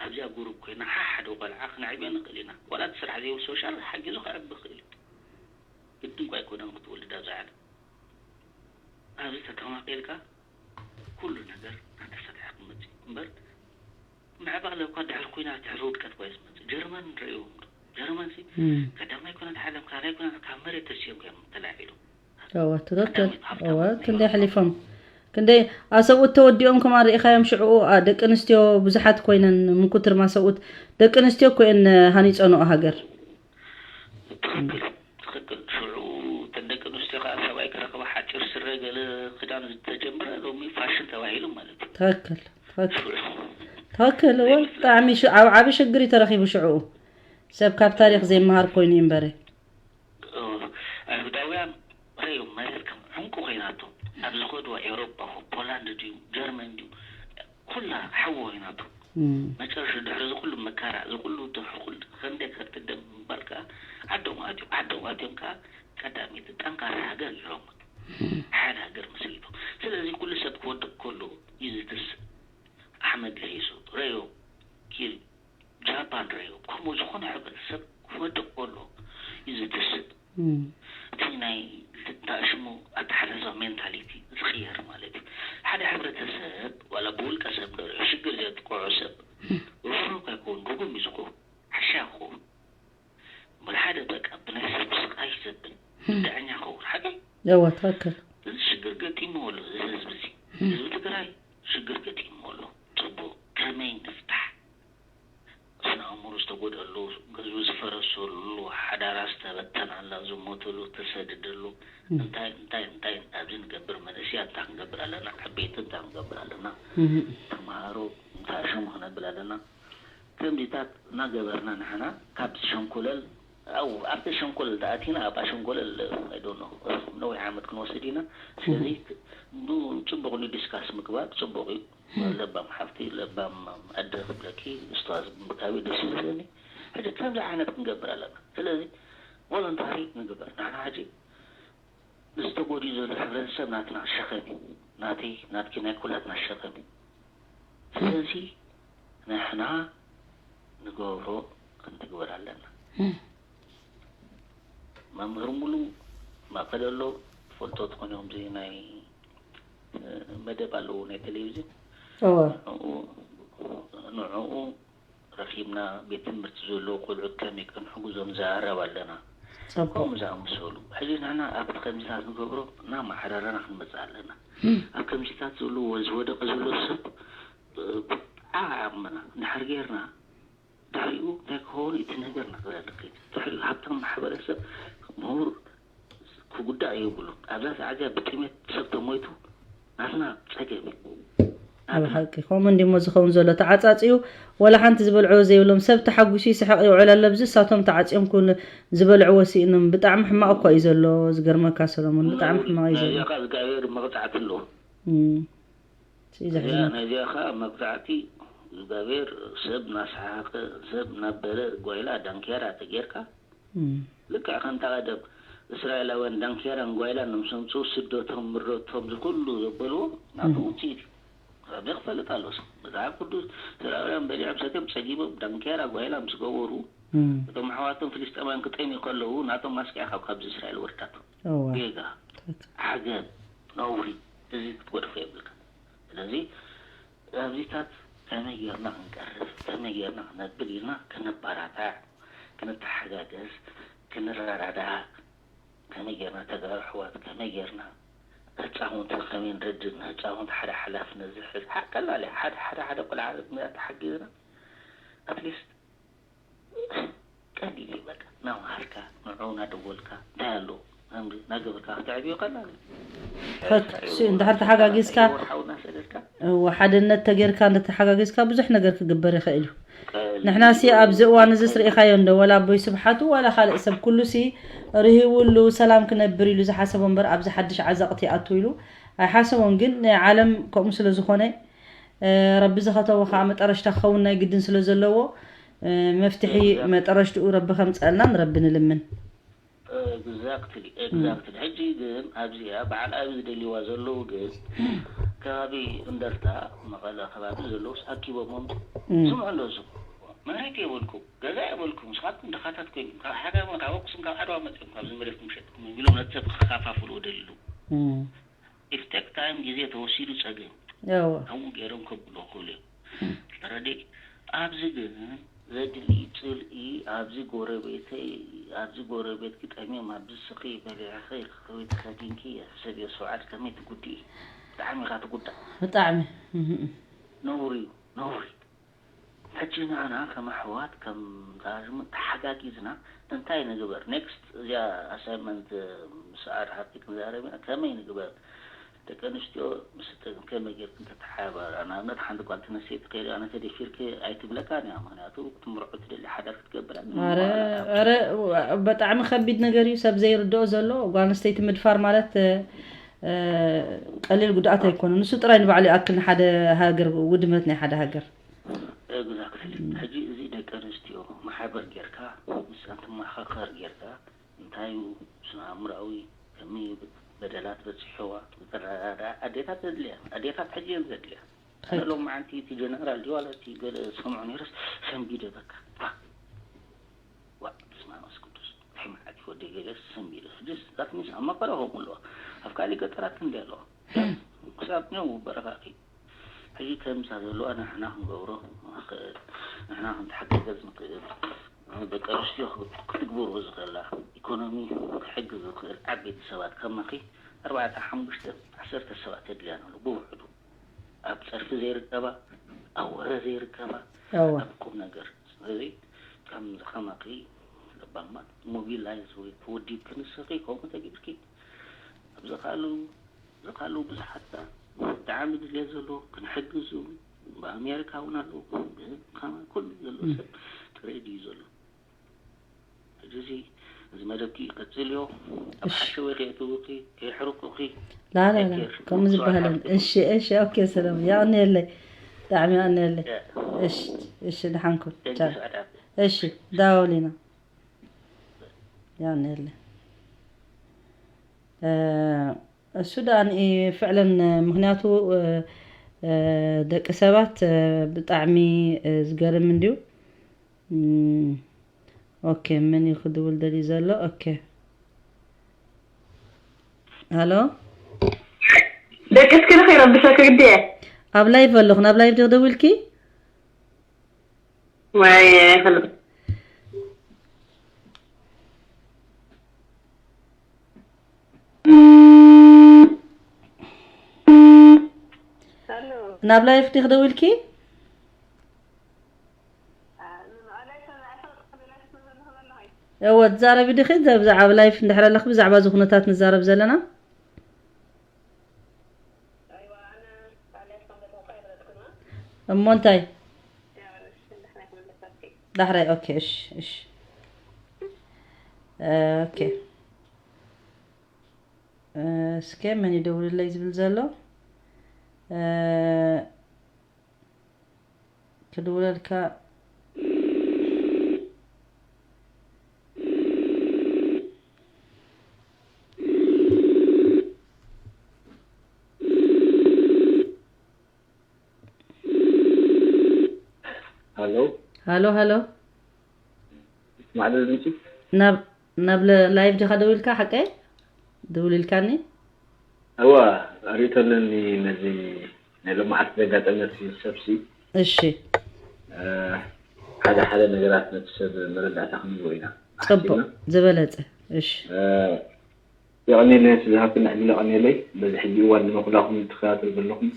ኣብዚኣ ጉሩብ ኮይና ሓሓደ ቆልዓ ክነዕብዮ ንኽእል ኢና። ዋላ እቲ ስራሕ ዘይብሉ ሶሻል ሓጊዙ ከዕቢ ይኽእል እዩ። ግድን እኳ ኣይኮነን ክትወልድ ኣብዛ ዓለም። ኣብዚ ተተማቒልካ ኩሉ ነገር እናተፈትሐ ክመፅእ እዩ እምበር፣ ምዕባለ እኳ ድሕሪ ኲናት ድሕሪ ውድቀት እኳ እዩ ዝመፅእ። ጀርመን ንርእዮም ዶ? ጀርመን ሲ ቀዳማይ ኲናት ዓለም ካልኣይ ኲናት ካብ መሬት ተሲኦም እዮም ተላዒሎም። እወ ትኽክል። ቀዳመይቲ ሃብታም እወ ነይሮም። ክንደይ ኣሕሊፎም ክንደይ ኣሰብኡት ተወዲኦም ከማን ርኢኻዮም ሽዕኡ። ደቂ ኣንስትዮ ብዙሓት ኮይነን ምንኩትርማ ሰብኡት ደቂ ኣንስትዮ እኮ እየን ሃኒፀንኦ ሃገር። ትኽክል ትኽክል። ሽዑ እተን ደቂ ኣንስትዮ ከዓ ሰብኣይ ክረኽባ ሓፂር ስረ ገለ ክዳን ዝተጀመረ ሎሚ ፋሽን ተባሂሉ ማለት እዩ። ትኽክል ትኽክል። ሽዑ ትኽክል እወ። ብጣዕሚ ሽ- ዓብ- ዓቢ ሽግር እዩ ተረኺቡ ሽዕኡ። ሰብ ካብ ታሪኽ ዘይመሃር ኮይኑ እዩ እምበረ። ኣይሁዳውያን ረዮም መሬት ከም ዕንቁ ኮይናቶ ኣብ ዝኸድዋ ኤውሮጳ ፖላንድ ድዩ ጀርመን ድዩ ኩላ ሓዊ ኮይናቶ። መጨረሻ ድሕሪ እዚ ኩሉ መከራ እዚ ኩሉ ድሕሪ ኩሉ ከምደ ከብቲ ደም ምባል ከዓ ዓዶም ኣትዮም ዓዶም ኣትዮም ከዓ ቀዳሚት ጠንካራ ሃገር ገይሮም ሓደ ሃገር መስሪቶም። ስለዚ ኩሉ ሰብ ክወድቅ ከሎ እዩ ዝትስ ኣሕመድ ለሂሱ ረዮ ኪል ጃፓን ረዮ ከምኡ ዝኾነ ሕብረተሰብ ክወድቅ ከሎ እዩ ዝትስብ። እቲ ናይ ልታሽሙ ኣተሓሳስባ ሜንታሊቲ ዝቕየር ማለት እዩ። ሓደ ሕብረተሰብ ዋላ ብውልቀ ሰብ ንሪኦ ሽግር ዘጥቅዖ ሰብ ርህሩህ ኣይኮን ርጉም እዩ ዝኸውን ሓሻ ክኸውን እምበር ሓደ በቃ ብናይ ሰብ ስቃይ ዘብል ብድዐኛ ክኸውን ሓቀይ እወ ትኽክል። እዚ ሽግር ገጢሙ ኣሎ እዚ ህዝቢ እዚ ህዝቢ ትግራይ ሽግር ገጢሙ ኣሎ። ፅቡቅ ከመይ ንፍታሕ ስነ ኣእምሮ ዝተጎድኣሉ ገዝኡ ዝፈረሰሉ ሓዳራ ዝተበተናላ ዝሞተሉ ዝተሰደደሉ እንታይ እንታይ እንታይ ኣብዚ ንገብር መንእስያ እንታይ ክንገብር ኣለና ዓበይቲ እንታይ ክንገብር ኣለና ተምሃሮ እንታይ ሽሙ ክነብል ኣለና ከምዚታት እናገበርና ንሕና ካብ ሸንኮለል ኣብቲ ሸንኮለል ተኣቲና ኣብ ኣሸንኮለል ኣይዶኖ ነዊሕ ዓመት ክንወስድ ኢና ስለዚ ጽቡቕ ዲስካስ ምግባር ጽቡቕ እዩ ለባም ሓፍቲ ለባም ኣደ ክብለኪ ኡስታዝ ምርካቢ ደስ ይብለኒ ሕጂ ከምዚ ዓይነት ክንገብር ኣለና ስለዚ ቮለንታሪ ንግበር ንሕና ሕጂ ዝተጎድኡ ዘሎ ሕብረተሰብ ናትና ሸኸም እዩ ናተይ ናትኪ ናይ ኩላትና ሸኸም እዩ ስለዚ ንሕና ንገብሮ ክንትግበር ኣለና መምህር ሙሉ ማእከል ኣሎ ትፈልጦ ትኾን ኢኹም ናይ መደብ ኣለዎ ናይ ቴሌቪዝን ንዕኡ ረኺብና ቤት ትምህርቲ ዘለዉ ቆልዑት ከመይ ክንሕግዞም ንዘራረብ ኣለና ከምኡ ዝኣመሰሉ ሕዚ ንሕና ኣብቲ ከምዚታት ንገብሮ እናማዕረረና ክንመፅእ ኣለና ኣብ ከምዚታት ዘለዉ ዝወደቀ ዘሎ ሰብ ዓቕምና እንድሕር ጌርና ድሕሪኡ እንታይ ክኸውን እቲ ነገር ንኽበለልክ ድሕሪኡ ሃብታም ማሕበረሰብ ምሁር ክጉዳእ የብሉን ኣብዛ ሰዓት እዚኣ ብጥሜት ሰብ ተሞይቱ ናትና ፀገም እዩ ኣብ ሓቂ ከምኡ እንዲሞ ዝኸውን ዘሎ ተዓፃፂዩ ወላ ሓንቲ ዝበልዕዎ ዘይብሎም ሰብ ተሓጒሱ ይስሕቕ ይውዕል ኣሎ ብዚ እሳቶም ተዓፂዮም ክብሉ ዝበልዕዎ ስኢኖም ብጣዕሚ ሕማቕ እኳ እዩ ዘሎ ዝገርመካ ሰለሞን ብጣዕሚ ሕማቕ እዩ ዘሎ እግዚኣብሔር መቕፃዕቲ ኣለዎ እዚኣ ከ መግዛዕቲ እግዚኣብሔር ሰብ እናሰሓቀ ሰብ እናበለ ጓይላ ዳንኬራ ተጌርካ ልክዕ ከምታ ቀደም እስራኤላውያን ዳንኬራን ጓይላን ምስ ኣምፅኡ ስደቶም ምረቶም ዝኩሉ ዘበልዎ ናብኡ ውፅኢት እዩ። ኣብዚ ክፈልጥ ኣሎስ መፅሓፍ ቅዱስ እስራኤላውያን በሊዖም ሰትዮም ፀጊቦም ዳንኬራ ጓይላ ምስ ገበሩ እቶም ኣሕዋቶም ፍልስጤማውያን ክጠምዩ ከለዉ ናቶም ማስኪዓ ካብ ካብዚ እስራኤል ወርዳቶ ጌጋ ዓገብ ነውሪ እዚ ክትገድፎ የብልካ ስለዚ ኣብዚታት ከመይ ጌርና ክንቀርፍ ከመይ ጌርና ክነብል ኢልና ክንባራታዕ ክንተሓጋገዝ ክንረዳዳእ ከመይ ጌርና ተጋሩ ኣሕዋት ከመይ ጌርና ህፃውንቲ ከመይ ንረድእ ንህፃውንቲ ሓደ ሓላፍነት ዝሕዝ ቀላል ሓደ ሓደ ሓደ ቆልዓ ተሓጊዝና ኣትሊስት ቀሊል እዩ በቃ እናምሃርካ ንዑ እናደወልካ እንታይ ኣሎ ከምዚ እናገበርካ ክተዕብዮ ቀላል እዩ ትኽክል እሱ እዩ። እንድሕር ተሓጋጊዝካ ወርሓዊ እናሰደድካ እወ ሓድነት ተጌርካ እንተተሓጋጊዝካ ብዙሕ ነገር ክግበር ይኽእል እዩ። ንሕና ሲ ኣብዚ እዋን እዚ ስርኢኻዮ እንዶ ወላ ኣቦይ ስብሓቱ ዋላ ካልእ ሰብ ኩሉ ሲ ርሂውሉ ሰላም ክነብር ኢሉ ዝሓሰቦ እምበር ኣብዚ ሓድሽ ዓዘቕቲ ይኣቱ ኢሉ ኣይሓሰቦን። ግን ናይ ዓለም ከምኡ ስለ ዝኾነ ረቢ ዝኸተቦ ከዓ መጠረሽታ ክኸውን ናይ ግድን ስለ ዘለዎ መፍትሒ መጠረሽትኡ ረቢ ከምፀአልና ንረቢ ንልምን። Exactly, exactly። ሕጂ ግን ኣብዚኣ በዓል ኣብ ዝደልይዋ ዘለዉ ግን ከባቢ እንደርታ፣ መቐለ ከባቢ ዘለዉስ ኣኪቦሞም ስምዑ እንዶ ዝብሉ። መሬት የብልኩም፣ ገዛ የብልኩም፣ ንስኻትኩም ድኻታት ኮይንኩም ካብ ሓደ ቦታ ኣክሱም ካብ ዓድዋ መፂኦም ካብዚ መሬትኩም ሸጥኩም ኢሎም ነቲ ሰብ ክኸፋፍልዎ ደልዩ። ኢፍቴክ ታይም ግዜ ተወሲዱ ጸገም ከምኡ ገይሮም ከብሎ ክብሉ እዮም። ተረዲ ኣብዚ ግን ዘድሊ ጽልኢ ኣብዚ ጎረቤተይ ኣብዚ ጎረቤት ግጠምዮም ኣብዚ ስኺ በሊዕኺ ክኽዊ ተኸዲንኪ ሕሰብዮ ሰብዓት ከመይ ትጉድኢ ብጣዕሚ ኢኻ ትጉዳእ። ብጣዕሚ ነውሪ እዩ ነውሪ። ሕጂ ንሕና ከም ኣሕዋት ከም ዛዝሙ ተሓጋጊዝና እንታይ ንግበር next እዚኣ ኣሳይመንት ምስ ኣድሓቂ ክንዛረብ ኢና ከመይ ንግበር ደቂ ኣንስትዮ ምስ ከመይ ጌርክን ተተሓባበራ ንኣብነት ሓንቲ ጓል ተነስተይቲ ከይዳ ኣነ ተደፊርኪ ኣይትብለካን እያ ምክንያቱ ክትምርዖ ትደሊ ሓዳር ክትገብር እያ ኣረ ኣረ ብጣዕሚ ከቢድ ነገር እዩ ሰብ ዘይርድኦ ዘሎ ጓል ኣንስተይቲ ምድፋር ማለት ቀሊል ጉድኣት ኣይኮነን። ንሱ ጥራይ ንባዕሉ ይኣክል ንሓደ ሃገር ውድመት ናይ ሓደ ሃገር። Exactly። ሕጂ እዚ ደቂ ኣንስትዮ ማሕበር ጌርካ ምስኣን ትመኻኸር ጌርካ እንታይ እዩ ስነ ኣእምሮኣዊ ከመይ በደላት በፂሕዋ ዝረዳድኣ ኣዴታት ዘድልያ ኣዴታት ሕጂ እየን ዘድልያ። ኣነ ሎማዓንቲ እቲ ጀነራል ድዩ ዋላ እቲ ገለ ዝሰምዖ ነይረስ ሰንቢደ በቃ። ዋ በስመ ኣብ መንፈስ ቅዱስ እንታይ መዓት እዩ ወደይ ገለ ሰንቢደ ሕጅስ that means ኣብ መቐለ ከምኡ ኣለዋ ኣብ ካሊእ ገጠራት ክንደይ ኣለዋ ክሳብ ኛው በረኻ ከይድ ሕጂ ከምዛ ዘለዋ ንሕና ክንገብሮ ንኽእል ንሕና ክንተሓጋገዝ ንኽእል ደቂ ኣንስትዮ ክትግብርዎ ዝኽእላ ኢኮኖሚ ክሕግዝ ዝኽእል ዓበይቲ ሰባት ከማኺ ኣርባዕተ ሓሙሽተ ዓሰርተ ሰባት የድልያን ኣሎ ብውሕዱ ኣብ ፀርፊ ዘይርከባ ኣብ ወረ ዘይርከባ እወ ኣብ ቁም ነገር ስለዚ ከምዚ ከማኺ ለባማት ሞቢላይዝ ወይ ተወዲብኪ ንስኺ ከምኡ ተገይርኪ ኣብ ዝኻሉ ዝኻሉ ብዙሓት ብጣዕሚ ድልየት ዘለዎ ክንሕግዙ ብኣሜሪካ እውን ኣለዉ ከማይ ኩሉ ዘሎ ሰብ ጥረይ ድዩ ዘሎ ሕጂ እዚ መደብኪ ይቀፅል እዮ ኣብ ሓሸወይ ከየእትውኺ ከየሕርቁኺ ላላላ ከምኡ ዝበሃል እሺ እሺ ኦኬ ሰላም ያቕንየለይ ብጣዕሚ ያቕንየለይ እሺ እሺ ደሓንኩም እሺ ዳወሊና ያቕንየለይ እሱ ደኣ ፍዕለን ምክንያቱ ደቂ ሰባት ብጣዕሚ ዝገርም እንድዩ ኦኬ መን እዩ ክድውል ደልዩ ዘሎ ኦኬ ሃሎ ደቂ እስኪ ንኸይረብሸኪ ግዲ እየ ኣብ ላይቭ ኣለኹ ናብ ላይቭ ዲኺ ደዊልኪ ወይ ኣይፈልጥ ናብ ላይፍ ዲክ ደዊልኪ እወ ትዛረቢ ዲኺ ብዛዕባ ላይፍ እንድሕር ኣለኺ ብዛዕባ እዚ ኩነታት ንዛረብ ዘለና እሞ እንታይ ዳሕራይ ኦኬ እሺ እሺ ኦኬ እስከ መን ይደውልለይ ዝብል ዘሎ ክድውለልካ ሃሎ ሃሎ ሃሎ ማዕበል ድምፂ ናብ ናብ ላይቭ ዲኻ ደዊልካ ሓቀይ ደውልልካኒ እዋ ርእቶ ኣለኒ ነዚ ናይ ሎማዓት ዘጋጠመት ሰብሲ እሺ ሓደ ሓደ ነገራት ነቲ ሰብ መረዳእታ ክንህቦ ኢና ፅቡቅ ዝበለፀ እሺ የቐንየለይ ነቲ ዝሃብክና ዕድል የቐንየለይ በዚ ሕጂ እዋን ድማ ኩላኹም ትከታተሉ ዘለኹም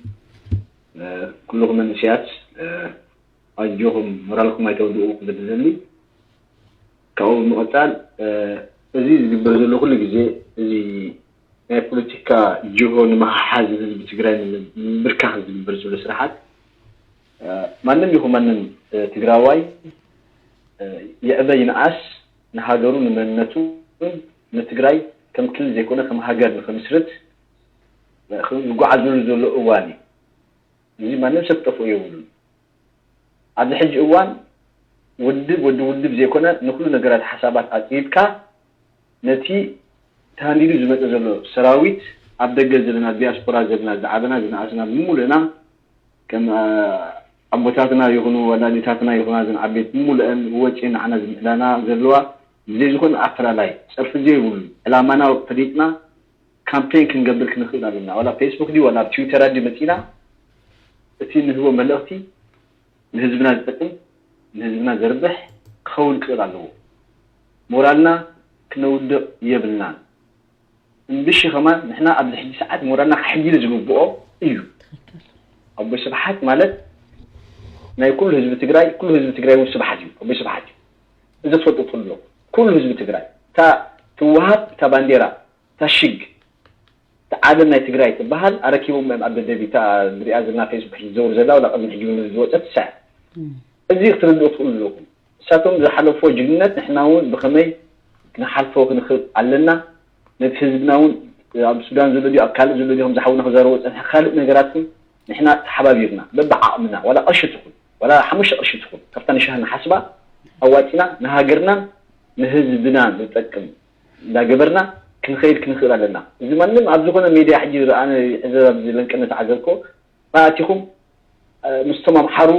ኩልኹም መንእሰያት ኣጆኹም ሞራልኩም ኣይተውድኡ ክብል ዝደሊ ካብኡ ብምቕፃል እዚ ዝግበር ዘሎ ኩሉ ግዜ እዚ ናይ ፖለቲካ ጅሆ ንምሓሓዝ ህዝቢ ትግራይ ንምብርካኽ ዝግበር ዘሎ ስራሓት ማንም ይኹን ማንም ትግራዋይ ይዕበ ይንኣስ ንሃገሩ ንመንነቱ ንትግራይ ከም ክልል ዘይኮነ ከም ሃገር ንክምስርት ዝጓዓዘሉ ዘሎ እዋን እዩ። እዚ ማንም ሰብ ክጠፍኦ የብሉን። ኣብዚ ሕጂ እዋን ውድብ ወዲ ውድብ ዘይኮነ ንኩሉ ነገራት ሓሳባት ኣፅቢብካ ነቲ ተሃንዲዱ ዝመጸ ዘሎ ሰራዊት ኣብ ደገ ዘለና፣ ዲያስፖራ ዘለና፣ ዝዓበና ዝነኣስና ብምሉእና ከም ኣቦታትና ይኹኑ ወላዲታትና ይኹና ዝን ዓበይቲ ብምሉአን ወፂ ንዓና ዝምዕዳና ዘለዋ ብዘይ ዝኾነ ኣፈላላይ ፀርፊ ዘይብሉ ዕላማና ፈሊጥና ካምፔን ክንገብር ክንኽእል ኣለና። ዋላ ፌስቡክ ድዩ ዋላ ኣብ ትዊተር ኣዲ መፂና እቲ ንህቦ መልእኽቲ ንህዝብና ዝጠቅም ንህዝብና ዘርብሕ ክኸውን ክእል ኣለዎ። ሞራልና ክነውድቕ የብልናን። እምብሺ ከማን ንሕና ኣብዚ ሕጂ ሰዓት ሞራልና ክሕይል ዝግብኦ እዩ። ኣቦይ ስብሓት ማለት ናይ ኩሉ ህዝቢ ትግራይ፣ ኩሉ ህዝቢ ትግራይ እውን ስብሓት እዩ። ኣቦይ ስብሓት እዩ። እዚ ትፈልጡ ትኽእሉ ኣለኹም። ኩሉ ህዝቢ ትግራይ እታ ትወሃብ እታ ባንዴራ እታ ሽግ እታ ዓለም ናይ ትግራይ ትበሃል ኣረኪቦም እዮም ኣብ ደደቢት እታ ንሪኣ ዘለና ፌስቡክ ዝዘውር ዘላ ወላ ቅድሚ ሕጂ እውን ዝወፀት ትስዕር። እዚ ክትርድኡ ትኽእሉ ኣለኹም። ንሳቶም ዝሓለፍዎ ጅግንነት ንሕና እውን ብኸመይ ክንሓልፎ ክንኽእል ኣለና። ነቲ ህዝብና እውን ኣብ ሱዳን ዘሎ ድዩ ኣብ ካልእ ዘሎ ድዩ ከምዚ ሓውና ክዛረቦ ዝፀንሐ ካልእ ነገራት እውን ንሕና ተሓባቢርና በብዓቕምና ዋላ ቅርሺ ትኹን ዋላ ሓሙሽተ ቅርሺ ትኹን ካብታ ንሻሂ ንሓስባ ኣዋፂና ንሃገርናን ንህዝብናን ዝጠቅም እንዳገበርና ክንኸይድ ክንኽእል ኣለና። እዚ ማንም ኣብ ዝኾነ ሜድያ ሕጂ ዝረኣነ ሕዚ ኣብዚ ለንቀ እናተዓዘብኮ ኣቲኹም ምስቶም ኣምሓሩ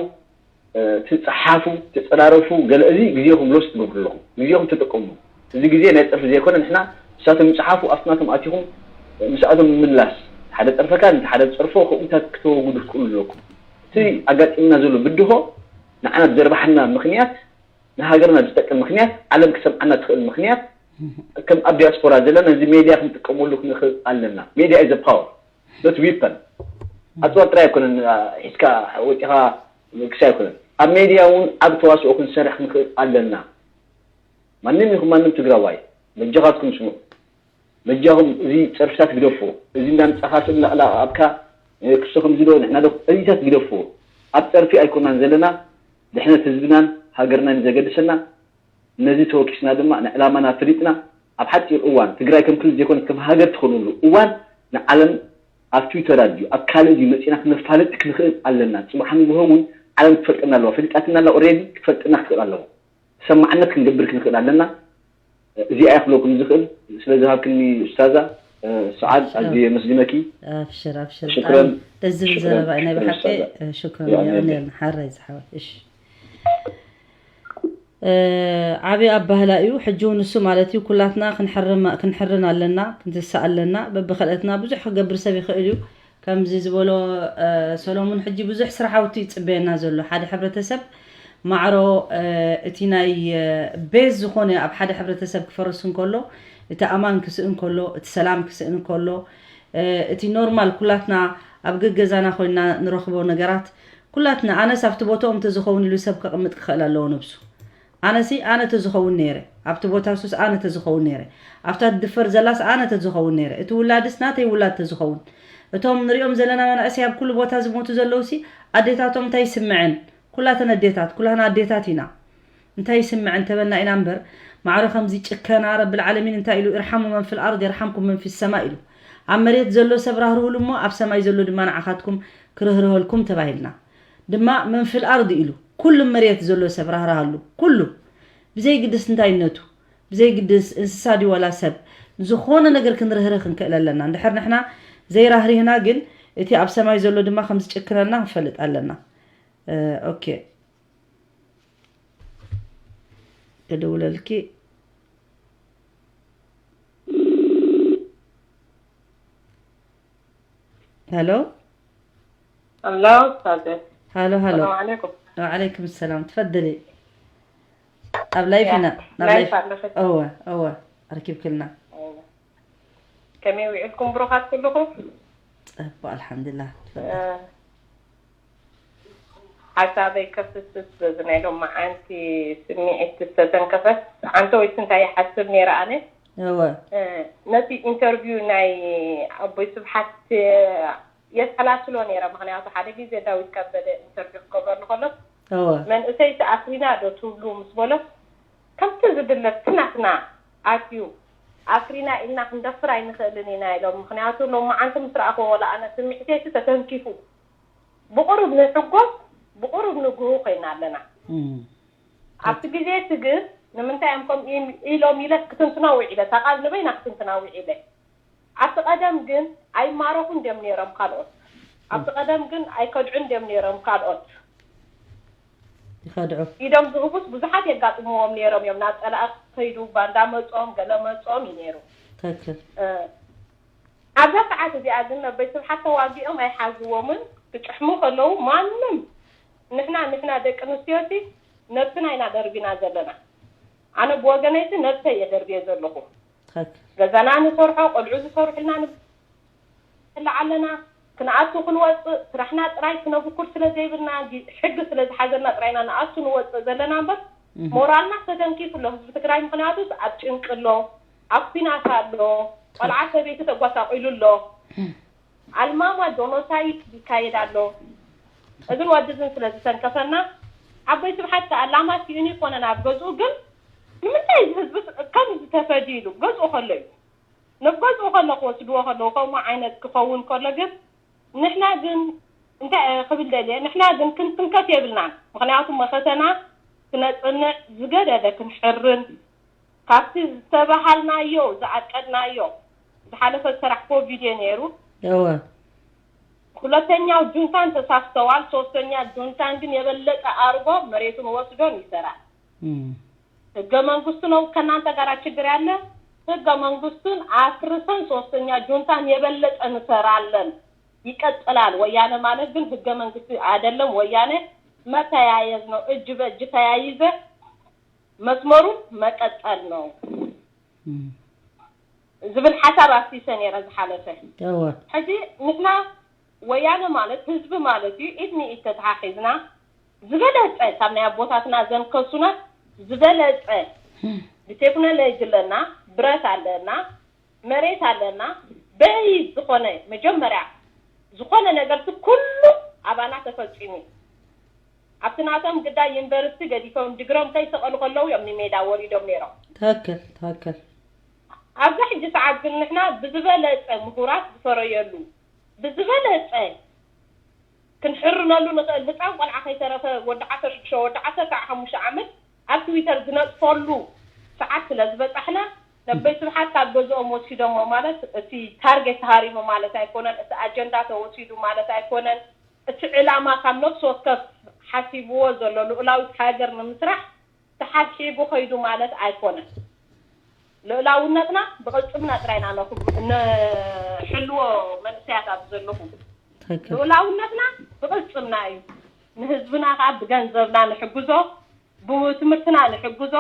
ትፀሓፉ ትፀራረፉ ገለ እዚ ግዜኹም ሎስ ትገብሩ ኣለኹም። ግዜኹም ተጠቀሙ። እዚ ግዜ ናይ ፀርፊ ዘይኮነ ንሕና ንሳቶም ይፀሓፉ ኣብቲ ናቶም ኣቲኹም ምስኣቶም ምምላስ ሓደ ፀርፈካ ነቲ ሓደ ፀርፎ ከምኡታት ክተወግዱ ትክእሉ ኣለኩም። እቲ ኣጋጢምና ዘሎ ብድሆ ንዓና ብዘርባሓና ምክንያት ንሃገርና ዝጠቅም ምክንያት ዓለም ክሰምዓና ትኽእል ምክንያት ከም ኣብ ዲያስፖራ ዘለና እዚ ሜድያ ክንጥቀመሉ ክንኽእል ኣለና። ሜድያ is a power not weapon። ኣፅዋር ጥራይ ኣይኮነን ሒዝካ ወፂኻ ክሳ ኣይኮነን ኣብ ሜድያ እውን ዓብ ተዋስኦ ክንሰርሕ ክንኽእል ኣለና። ማንም ይኹን ማንም ትግራዋይ በጃኻትኩም ስሙ በጃኹም እዚ ፀርፍታት ግደፍዎ። እዚ እንዳምፃኻ ስእሊ ናቕላ ኣብካ ክሶ ከምዚ ዶ ንሕና ዶ እዚታት ግደፍዎ። ኣብ ፀርፊ ኣይኮናን ዘለና። ድሕነት ህዝብናን ሃገርናን ዘገድሰና ነዚ ተወኪስና ድማ ንዕላማና ፍሊጥና ኣብ ሓፂር እዋን ትግራይ ከም ክልል ዘይኮነት ከም ሃገር ትኾነሉ እዋን ንዓለም ኣብ ትዊተር ኣድዩ ኣብ ካልእ ድዩ መፂና ክነፋልጥ ክንኽእል ኣለና። ፅባሕ ንግሆ እውን ዓለም ትፈልጠና ኣለዋ። ፈሊጣትና ኣላ ኦሬዲ ክትፈልጠና ክትኽእል ኣለዋ። ሰማዕነት ክንገብር ክንኽእል ኣለና። እዚኣ ይኽለኩም ዝኽእል ስለ ዝሃብክኒ ኡስታዛ ሰዓድ ኣዝየ የመስግነኪ። ኣብሽር ኣብሽር ሽክረን ደስ ዝብል ዘረባ ናይ ብሓቂ ሽክረን የቐንየልና ሓራይ ዝሓወት እሺ ዓብዪ ኣባህላ እዩ ሕጂ እውን ንሱ ማለት እዩ ኩላትና ክንሕርን ኣለና ክንትሳእ ኣለና በብኸልአትና ብዙሕ ክገብር ሰብ ይኽእል እዩ ከምዚ ዝበሎ ሰሎሙን ሕጂ ብዙሕ ስራሓውቲ ይፅበየና ዘሎ ሓደ ሕብረተሰብ ማዕሮ እቲ ናይ ቤዝ ዝኾነ ኣብ ሓደ ሕብረተሰብ ክፈርስ እንከሎ እቲ ኣማን ክስእን ከሎ እቲ ሰላም ክስእን ከሎ እቲ ኖርማል ኩላትና ኣብ ገገዛና ኮይና ንረኽቦ ነገራት ኩላትና ኣነስ ኣብቲ ቦታኦም ተዝኸውን ኢሉ ሰብ ከቕምጥ ክኽእል ኣለዎ ነብሱ ኣነሲ ኣነ ተዝኸውን ነይረ ኣብቲ ቦታ ሱስ ኣነ ተዝኸውን ነይረ ኣብታ ትድፈር ዘላስ ኣነ ተዝኸውን ነይረ እቲ ውላድስ ናተይ ውላድ ተዝኸውን እቶም ንሪኦም ዘለና መናእሰይ ኣብ ኩሉ ቦታ ዝሞቱ ዘለውሲ ኣዴታቶም እንታይ ይስምዐን ኩላተን ኣዴታት ኩላና ኣዴታት ኢና እንታይ ይስምዐን ተበልና ኢና እምበር ማዕረ ከምዚ ጭከና ረብል ዓለሚን እንታይ ኢሉ ارحموا من في الأرض يرحمكم من في السماء ኢሉ ኣብ መሬት ዘሎ ሰብ ራህርህሉ እሞ ኣብ ሰማይ ዘሎ ድማ ንዓኻትኩም ክርህርሀልኩም ተባሂልና ድማ من في الأرض ኢሉ ኩሉ መሬት ዘሎ ሰብ ራህርሃሉ ኩሉ ብዘይግድስ እንታይነቱ ብዘይግድስ እንስሳ ድዩ ዋላ ሰብ ዝኾነ ነገር ክንርህርህ ክንክእል ኣለና እንድሕር ንሕና ዘይራህሪህና ግን እቲ ኣብ ሰማይ ዘሎ ድማ ከም ዝጭክነልና ክንፈልጥ ኣለና ኦኬ ክድውለልኪ ሄሎ ሄሎ ኡስታዘ ሄሎ ሄሎ ሰላም ዓለይኩም ወዓለይኩም ሰላም ትፈድሊ ኣብ ላይፍ ኢና ናብ ላይፍ ላይፍ ኣለፈት እወ እወ ኣርኪብክልና ከመይ ውዒልኩም ብሩኻት ኩልኹም ፀቡቅ ኣልሓምዱላ ትፈድሊ ሓሳበይ ከፍስስ በዚ ናይ ሎማዓንቲ ስምዒት ዝተተንከፈት ዓንተወይቲ እንታይ ይሓስብ ነይረ ኣነ እወ ነቲ ኢንተርቪው ናይ ኣቦይ ስብሓት የሰላስሎ ነይረ ምክንያቱ ሓደ ግዜ ዳዊት ከበደ ኢንተርቪው ክገብረሉ ከሎ እወ መንእሰይቲ ኣፍሪና ዶ ትብሉ ምስ በሎ ከምቲ ዝድለ እቲ ናትና ኣትዩ ኣፍሪና ኢልና ክንደፍር ኣይንኽእልን ኢና ኢሎም ምክንያቱ ሎማዓንቲ ምስ ረኣኽዎ ወላ ኣነ ስምዒተይቲ ተተንኪፉ ብቁሩብ ንሕጎስ ብቁሩብ ንግሁ ኮይና ኣለና ኣብቲ ግዜ እቲ ግን ንምንታይ እዮም ከምኡ ኢሎም ኢለ ክትንትኖ ውዒለ፣ እታ ቃል ንበይና ክትንትና ውዒለ። ኣብቲ ቀደም ግን ኣይማረኹን ድዮም ነይሮም ካልኦት? ኣብቲ ቀደም ግን ኣይከድዑን ድዮም ነይሮም ካልኦት? ይኸድዑ። ኢዶም ዝህቡስ ብዙሓት የጋጥምዎም ነይሮም እዮም። ናብ ጸላእቲ ከይዱ ባንዳ መጾም፣ ገለ መጾም እዩ ነይሩ። ትክክል። ኣብዛ ሰዓት እዚኣ ግን ነቦይ ስብሓት ተዋጊኦም ኣይሓዝዎምን። ክጭሕሙ ከለዉ ማንም ንሕና ንሕና ደቂ ኣንስትዮሲ ነብስና ኢና ደርቢና ዘለና። ኣነ ብወገነይሲ ነብሰይ እየ ደርብየ ዘለኹ። ትክክል። ገዛና ንሰርሖ፣ ቆልዑ ዝሰርሑልና ንብላዕ ኣለና። ክንኣቱ ክንወፅእ ስራሕና ጥራይ ክነብኩር ስለ ዘይብልና፣ ጊ- ሕጊ ስለ ዝሓዘልና ጥራይና ንኣቱ ንወፅእ ዘለና እምበር፣ ሞራልና ተተንኪፉ ኣሎ ህዝቢ ትግራይ። ምክንያቱ ኣብ ጭንቂ ኣሎ፣ ኣብ ኲናት ኣሎ፣ ቆልዓ ሰበይቲ ተጓሳቂሉ ኣሎ። ኣልማማ ጆኖሳይድ ይካየድ ኣሎ። እዝን ወዲ እዝን ስለ ዝተንከፈና፣ ዓቦይ ስብሓት ከኣ ላማ ሲኡኒ ይኮነን ኣብ ገዝኡ። ግን ንምንታይ እዚ ህዝቢ ከምዚ ተፈድዩ ኢሉ ገዝኡ ከሎ እዩ? ነብ ገዝኡ ከሎ ክወስድዎ ከለዉ ከምኡ ዓይነት ክኸውን ከሎ ግን ንሕና ግን እንታይ እየ ክብል ደልየ፣ ንሕና ግን ክንትንከፍ የብልናን። ምክንያቱ መኸተና ክነጽንዕ ዝገደደ ክንሕርን ካብቲ ዝተባሃልናዮ ዝኣቀድናዮ ዝሓለፈ ዝሰራሕክዎ ቪድዮ ነይሩ። እወ ሁለተኛው ጁንታን ተሳስተዋል። ሶስተኛ ጁንታን ግን የበለጠ ኣርጎ መሬቱን ወስዶን ይሰራል። እም። ህገ መንግስቱ ነው ከእናንተ ጋር ችግር ያለ። ህገ መንግስቱን አፍርሰን ሶስተኛ ጁንታን የበለጠ እንሰራለን። ይቀጥላል። ወያነ ማለት ግን ህገ መንግስት አይደለም። ወያነ መተያየዝ ነው። እጅ በእጅ ተያይዘ መስመሩን መቀጠል ነው እም። ዝብል ሓሳብ ኣፍሲሰ ነይረ ዝሓለፈ። እወ ሕጂ ንሕና ወያነ ማለት ህዝቢ ማለት እዩ። ኢድ ንኢድ ተተሓሒዝና ዝበለፀ ካብ ናይ ኣቦታትና ዘንከሱና ዝበለፀ ብቴክኖሎጂ ኣለና፣ ብረት ኣለና፣ መሬት ኣለና። በይ ዝኾነ መጀመርያ ዝኾነ ነገርሲ ኩሉ ኣባና ተፈፂሙ። ኣብቲ ናቶም ግዳይ ዩኒቨርሲቲ ገዲፎም ድግሮም ከይሰቐሉ ከለዉ እዮም ንሜዳ ወሪዶም ነይሮም። ትክክል ትክክል። ኣብዚ ሕጂ ሰዓት ግን ንሕና ብዝበለፀ ምሁራት ዝፈረየሉ ብዝበለፀ ክንሕርነሉ ንኽእል ህፃን ቆልዓ ከይተረፈ ወዲ ዓሰርተ ሽዱሽተ ወዲ ዓሰርተ ሓሙሽተ ዓመት ኣብ ትዊተር ዝነጥፈሉ ሰዓት ስለ ዝበፃሕና ነቦይ ስብሓት ካብ ገዝኦም ወሲዶሞ ማለት እቲ ታርጌት ተሃሪሙ ማለት ኣይኮነን። እቲ ኣጀንዳ ተወሲዱ ማለት ኣይኮነን። እቲ ዕላማ ካብ ነፍሲ ወከፍ ሓሲብዎ ዘሎ ልኡላዊት ሃገር ንምስራሕ ተሓብሒቡ ከይዱ ማለት ኣይኮነን። ልኡላውነትና ብቕልፅምና ጥራይ ኢና ነኹ- ንሕልዎ መንእሰያት ኣብዚ ዘለኹ ትክክል። ልኡላውነትና ብቕልፅምና እዩ። ንህዝብና ከዓ ብገንዘብና ንሕግዞ፣ ብትምህርትና ንሕግዞ።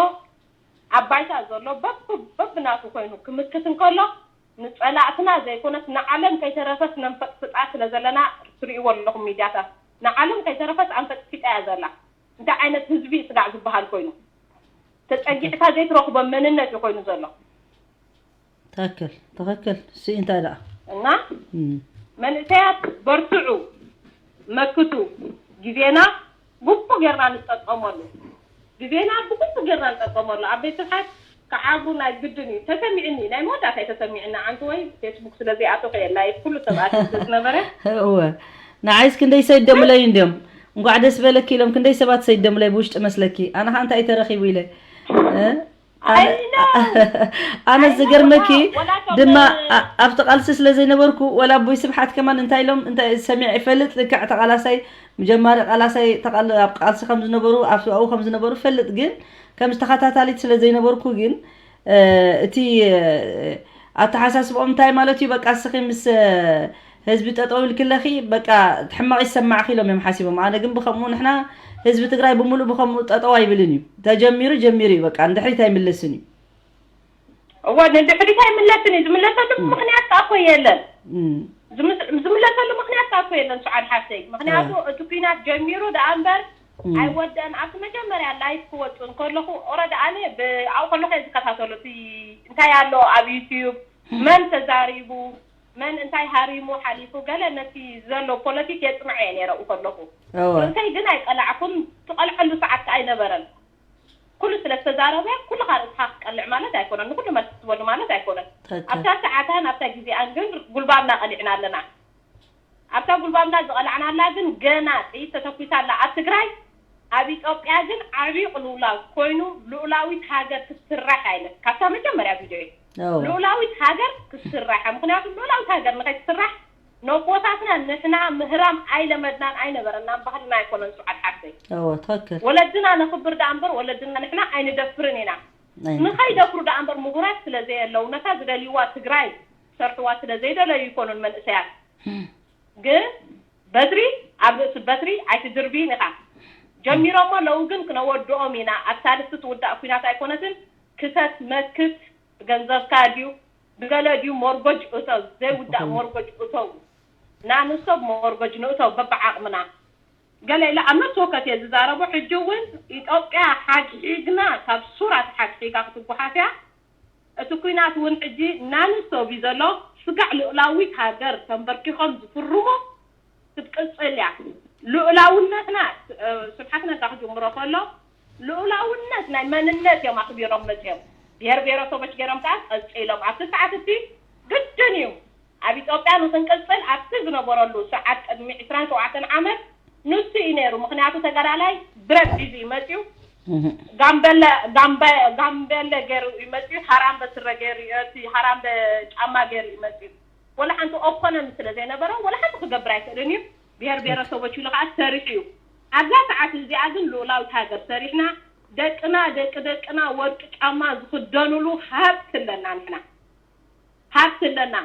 ኣብ ባይታ ዘሎ በብ- በብናቱ ኮይኑ ክምክት እንከሎ ንፀላእትና ዘይኮነስ ንዓለም ከይተረፈት ነንፈጥፍጣ ስለ ዘለና ትርእይዎ ኣለኹም ሚድያታት። ንዓለም ከይተረፈት ኣንፈጥፊጣ እያ ዘላ። እንታይ ዓይነት ህዝቢ እዩ ስጋዕ ዝበሃል ኮይኑ ተፀጊዕካ ዘይትረኽቦ መንነት እዩ ኮይኑ ዘሎ። ትክክል ትክክል። እሱ እንታይ ደኣ እና እም። መንእሰያት በርትዑ፣ መክቱ። ግዜና ግቡእ ጌርና ንጠቀመሉ። ግዜና ብግቡእ ጌርና ንጠቀመሉ። ኣብ ቤት ስብሓት ክዓጉ ናይ ግድን እዩ። ተሰሚዕኒ፣ ናይ መወዳእታ እዩ ተሰሚዕኒ። ዓንቱ ወይ ፌስቡክ ስለ ዘይኣተኹ እየ ላይቭ ኩሉ ሰብ ኣትዩ ስለ ዝነበረ። እወ ንዓይስ ክንደይ ሰይደምለይ እንዲዮም እንኳዕ ደስ በለኪ ኢሎም ክንደይ ሰባት ሰይደምለይ ብውሽጢ መስለኪ ኣነ ከዓ እንታይ ተረኺቡ ኢለ እ? ኣነ- I know። ኣነ I know። ዝገርመኪ ወላ- ወላ እቶም ድማ እ- ኣ- ኣብቲ ቃልሲ ስለ ዘይነበርኩ ወላ ኣቦይ ስብሓት ከማን እንታይ ኢሎም እንታይ ሰሚዐ ይፈልጥ። ልክዕ ተቃላሳይ ጀማሪ ቃላሳይ ተቃል- ኣብ ቃልሲ ከም ዝነበሩ ኣብ ሰብኣዊ ከም ዝነበሩ ይፈልጥ። ግን ከም ዝተኸታታሊት ስለ ዘይነበርኩ ግን እ፣ እቲ እ፣ ኣተሓሳስብኦም እንታይ ማለት እዩ? በቃ እስኺ ምስ እ፣ ህዝቢ ጠጠው ኢልክለኺ በቃ ሕማቕ ይሰማዕኺ ኢሎም እዮም ሓሲቦም። ኣነ ግን ብከምኡ ንሕና ህዝቢ ትግራይ ብምሉእ ብከምኡ ጠጠው ኣይብልን እዩ። ተጀሚሩ ጀሚሩ እዩ። በቃ ንድሕሪት ኣይምለስን እዩ። እወ ንድሕሪት ኣይምለስን እዩ። ዝምለሰሉ ምክንያት ከዓ እኮ የለን። እም፣ ዝምስ- ዝምለሰሉ ምክንያት ከዓ እኮ የለን። ሱዓድ ሓፍተይ፣ ምክንያቱ እ። እቲ ኲናት ጀሚሩ ደኣ እምበር እም፣ ኣይወደአን። ኣብቲ መጀመርያ ላይፍ ክወፁ እንከለኹ ኦረዲ ኣነ ብኣው ከለኹ እየ ዝከታተሉ። እቲ እንታይ ኣሎ ኣብ ዩትዩብ፣ መን ተዛሪቡ፣ መን እንታይ ሃሪሙ ሓሊፉ፣ ገለ ነቲ ዘሎ ፖለቲክ የፅንዐ እየ ነይረ ኣብኡ ከለኹ። እወ ርእሰይ ግን ኣይቀላዕኩን። ትቐልዐሉ ሰዓት ከዓ ኣይነበረን። ኩሉ ስለ ዝተዛረበ ኩልኻ ርእስኻ ክትቀልዕ ማለት ኣይኮነን። ንኩሉ መልሲ ክትበሉ ማለት ኣይኮነን። ትክክል። ኣብታ ሰዓታን ኣብታ ግዜኣን ግን ጉልባብና ቀሊዕና ኣለና። ኣብታ ጉልባብና ዝቐላዕናላ ግን ገና ጥይት ተተኩሳ ኣላ ኣብ ትግራይ። ኣብ ኢትዮጵያ ግን ዓብዪ ቅልውላው ኮይኑ ልኡላዊት ሃገር ክትስራሕ ኣይነት ካብታ መጀመርያ ቪድዮ እዩ። እወ ልኡላዊት ሃገር ክትስራሕ ምክንያቱ ልኡላዊት ሃገር ንኸይትስራሕ ነቦታትና ንሕና ምህራም ኣይለመድናን ኣይነበረናን ባህልና ኣይኮነን። ሱዓድ ሓፍተይ እወ ትኽክል ወለድና ነኽብር ደኣ እምበር ወለድና ንሕና ኣይንደፍርን ኢና። ናይ ንኸይደፍሩ ደኣ እምበር ምሁራት ስለ ዘየለው ነታ ዝደልይዋ ትግራይ ሰርሕዋ ስለ ዘይደለዩ ይኮኑን መንእሰያት ግን በትሪ ኣብ ርእሲ በትሪ ኣይትድርብይን ኢኻ። ጀሚሮሞ ለው ግን ክነወድኦም ኢና። ኣብ ሳልስቲ ትውዳእ ኩናት ኣይኮነትን። ክተት መክት ብገንዘብካ ድዩ ብገለ ድዩ ሞርጎጅ እተው ዘይውዳእ ሞርጎጅ እተው ናንሶብ ሞርጎጅ ንእተው በብዓቕምና። ገለ ኢለ ኣብ ነፍሲ ወከፍ እየ ዝዛረቦ። ሕጂ እውን ኢትዮጵያ ሓግሒግና ካብ ሱር ኣትሓግሒጋ ክትጓሓፍ እያ። እቲ ኲናት እውን ሕጂ ናንሶብ እዩ ዘሎ። ስጋዕ ልኡላዊት ሃገር ተንበርኪኾም ዝፍርሙ ክትቅፅል እያ። ልኡላውነትና ስብሓት ነጋ ክጅምሮ ከሎ ልኡላውነት ናይ መንነት እዮም ኣኽቢሮም መፅኦም። ብሄር ብሄረሰቦች ገይሮም ከዓ ቀፂሎም ኣብቲ ሰዓት እቲ ግድን እዩ ኣብ ኢትዮጵያ ንክንቅፅል ኣብቲ ዝነበረሉ ሰዓት ቅድሚ ዕስራን ሸውዓተን ዓመት ንሱ እዩ ነይሩ። ምክንያቱ ተጋዳላይ ብረት ሒዙ እዩ መፅኡ። ጋምበለ ጋምበ- ጋምበለ ገይሩ እዩ መፅኡ። ሃራምበ ስረ ገይሩ እዩ፣ እቲ ሃራምበ ጫማ ገይሩ እዩ መፅኡ። ወላ ሓንቲ ኦኮኖሚ ስለ ዘይነበረ ወላ ሓንቲ ክገብር ኣይክእልን እዩ። ብሄር ብሄረሰቦች ኢሉ ከዓ ሰሪሑ እዩ። ኣብዛ ሰዓት እዚኣ ግን ልኡላዊት ሃገር ሰሪሕና ደቅና ደቂ ደቅና ወርቂ ጫማ ዝኽደኑሉ ሃብቲ ኣለና ንሕና። ሃብቲ ኣለና።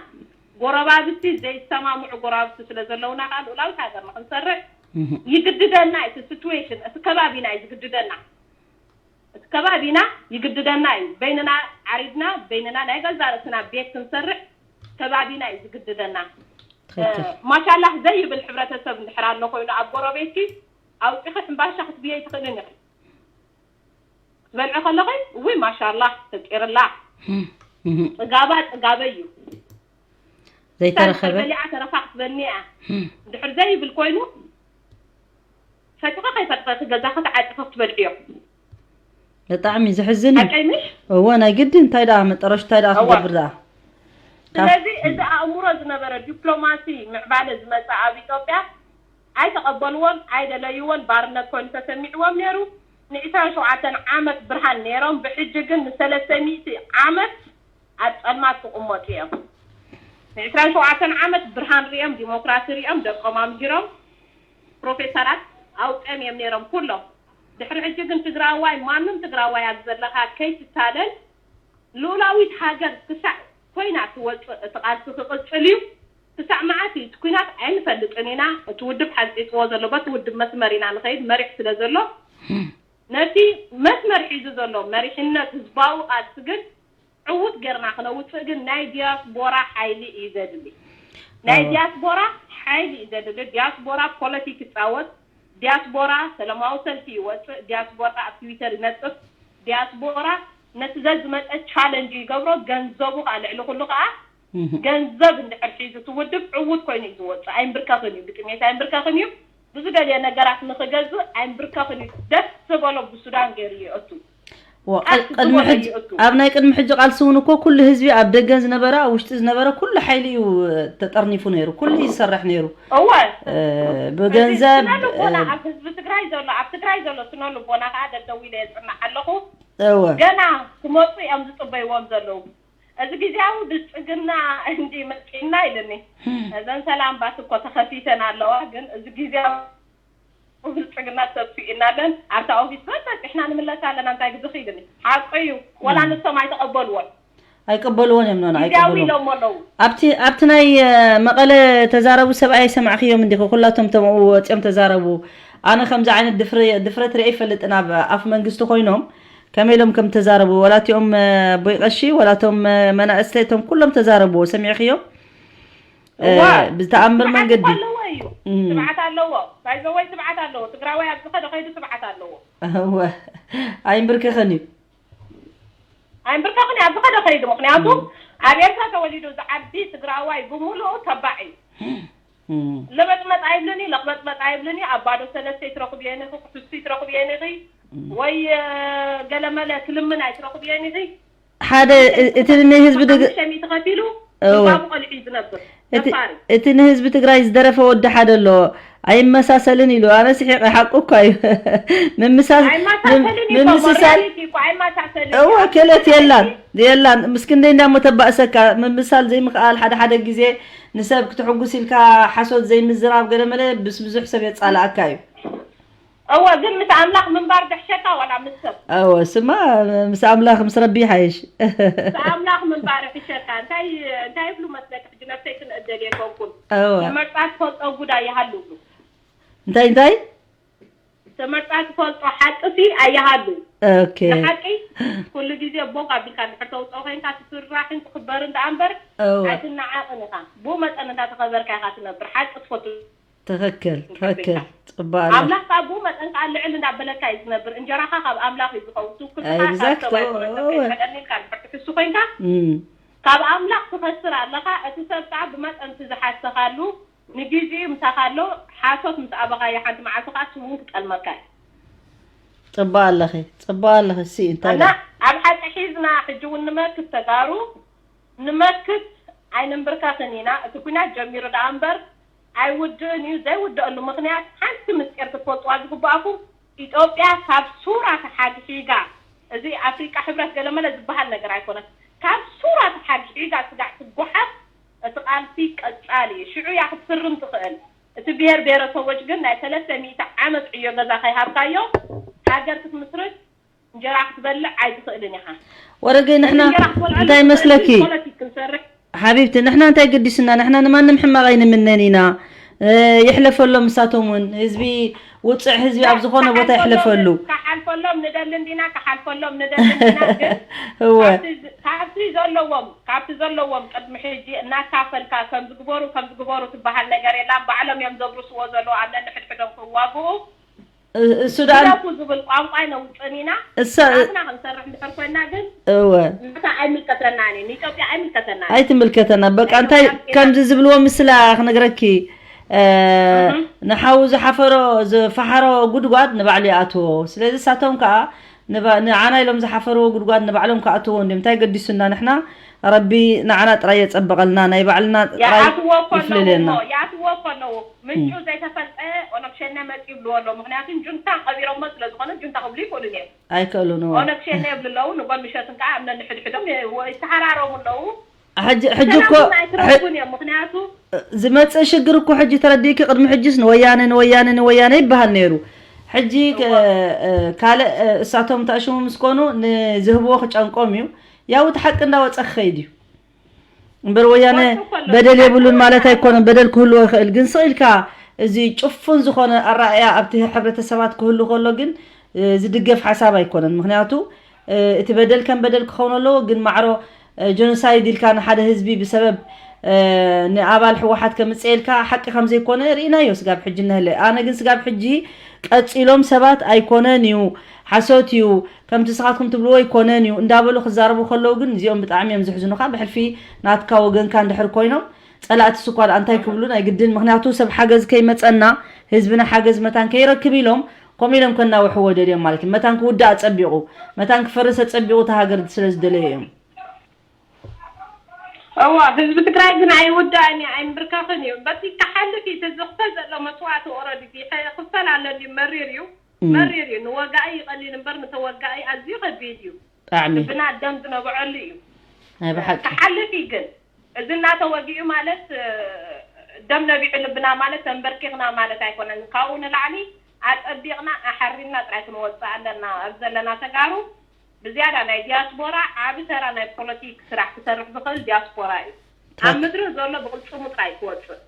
ጎረባብቲ ዘይሰማምዑ ጎረባብቲ ስለ ዘለውና ከዓ ልኡላዊት ሃገር ንክንሰርሕ ይግድደና። እቲ ሲትዌሽን እቲ ከባቢና እዩ ዝግድደና። እቲ ከባቢና ይግድደና እዩ። በይንና ዓሪድና በይንና ናይ ገዛ ርእስና ቤት ክንሰርሕ ከባቢና እዩ ዝግድደና። ትኽክል ማሻላህ ዘይብል ሕብረተሰብ እንድሕር ኣሎ ኮይኑ ኣብ ጎረቤትኪ ኣውፂኺ ሕምባሻ ክትብየይ ትኽእልን ኢኺ። ክትበልዒ ከለኺ እውይ ማሻላህ ተቂርላ እህ፣ ጥጋባ ጥጋበይ እዩ። ዘይተረኸበ በሊዓ ተረፋ ክትበኒ እያ። እህ፣ እንድሕር ዘይብል ኮይኑ ፈቲኸ ከይፈትኸ እቲ ገዛኺ ተዓፂኺ ክትበልዕዮ። ብጣዕሚ ዘሕዝን እዩ። ሓቀይ ምሽ? እወ ናይ ግዲ እንታይ ደኣ መጠረሽ እንታይ ደኣ እወ። ክገብር ደኣ? ካብ- ስለዚ እዚ ኣእምሮ ዝነበረ ዲፕሎማሲ ምዕባለ ዝመፀ ኣብ ኢትዮጵያ ኣይተቐበልዎን ኣይደለይዎን። ባርነት ኮይኑ ተሰሚዕዎም ነይሩ። ንዒስራን ሸውዓተን ዓመት ብርሃን ነይሮም። ብሕጂ ግን ንሰለስተ ሚእቲ ዓመት ኣብ ፀልማት ክቕመጡ እዮም። ንዒስራን ሸውዓተን ዓመት ብርሃን ሪኦም ዲሞክራሲ ሪኦም ደቆም ኣምሂሮም ፕሮፌሰራት ኣውፅኦም እዮም ነይሮም ኩሎም። ድሕሪ ሕጂ ግን ትግራዋይ ማንም ትግራዋይ ኣብ ዘለኻ ከይትታለል ልኡላዊት ሃገር ክሳዕ ኮይና ትወፅእ እቲ ቃልሲ ክቕፅል እዩ። ክሳዕ መዓት እዩ እቲ ኩናት ኣይንፈልጥን ኢና። እቲ ውድብ ሓንፂፅዎ ዘሎ በቲ ውድብ መስመር ኢና ንኸይድ መሪሕ ስለ ዘሎ ነቲ መስመር ሒዙ ዘሎ መሪሕነት ህዝባዊ ቃልሲ ግን ዕዉት ገርና ክነውፅእ ግን ናይ ዲያስቦራ ሓይሊ እዩ ዘድሊ። ናይ እወ። ዲያስቦራ ሓይሊ እዩ ዘድሊ። ዲያስቦራ ፖለቲክ ይፃወት። ዲያስቦራ ሰላማዊ ሰልፊ ይወፅእ። ዲያስቦራ ኣብ ትዊተር ይነፅፍ። ዲያስቦራ ነቲ ዘዝመፀ ቻለንጅ ይገብሮ። ገንዘቡ ከዓ ልዕሊ ኩሉ ከዓ እህ፣ ገንዘብ እንድሕር ሒዙ እቲ ውድብ ዕዉት ኮይኑ እዩ ዝወፅእ። ኣይንብርከኽን እዩ። ብጥሜት ኣይንብርከኽን እዩ። ብዝደልዮ ነገራት ንክገዝእ ኣይንብርከኽን እዩ። ደስ ዝበሎ ብሱዳን ገይሩ ይእቱ። ወ- ቃልሲ ቅድሚ ዝበሎ ሕጂ ይእቱ። ኣብ ናይ ቅድሚ ሕጂ ቃልሲ እውን እኮ ኩሉ ህዝቢ ኣብ ደገን ዝነበረ ኣብ ውሽጢ ዝነበረ ኩሉ ሓይሊ እዩ ተጠርኒፉ ነይሩ፣ ኩሉ እዩ ዝሰርሕ ነይሩ። እወ እ፣ ብገንዘብ ስነ ልቦና እ፣ ኣብ ህዝቢ ትግራይ ዘሎ ኣብ ትግራይ ዘሎ ስነ ልቦና ከዓ ደደው ኢለ የፅናዕ ኣለኹ። እወ ገና ክመፁ እዮም ዝፅበይዎም ዘለዉ። እዚ ግዜያዊ ብልፅግና እንዲ መፂና ኢልኒ። እዘን ሰላም ባስ እኮ ተኸፊተን ኣለዋ፣ ግን እዚ ግዜያዊ ብልፅግና ተብሲእና ኣለን። ኣብታ ኦፊስ በል በፂሕና ንምለስ ኣለና። እንታይ ግዲ ክኢልኒ ሓቂ እዩ። ወላ ንሶም ኣይተቐበልዎን። ኣይቀበልዎን እዮም ኖና ግዜያዊ ኣይቀበልዎን። ኢሎሞ ኣለዉ። ኣብቲ ኣብቲ ናይ እ፣ መቐለ ተዛረቡ ሰብኣይ ሰማዕክዮም እንዲኹ ኩላቶም ተምኡ ወፂኦም ተዛረቡ። ኣነ ከምዚ ዓይነት ድፍረ- ድፍረት ርአ ይፈልጥን ኣብ ኣፍ መንግስቲ ኮይኖም ከመይ ኢሎም ከም ተዛረቡ ወላቲኦም እ፣ ኣቦይ ቀሺ ወላቶም እ፣ መናእሰይ እቶም ኩሎም ተዛረብዎ ሰሚዕክዮም። እ፣ እዋ። ብተኣምር ስብዓት መንገዲ እኮ ኣለዎ እዩ። እም። ስብዓት ኣለዎ። ባይዘወይ ስብዓት ኣለዎ። ትግራዋይ ኣብ ዝኸደ ከይዱ ስብዓት ኣለዎ። እወ ኣይምብርከኸን እዩ። ኣይምብርከኽን ኣብ ዝኸደ ከይዱ። ምክንያቱ ኣብ ኤርትራ ተወሊዱ ዝዓቢ ትግራዋይ ብምሉኡ ተባዕ እዩ። እም። ለበጥመጥ ኣይብልን እዩ፣ ለኽበጥመጥ ኣይብልን እዩ። ኣብ ባዶ ሰለስተ ይትረኽብየን ኢኺ፣ ክሕሱ ይትረኽብየን ኢኺ፣ ወይ እ፣ ገለመለ ክልምን ኣይትረኽብየን ኢኺ። ሓደ እ- እቲ ንህዝቢ ድግ- ሓሙሽተ ሚእቲ ከፊሉ እወ። ባቡ ቆልዒ ዝነብር እቲ- ነፋሪ። እቲ ንህዝቢ ትግራይ ዝደረፈ ወዲ ሓደ ኣሎ። ኣይመሳሰልን ኢሉ። ኣነ ስሒቐ፣ ሓቁ እኳ እዩ። ምምሳል-፣ ምም-፣ ኣይመሳሰልን እዩ እኮ፣ ምምስሳል፣ ሪያሊቲ እኮ ኣይመሳሰልን እዩ። እወ፣ ክእለት የላን፣ የላን። ምስ ክንደይ እንዳሞ ተባእሰካ፣ ምምሳል ዘይምኽኣል፣ ሓደ ሓደ ግዜ ንሰብ ክትሕጉስ ኢልካ ሓሶት ዘይምዝራብ፣ ገለ መለ ምስ ብዙሕ ሰብ የጻልኣካ እዩ። እወ፣ ግን ምስ ኣምላኽ ምንባር ደሕሸካ ዋላ ምስ ሰብ? እወ፣ ስማ፣ ምስ ኣምላኽ፣ ምስ ረቢ ይሓይሽ። ምስ ኣምላኽ ምንባር ይሕሸካ። እንታይ፣ እንታይ ይብሉ መስለካ? ሕጂ ነብሰይ ክንእደል የኮንኩን። እወ። ተመርጻ ትፈልጦ ጉዳይ ይሃሉ ይብሉ። እንታይ፣ እንታይ? ተመርጻ ትፈልጦ ሓቂ ሲ ኣይሃሉ። ኦኬ። ንሓቂ ኩሉ ግዜ ቦግ ኣቢልካ እንድሕር ተውጽኦ ኮይንካ ትፍራሕን ትኽበርን ደኣ እምበር እወ። ኣይትነዓቕን ኢኻ። ብኡ መጠን እንዳተኸበርካ ኢኻ ትነብር። ሓቂ ትፈቱ ትኽክል፣ ትኽክል። ጽቡቕ ኣሎ። ኣምላኽ ካብ ብኡ መጠን ከኣ ልዕል እንዳበለካ እዩ ዝነብር። እንጀራኻ ካብ ኣምላኽ እዩ ዝኸውን። ትውክልትኻ ካብ ኤግዛክት፣ ሰብ ኣይኮነን። እወ። ተፈይድ መጠን ኢልካ እንድሕር ትሕሱ ኮይንካ እም። ካብ ኣምላኽ ትኸስር ኣለኻ። እቲ ሰብ ከኣ ብመጠን እቲ ዝሓሰኻሉ ንግዜኡ ምሳኻ ኣሎ፣ ሓሶት ምስ ኣበኻዮ ሓንቲ መዓልቲ ከኣ ስሙ ክጠልመካ እዩ። ጽቡቕ ኣለኺ፣ ጽቡቕ ኣለኺ። እሲ እንታይ እና ደኣ? ኣብ ሓቂ ሒዝና ሕጂ እውን ንመክት ተጋሩ፣ ንመክት ኣይንንብርከኽን ኢና። እቲ ኲናት ጀሚሩ ደኣ እምበር ኣይውድእን እዩ። ዘይውደአሉ ምኽንያት ሓንቲ ምስጢር ክትፈልጥዋ ዝግብኣኩም፣ ኢትዮጵያ ካብ ሱራ ተሓግሒጋ፣ እዚ ኣፍሪቃ ሕብረት ገለመለ ዝበሃል ነገር ኣይኮነን። ካብ ሱራ ተሓግሒጋ ስጋዕ ትጓሓፍ፣ እቲ ቃልሲ ቀጻሊ እዩ። ሽዑ እያ ክትፍርም ትኽእል። እቲ ብሄር ብሄረሰቦች ግን ናይ ሰለስተ ሚእቲ ዓመት ዕዮ ገዛ ከይሃብካዮ ሃገር ክትምስርት እንጀራ ክትበልዕ ኣይትኽእልን ኢኻ። ወረገይ፣ እቲ ንሕና እንጀራ ክትበልዐሉ እንታይ ትኽእል መስለኪ? ግን ፖለቲክ ክንሰርሕ ሓቢብቲ፣ ንሕና እንታይ ገዲሱና? ንሕና ንማንም ሕማቕ ኣይንምነን ኢና። እ፣ ይሕለፈሎም፣ ንሳቶም እውን ህዝቢ፣ ውጽዕ ህዝቢ ኣብ ዝኾነ ቦታ ክሓልፈሎም፣ ይሕለፈሉ። ክሓልፈሎም ንደሊ እንዲና፣ ክሓልፈሎም ንደሊ እንዲና፣ ግን እወ። ካብቲ ዝ-፣ ካብቲ ዘለዎም፣ ካብቲ ዘለዎም ቅድሚ ሕጂ እናካፈልካ ከም ዝግበሩ፣ ከም ዝግበሩ ትበሃል ነገር የላን። ባዕሎም እዮም ዘብርስዎ ዘለዉ ኣብ ነንሕድሕዶም ክዋግኡ። እ-፣ እሱ ደኣ ግደፉ ዝብል ቋንቋ ኣይነውጽእን ኢና። እሳ-፣ ንዓትና ክንሰርሕ እንድሕር ኮይና ግን እወ። ናታ ኣይምልከተናን እዩ። ንኢትዮጵያ ኣይምልከተናን እዩ። ኣይትምልከተና። በቃ እንታይ ኣይምልከተና። ከምዚ ዝብልዎ ምስላ ክነግረኪ፣ እ፣ እህ። ንሓው ዝሓፈሮ፣ ዝፈሓሮ ጉድጓድ ንባዕሉ ይኣትዎ። ስለዚ እሳቶም ከኣ ንባ-፣ ንዓና ኢሎም ዝሓፈርዎ ጉድጓድ ንባዕሎም ክኣትዎ እንድዮም። እንታይ ገዲሱና ንሕና? ረቢ ንዓና ጥራይ የጸብቐልና፣ ናይ ባዕልና ጥራይ ይኣትዎ እኮ ኣለዉ ይፍለለና። እሞ፣ ይኣትዎ እኮ ኣለዉ። ምንጩ እም። ዘይተፈልጠ ኦነግ ሸኔ መጽዩ ይብልዎ ኣለዉ። ምኽንያቱ ጁንታ ቀቢሮሞ ስለ ዝኾነ ጁንታ ክብሉ ይኽእሉን እዮም። ኣይክእሉን፣ እዎ። ኦነግ ሸኔ ይብሉ ኣለዉ። ንጎል ምሸትን ከኣ ኣብ ነንሕድሕዶም የ-፣ ወ-፣ ይተሓራረሙ ኣለዉ። ሕጂ፣ ሕጂ እኮ ሰላም እውን ኣይትረኽቡን እዮም። ምኽንያቱ ዝመጽእ ሽግር እኮ ሕጂ ተረዲእኪ፣ ቅድሚ ሕጂስ ንወያነ፣ ንወያነ፣ ንወያነ ይበሃል ነይሩ። ሕጂ ከ-፣ እወ። እ፣ ካልእ፣ እ፣ እሳቶም ተኣሽሙ ምስ ኮኑ ንዝህብዎ ክጨንቆም እዩ። ያው እቲ ሓቂ እንዳወጸ ክኸይድ እዩ። እምበር ወያነ ወጡ ከሎ በደል የብሉን ማለት ኣይኮነን። በደል ክህልዎ ይኽእል፣ ግን ስቕ ኢልካ እዚ ጭፉን ዝኾነ ኣረኣእያ ኣብቲ ሕብረተሰባት ክህሉ ከሎ ግን፣ እ፣ ዝድገፍ ሓሳብ ኣይኮነን። ምኽንያቱ፣ እ፣ እቲ በደል ከም በደል ክኸውን ኣለዎ፣ ግን ማዕሮ፣ እ፣ ጀኖሳይድ ኢልካ ንሓደ ህዝቢ ብሰበብ፣ እ፣ ንኣባል ህወሓት ከምጽእ ኢልካ ሓቂ ከም ዘይኮነ ርኢናዮ ስጋብ ሕጂ እነህለ። ኣነ ግን ስጋብ ሕጂ ቀጺሎም ሰባት ኣይኮነን እዩ፣ ሓሶት እዩ፣ ከምቲ ንስኻትኩም ትብልዎ ኣይኮነን እዩ እንዳበሉ ክዛረቡ ከለዉ ግን እዚኦም ብጣዕሚ እዮም ዝሕዝኑኻ። ብሕልፊ ናትካ ወገንካ እንድሕር ኮይኖም ጸላእትስ እኳ ደኣ እንታይ ክብሉ ናይ ግድን፣ ምኽንያቱ ሰብ ሓገዝ ከይመጸና ህዝብና ሓገዝ መታን ከይረክብ ኢሎም ከምኡ ኢሎም ከናውሕዎ ደልዮም ማለት እዩ። መታን ክውዳእ ጸቢቑ፣ መታን ክፈርስ ጸቢቑ እታ ሃገር ስለ ዝደለዩ እዮም። እዋ፣ ህዝቢ ትግራይ ግን ኣይውዳእን እዩ፣ ኣይምብርከኽን እዩ። በቲ ክሓልፍ እዩ፣ እቲ ዝኽፈል ዘሎ መስዋእቲ ኦረዲ ይኸ-፣ ክፈል ኣሎ እንድዩ፣ መሪር እዩ፣ እም። መሪር እዩ። ንወጋኢ ይቐሊል እምበር ንተወጋኢ ኣዝዩ ከቢድ እዩ። ብጣዕሚ። ልብና ደም ዝነብዐሉ እዩ። ናይ ብሓቂ። ክሓልፍ እዩ ግን፣ እዚ እናተወጊኡ ማለት፣ እ፣ ደም ነቢዑ ልብና ማለት ተንበርኪኽና ማለት ኣይኮነን። ካብኡ ንላዕሊ ኣጸቢቕና ኣሓሪምና ጥራይ ክንወጽእ ኣለና። ኣብ ዘለና ተጋሩ ብዝያዳ ናይ ዲያስፖራ ዓቢ ተራ ናይ ፖለቲክ ስራሕ ክሰርሕ ዝኽእል ዲያስፖራ እዩ። ኣብ ትኽክል። ምድሪ ዘሎ ብቕልጽሙ ጥራይ ክወጽእ።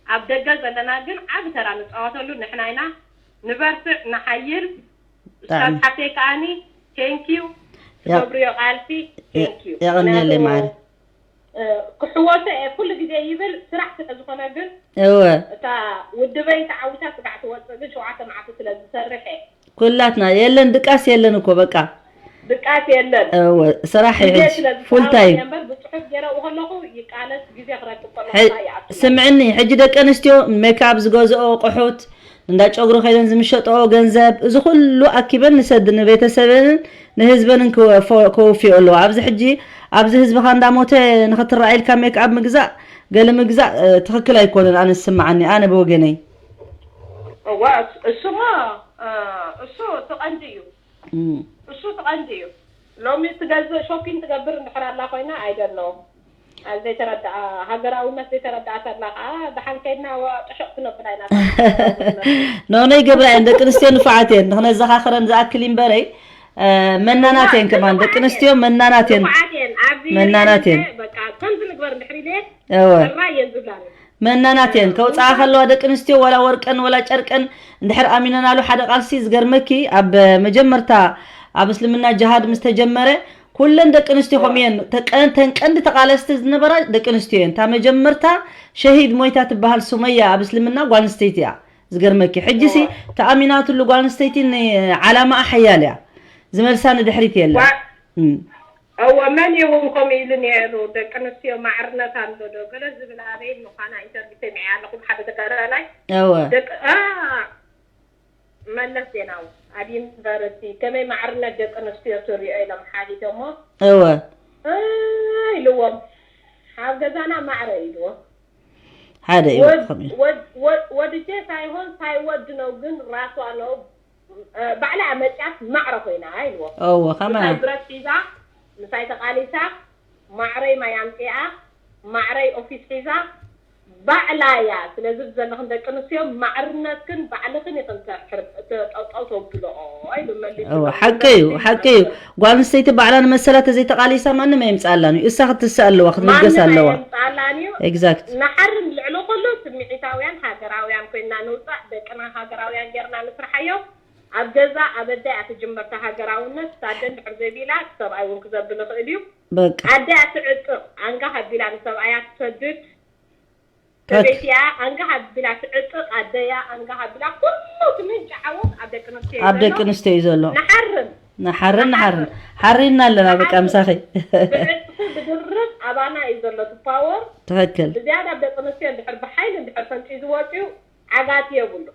ኣብ ደገ ዘለና ግን ዓቢ ተራ ንጻወተሉ ንሕና ኢና። ንበርትዕ፣ ንሓይል። ኡስታዝ ብጣዕሚ። ሓፍተይ ከኣኒ፣ ቴንኪዩ። ያ-፣ ትገብርዮ ቃልሲ፣ ያ-፣ ቴንኪዩ። የቐንየለይ ምኽንያቱ፣ ማዕረ። እ፣ ክሕወሶ እየ ኩሉ ግዜ ይብል፣ ስራሕ ስለ ዝኾነ ግን እወ። እታ ውድበይ ተዓዊታ ስጋዕ ትወጽእ ግን ሸውዓተ መዓልቲ ስለ ዝሰርሕ እየ። ኩላትና የለን፣ ድቃስ የለን እኮ በቃ። ድቃስ የለን። እወ፣ ስራሕ ግዜ ይሕዝ፣ ስለ ፉል ዝሰኣንኩ ታይም። እየ እምበር ብጽሑፍ ገይረኡ ከለኹ ይቃለስ፣ ግዜ ክረክብ ከለኹ ሐ-፣ ከኣ ይኣቱ። ስምዕኒ፣ ሕጂ ደቂ ኣንስትዮ ሜክኣፕ ዝገዝኦ ኣቑሑት፣ እንዳ ጨጉሪ ከይደን ዝምሸጠኦ ገንዘብ፣ እዚ ኩሉ ኣኪበን ንሰድ ንቤተሰበንን ንህዝበንን ክወ-፣ ፈ-፣ ከወፍዮ ኣለዋ። ኣብዚ ሕጂ፣ ኣብዚ ህዝብኻ እንዳሞተ ንኽትረኣይ ኢልካ ሜክኣፕ ምግዛእ፣ ገለ ምግዛእ፣ እ፣ ትኽክል ኣይኮነን፣ ኣነ ዝስምዓኒ፣ ኣነ ብወገነይ። እዋ፣ እሱማ፣ እ፣ እሱ እቲ ቀንዲ እዩ። እም። እሱ እቲ ቀንዲ እዩ። ሎሚ ትገዝእ፣ ሾፒን ትገብር እንድሕር ኣላ ኮይና፣ I don't know። ኣብ ዘይተረድኣ፣ ሃገራውነት ዘይተረድኣ ተላ ከዓ፣ ደሓን ከይድና፣ ዋ፣ ጥሾቕ ክነብል ኣይና። ኖኖይ ገብራ እየን፣ ደቂ ኣንስትዮ ንፉዓት እየን። ንክነዘኻኽረን ዝኣክል እምበረይ፣ እ፣ መናናት እየን። ከማን ደቂ ኣንስትዮ መናናት እየን። ንፉዓት እየን። ኣብዚ መናናት እየን። በቃ ከምዚ ንግበር እንድሕር ኢለ፣ እወ። ጥራይ እየን ዝብላኒ። መናናት እየን። ከውፅኣ ከለዋ ደቂ ኣንስትዮ ዋላ ወርቀን ዋላ ጨርቀን እንድሕር ኣሚነናሉ ሓደ ቃልሲ ዝገርመኪ ኣብ መጀመርታ ኣብ እስልምና ጅሃድ ምስ ተጀመረ ኩለን ደቂ ኣንስትዮ ከምኡ እየን። ተቀ-፣ ተን ቀንዲ ተቃለስቲ ዝነበራ ደቂ ኣንስትዮ እየን። እታ መጀመርታ ሸሂድ ሞይታ ትበሃል ሱመያ ኣብ እስልምና ጓል ኣንስተይቲ እያ። ዝገርመኪ ሕጂሲ ተኣሚናትሉ ጓል ኣንስተይቲ ንዓላማኣ ሓያል እያ። ዝመልሳ ንድሕሪት የለን። ዋ-፣ እም። እወ፣ መን እዩ እውን ከምኡ ኢሉ ነይሩ? ደቂ ኣንስትዮ ማዕርነት ኣሎ ዶ? ገለ ዝብል ኣበይ ምዃና ኢንተርቪው ሰሚዐ ኣለኹ ብሓደ ተጋዳላይ። እወ። ደቂ-፣ ኣ፣ መለስ ዜናዊ ኣብ ዩኒቨርሲቲ ከመይ ማዕርነት ደቂ ኣንስትዮ ትሪኦ ኢሎም ሓቲቶሞ። እወ። እ፣ ኢልዎም፣ ኣብ ገዛና ማዕረ ኢልዎም። ሓደ እዩ ወድ-፣ ከምኡ። ወድ-፣ ወድ-፣ ወድጄ ሳይሆን ሳይወድ ነው ግን ራሷ ነው፣ እ፣ ባዕላ መጽያት ማዕረ ኮይና ኢልዎ። እዎ፣ ከመይ? ምሳይ ብረት ሒዛ፣ ምሳይ ተቃሊሳ፣ ማዕረይ ማይ ኣምጺኣ፣ ማዕረይ ኦፊስ ሒዛ፣ ባዕላ እያ። ስለዚ ዘለኽን ደቂ ኣንስትዮ ማዕርነትክን ባዕልኽን ኢኽን ተሕር-፣ ተ-፣ ጠጠው ተብልኦ ኢሉ መሊሱ። እዎ፣ ሓቂ እዩ፣ ሓቂ እዩ። ጓል ኣንስተይቲ ባዕላ ንመሰላ ተዘይተቃሊሳ ማንም ኣየምጽኣላን እዩ። እሳ ክትስእ ኣለዋ፣ ክትብገስ ማንም ኣለዋ። ኣየምጽኣላን እዩ። ኤግዛክት። ንሓርን ልዕሊ ኩሉ ስምዒታውያን ሃገራውያን ኮይንና ንውጻእ፣ ደቅና ሃገራውያን ጌርና ንስርሓዮ። ኣብ ገዛ ኣብ ኣደ እያ ትጅመር እታ ሃገራውነት። እታ ኣደ እንድሕር ዘይብላ እቲ ሰብኣይ እውን ክዘብል ይኽእል እዩ። በቃ። ኣደ እያ ትዕጥቕ፣ ኣንጋ ሃቢላ ንሰብኣያ ትሰድድ። ትኽክል። ሰበይቲ እያ ኣንጋ ሃቢላ ትዕጥቕ፣ ኣደ እያ ኣንጋ ሃቢላ። ኩሉ እቲ ምንጪ ዓወት ኣብ ደቂ ኣንስትዮ እዩ ኣብ ዘሎ። ደቂ ኣንስትዮ እዩ ዘሎ። ንሓርን። ንሓርን፣ ንሓርን። ንሓርን። ሓሪና ኣለና፣ በቃ፣ ንሓርን። ምሳኺ። ብዕጽፊ ብድርብ ኣባና እዩ ዘሎ እቲ ፓወር። ትኽክል። ብዝያዳ ኣብ ደቂ ኣንስትዮ እንድሕር ብሓይሊ እንድሕር ፈንጢ ዝወፅዩ ዓጋቲ የብሉ።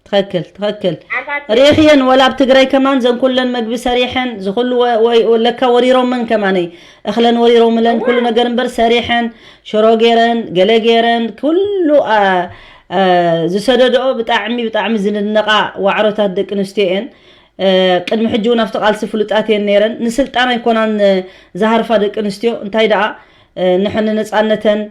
ትኽክል፣ ትኽክል። ዓጋቲ ርኢኽየን፣ ወላ ኣብ ትግራይ ከማን ዘን ኩለን መግቢ ሰሪሐን፣ ዝኹሉ ወ-፣ ወይ ለካ ወሪሮመን ከማነይ፣ እኽለን ወሪሮምለን፣ ኩሉ እዋ። ነገር እምበር ሰሪሐን፣ ሽሮ ገይረን፣ ገለ ገይረን፣ ኩሉ፣ ኣ፣ ኣ፣ ዝሰደድኦ ብጣዕሚ፣ ብጣዕሚ ዝንነቓ ዋዕሮታት ደቂ ኣንስትዮ እየን። እ፣ ቅድሚ ሕጂ እውን ኣብቲ ቃልሲ ፍሉጣት እየን ነይረን። ንስልጣን ኣይኮናን፣ እ፣ ዝሃርፋ ደቂ ኣንስትዮ፣ እንታይ ደኣ፣ እ፣ ንሕን ነጻነተን፣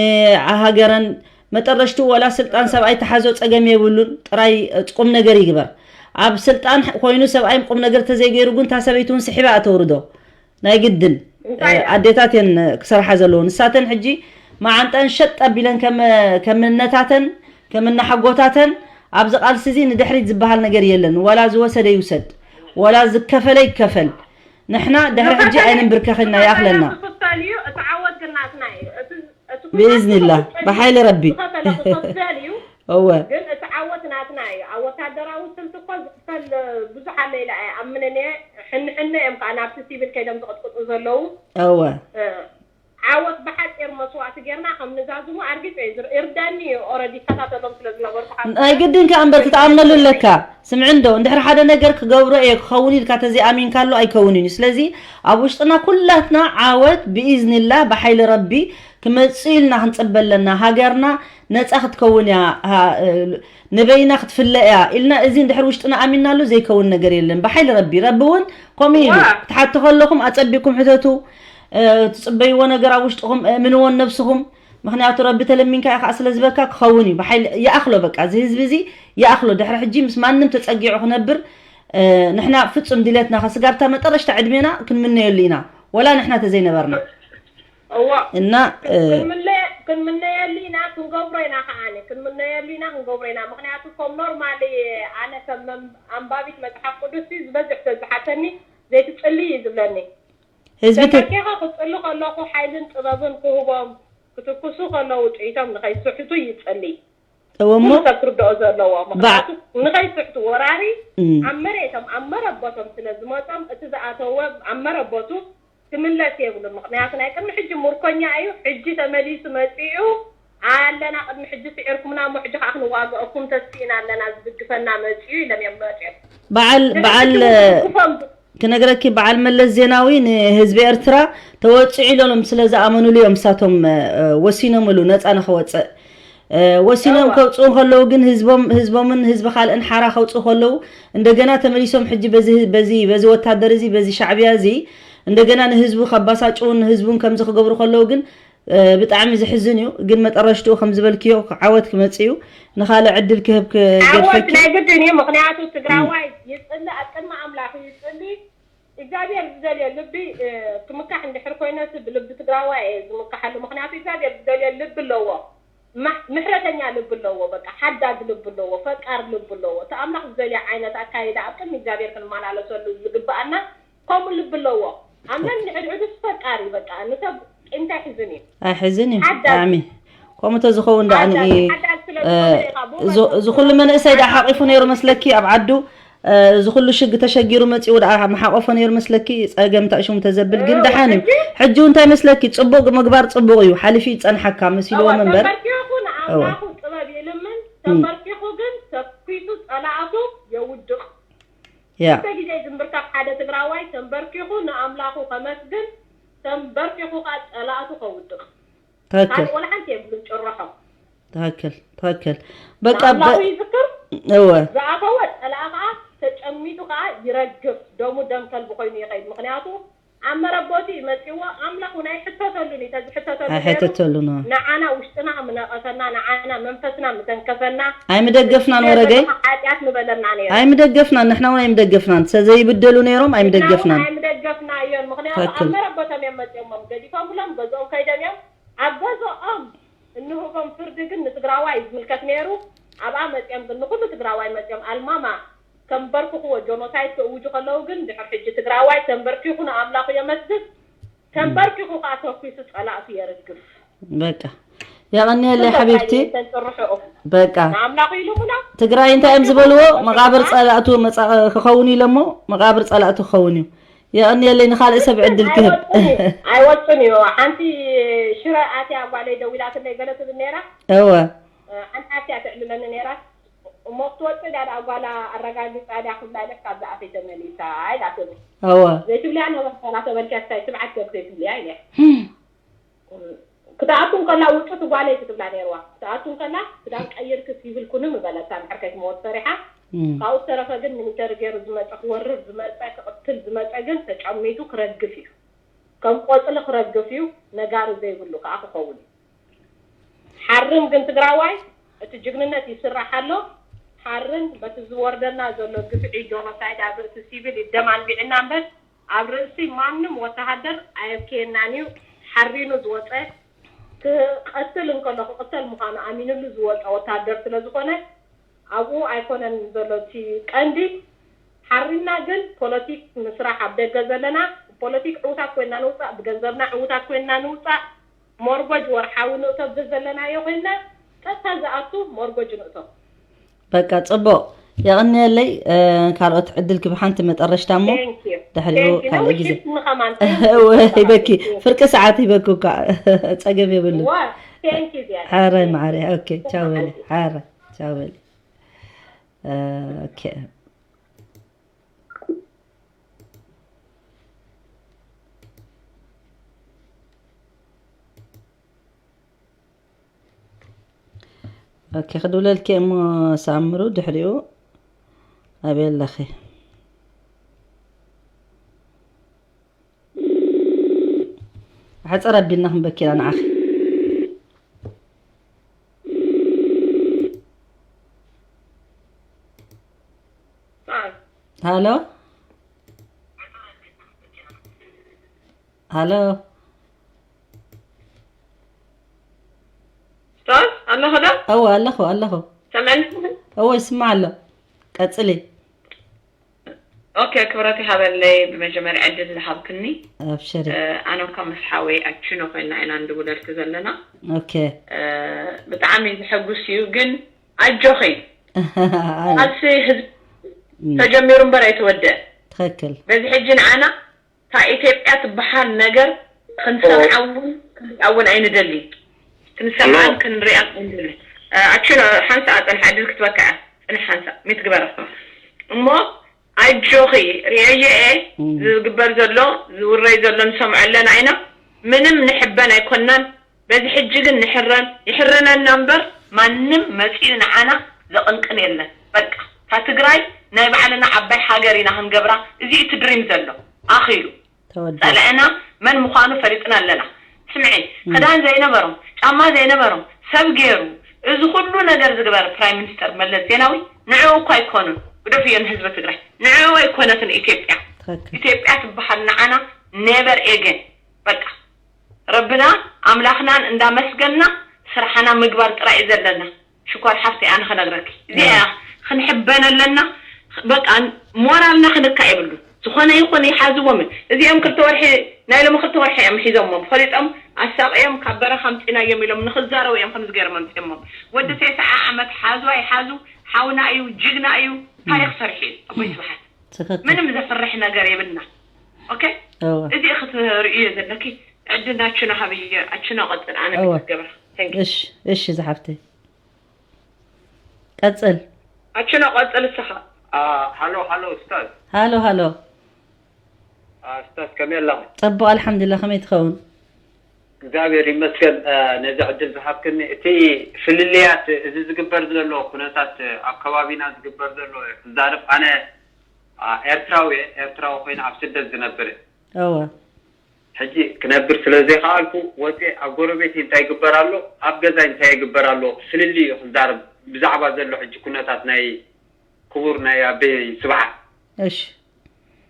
ንሃገረን፣ መጠረሽቱ ወላ ስልጣን ሰብኣይ ተሓዞ ጸገም የብሉን፣ ጥራይ ቁም ነገር ይግበር። ኣብ ስልጣን ኮይኑ ሰብኣይ ቁም ነገር ተዘይገይሩ ግን እታ ሰበይቲ እውን ስሒባ እያ ተውርዶ። ናይ ግድን፣ እንታይ እ፣ ደኣ? ኣዴታት እየን ክሰርሓ ዘለዎ። ንሳተን ሕጂ መዓንጠን ሸጥ ኣቢለን ከም፣ ከም እነታተን፣ ከም እነሓጎታተን ኣብዚ ቃልሲ እዚ ንድሕሪት ዝበሃል ነገር የለን። ዋላ ዝወሰደ ይውሰድ፣ ዋላ ዝከፈለ ይከፈል። ንሕና ድሕሪ ሕጂ ኣይንንብርከኽን ኢና፣ ይኣኽለና። ዝኽፈል እዩ፣ እቲ ዓወት ግን ናትና እዩ። እቲ፣ እቲ ኩናት ብኢዝኒላህ፣ ዝኸፈል ብሓይሊ ረቢ። ዝኸፈለ ክኸፈል እዩ። እወ። ግን እቲ ዓወት ናትና እዩ። ኣብ ወታደራዊ ስልቲ እኮ ዝኽፈል ብዙሕ ኣለ ኢለ ኣይኣምንን እየ። ሕንሕነ እዮም ከዓ ናብቲ ሲቪል ከይዶም ዝቕጥቅጡ ዘለዉ። እወ። እ፣ ዓወት ብሓፂር መስዋእቲ ጌርና ከም ንዛዝሙ ኣርጊፀ እዩ ዝር-፣ ይርዳኒ እዩ። ኦረዲ ይከታተሎም ስለ ዝነበርኩ ካብ ናይ ግድን ከኣ እምበር ክትኣምነሉ ኣለካ። ስምዒ እንዶ፣ እንድሕር ሓደ ነገር ክገብሮ እየ ክኸውን ኢልካ ተዘይኣሚንካሉ ኣይከውንን እዩ። ስለዚ ኣብ ውሽጥና ኩላትና ዓወት ብኢዝኒላ ብሓይሊ ረቢ ክመጽእ ኢልና ክንጽበ ኣለና። ሃገርና ነጻ ክትከውን እያ፣ ሃ-፣ ንበይና ክትፍለ እያ ኢልና እዚ እንድሕር ውሽጥና ኣሚንናሉ ዘይከውን ነገር የለን። ብሓይሊ ረቢ፣ ረቢ እውን ከምኡ ኢሉ። ዋ። ክትሓቱ ከለኹም ኣጸቢቕኩም ሕተቱ። እ፣ ትጽበይዎ ነገር ኣብ ውሽጥኹም እእምንዎን ነብስኹም። ምኽንያቱ ረቢ ተለሚንካ ኢኻ ስለ ዝበካ ክኸውን እዩ። ብሓይሊ ይኣኽሎ፣ በቃ፣ እዚ ህዝቢ እዚ ይኣኽሎ። ድሕሪ ሕጂ ምስ ማንም ተጸጊዑ ክነብር፣ እ፣ ንሕና ፍጹም ድሌትና ከስጋብታ መጠረሽታ ዕድሜና ክንምነየሉ ኢና። ወላ ንሕና ተዘይነበርና። እዋ። እና፣ እ፣ ክንምነ-፣ ክንምነየሉ ኢና፣ ክንገብሮ ኢና ከዓኒ። ክንምነየሉ ኢና፣ ክንገብሮ ኢና። ምኽንያቱ ከም ኖርማሊ ኣነ ከም መም-፣ ኣንባቢት መጽሓፍ ቅዱስ ዝበዝሕ ሰብ ዝሓተኒ ዘይትጽሊ እዩ ዝብለኒ። ህዝቢ ተ- ተንበርኪኸ ክጽሊ ከለኹ ሓይልን ጥበብን ክህቦም፣ ክትኩሱ ከለዉ ጥይቶም ንኸይስሕቱ ይጽሊ። እወ እሞ ኩሉ ሰብ ክርድኦ ዘለዎ። በ- ምኽንያቱ ንኸይስሕቱ ወራሪ እም። ኣብ መሬቶም፣ ኣብ መረበቶም ስለ ዝመጾም እቲ ዝኣተወ ኣብ መረበቱ ክምለስ የብሉን። ምኽንያቱ ናይ ቅድሚ ሕጂ ምርኮኛ እዩ፣ ሕጂ ተመሊሱ መጺኡ ኣለና፣ ቅድሚ ሕጂ ስዒርኩምና እሞ ሕጂ ከኣ ክንዋግኣኩም ተስኢና ኣለና፣ ዝድግፈና መጺኡ ኢሎም እዮም መጺኦም። በዓል፣ ድሕሪ በዓል ሕጂ እውን ክድግፎም ክነግረኪ፣ በዓል መለስ ዜናዊ ንህዝቢ ኤርትራ ተወጽዑ ኢሎም ስለ ዝኣመኑሉ እዮም እሳቶም፣ እ፣ ወሲኖምሉ ነጻ ንኸወጽእ። ወሲኖም ከውፅኡ ከለዉ ግን ህዝቦም ህዝቦምን ህዝቢ ካልእን ሓራ ከውፅኡ ከለዉ እንደገና ተመሊሶም ሕጂ በዚ በዚ በዚ ወታደር እዚ በዚ ሻዕብያ እዚ እንደገና ንህዝቡ ከባሳጭውን ንህዝቡን ከምዚ ክገብሩ ከለዉ ግን ብጣዕሚ ዝሕዝን እዩ። ግን መጠረሽትኡ ከም ዝበልክዮ ዓወት ክመፅእ እዩ። ንካልእ ዕድል ክህብ ክገድፈኪ። ናይ ግድን እዩ። ምክንያቱ ትግራዋይ ይፅሊ ኣብ ቅድሚ ኣምላኽ ይፅሊ እግዚኣብሔር ዝደልዮ ልቢ ክምካሕ እንድሕር ኮይነስ ብልቢ ትግራዋይ እየ ዝምካሓሉ። ምክንያቱ እግዚኣብሔር ዝደልዮ ልቢ ኣለዎ፣ ምሕረተኛ ልቢ ኣለዎ፣ በቃ ሓዳግ ልቢ ኣለዎ፣ ፈቃር ልቢ ኣለዎ። እቲ ኣምላኽ ዝደልዮ ዓይነት ኣካይዳ ኣብ ቅድሚ እግዚኣብሔር ክንመላለሰሉ ዝግበኣና ከምኡ ልቢ ኣለዎ። ኣብ ነንሕድሕዱስ ፈቃር እዩ። በቃ ንሰብ እንታይ ሕዝን እዩ? ኣይሕዝን እዩ ብጣዕሚ። ከምኡ ተዝኸውን ደኣ ንኢ እዚ ኩሉ መንእሰይ ደኣ ሓቂፉ ነይሩ መስለኪ ኣብ ዓዱ እዚ ኩሉ ሽግ ተሸጊሩ መጺኡ ደኣ መሓቆፎ ነይሩ መስለኪ ጸገም ታእሽሙ ተዘብል ግን ደሓን እዩ። ሕጂ እንታይ መስለኪ ጽቡቅ ምግባር ጽቡቅ እዩ ሓሊፉ ይጸንሓካ መሲልዎም እምበር ጥበብ ይልምን ተንበርኪኹ ግን ተኪሱ ጸላእቱ የውድቕ። ያ ክልተ ግዜ ዝምብርከኽ ሓደ ትግራዋይ ተንበርኪኹ ንኣምላኹ ከመስግን ተንበርኪኹ ከዓ ጸላእቱ ከውድቕ። ትክክል ካልእ ወላ ሓንቲ የብሉን ጭርሖ። ትክክል ትክክል በቃ ንኣምላኹ ይዝክር እወ ዝኣተወ ጸላኢ ከዓ ተጨሚቱ ከዓ ይረግፍ ደሙ ደም ከልቢ ኮይኑ ይኸይድ ምክንያቱ ኣብ መረቦቲ መጺዎ ኣምላኽ እውን ኣይሕተተሉን እዩ ተዝሕተተሉ ነይሩ ኣይሕተተሉን ንዓና ውሽጥና ምነቐፈና ንዓና መንፈስና ምተንከፈና ኣይምደገፍናን ወረገይ ሓጢኣት ምበለና ነይሩ ኣይምደገፍናን ንሕና እውን ኣይምደገፍናን ሰዘይብደሉ ነይሮም ኣይምደገፍናን ኣይምደገፍና እዮን ምክንያቱ ኣብ መረቦቶም እዮም መጺኦሞም ገዲፎምሎም ገዝኦም ከይዶም እዮም ኣብ ገዝኦም እንህቦም ፍርዲ ግን ንትግራዋይ እዩ ዝምልከት ነይሩ ኣብኣ መጺኦም ግን ንኩሉ ትግራዋይ መጺኦም ኣልማማ ከንበርክኽዎ ጆኖሳይድ ከእውጁ ከለዉ ግን ድሕር ሕጂ ትግራዋይ ተንበርኪኹ ንኣምላኹ የመስግን ተንበርኪኹ ከዓ ተኩሱ ፀላእቱ የርግፍ በቃ የቐንየለይ ሓቢብቲ ተንፅርሕኡ በቃ ንኣምላኹ ኢሉ ሙላ ትግራይ እንታይ እዮም ዝበልዎ መቃብር ፀላእቱ መፃ- ክኸውን ኢሎሞ መቃብር ፀላእቱ ክኸውን እዩ የቐንየለይ ንካልእ ሰብ ዕድል ክህብ ኣይወፅን እዩ ሓንቲ ሽረ ኣትያ ጓለይ ደዊላትለይ ገለ ትብል ነይራ እወ ሓንቲ ኣትያ ትዕልለኒ ነይራ እሞ ክትወፅእ ድያ ደኣ ጓላ ኣረጋጊፃ ድያ ክብላ ኢለ ክሳብ ዝኣተይ ተመሊሳ ኢላትኒ እወ ዘይትብልያ ነበርካ ናተበልክያ ክሳይ ትብዓት ገብ ዘይትብልያ ኢለ ክትኣቱ እንከላ ውፁ ትጓለይ ክትብላ ነይርዋ ክትኣቱ እንከላ ክዳን ቀይርክስ ይብልኩኒ ምበለታ እንድሕር ከይትመወት ፈሪሓ ካብኡ ዝተረፈ ግን ሚሊተሪ ገይሩ ዝመፀ ክወርር ዝመፀ ክቕትል ዝመፀ ግን ተጨሚቱ ክረግፍ እዩ ከም ቆፅሊ ክረግፍ እዩ ነጋሪ ዘይብሉ ከዓ ክኸውን እዩ ሓርም ግን ትግራዋይ እቲ ጅግንነት ይስራሕ ኣሎ ሓርን በቲ ዝወርደና ዘሎ ግፍዒ ጆኖሳይድ ኣብ ርእሲ ሲቪል ይደም ኣንቢዕና እምበር ኣብ ርእሲ ማንም ወተሃደር ኣየብክየናን እዩ ሓሪኑ ዝወፀ ክቐትል እንከሎ ክቕተል ምዃኑ ኣሚንሉ ዝወፀ ወተሃደር ስለ ዝኾነ ኣብኡ ኣይኮነን ዘሎ እቲ ቀንዲ ሓሪና ግን ፖለቲክ ንስራሕ ኣብ ደገ ዘለና ፖለቲክ ዕዉታት ኮይና ንውፃእ ብገንዘብና ዕዉታት ኮይና ንውፃእ ሞርጎጅ ወርሓዊ ንእቶ ብዘለናዮ ኮይና ቀጥታ ዝኣቱ ሞርጎጅ ንእቶ በቃ ፅቡቅ የቐንየለይ ካልኦት ዕድል ክብ ሓንቲ መጠረሽታ እሞ ድሕሪኡ ካልእ ግዜ ይበኪ ፍርቂ ሰዓት ይበኪ እኳ ፀገም የብሉ ሓራይ ማዓሪ ኦኬ ቻው በሊ ሓራይ ቻው በሊ ኦኬ ኦኬ ክድውለልኪ እሞ ሳምሩ ድሕሪኡ ኣበይ ኣለኺ ሓፀር ኣቢልና ክንበኪና ንዓኺ ሃሎ ሃሎ ስታዝ ኣለኹ ዶ? እወ ኣለኹ ኣለኹ። ሰምዕኒ? እወ ይስማዕ ኣሎ። ቀጽሊ። ኦኬ ክብረት ይሃበለይ ብመጀመርያ ዕድል ዝሃብክኒ። ኣብሽሪ። ኣነ እኳ ምስ ሓወይ ኣችኖ ኮይና ኢና እንድውለልኪ ዘለና። ኦኬ። ብጣዕሚ ዘሐጉስ እዩ ግን ኣጆኺ። ቃልሲ ህዝቢ ተጀሚሩ እምበር ኣይተወደእን። ትኽክል። በዚ ሕጂ ንዓና እታ ኢትዮጵያ ትበሃል ነገር ክንሰምዓ እውን ክንሪኣ እውን ኣይንደልን። ክንሰምዓን ክንሪኣን ኣይንደልን። ኣችኖ ሓንሳእ ኣፅንሓ ዕድል ክትበካ እያ። ፅንሕ ሓንሳእ ሚት ግበራ። እሞ ኣጆኺ ሪኤዮ እየ ዝግበር ዘሎ ዝውረይ ዘሎ ንሰምዖ ኣለና ኢና። ምንም ንሕበን ኣይኮናን። በዚ ሕጂ ግን ንሕረን ይሕርነና እምበር ማንም መጺኡ ንዓና ዘቐንቅን የለን። በቃ እታ ትግራይ ናይ ባዕልና ዓባይ ሃገር ኢና ክንገብራ። እዚ እቲ ድሪም ዘሎ ኣኺሉ። ተወደ ጸላእና መን ምዃኑ ፈሊጥና ኣለና። ስምዒ፣ ክዳን ዘይነበሮም፣ ጫማ ዘይነበሮም ሰብ ገይሩ እዚ ኩሉ ነገር ዝግበር ፕራይም ሚኒስተር መለስ ዜናዊ ንዕኡ እኳ ኣይኮኑን። ግደፍዮ ንህዝቢ ትግራይ፣ ንዕኡ ኣይኮነትን ኢትዮጵያ። ትክክል ኢትዮጵያ ትበሃል ንዓና ኔቨር ኤገን። በቃ ረብና ኣምላኽናን እንዳመስገንና ስራሕና ምግባር ጥራይ እዩ ዘለና። ሽኮር ሓፍተይ ኣነ ክነግረኪ እዚኣ ክንሕበን ኣለና። በቃ ሞራልና ክንካ የብሉ። ዝኾነ ይኹን ይሓዝዎም። እዚኦም ክልተ ወርሒ ናይ ሎሚ ክልተ ወርሒ እዮም ሒዞሞም ፈሊጦም ኣሳቕዮም ካብ በረኻ ኣምፂናዮም ኢሎም ንክዛረቡ እዮም ከምዚ ገይሮም ኣምፂኦሞም። ወዲ ቴስዓ ዓመት ሓዙ ኣይሓዙ ሓውና እዩ ጅግና እዩ። ታሪክ ሰርሑ እዩ ኣቦይ ስብሓት። ትክክል ምንም ዘፍርሕ ነገር የብልና። ኦኬ እወ እዚ ክትርእዮ ዘለኪ ዕድና ኣችና ሃብየ ኣችና ቆፅል ኣነ እወ። ገብራ። Thank you። እሺ እሺ ዝሓፍተይ ቀፅል ኣችና ቆፅል እስኻ ሃሎ ሃሎ ኡስታዝ ሃሎ ሃሎ ኡስታዝ ከመይ ኣለኻ? ፅቡቅ ኣልሓምዱላ ከመይ ትኸውን እግዚኣብሔር ይመስገን ነዚ ዕድል ዝሃብክኒ። እቲ ፍልልያት እዚ ዝግበር ዘሎ ኩነታት ኣብ ከባቢና ዝግበር ዘሎ ክዛረብ ኣነ ኤርትራዊ ኤርትራዊ ኮይነ ኣብ ስደት ዝነብር እወ ሕጂ ክነብር ስለ ዘይከኣልኩ ወፂ ኣብ ጎረቤት እንታይ ይግበር ኣሎ ኣብ ገዛይ እንታይ ይግበር ኣሎ ፍልልይ እዩ ክዛረብ ብዛዕባ ዘሎ ሕጂ ኩነታት ናይ ክቡር ናይ ኣበይ ስብሓት እሺ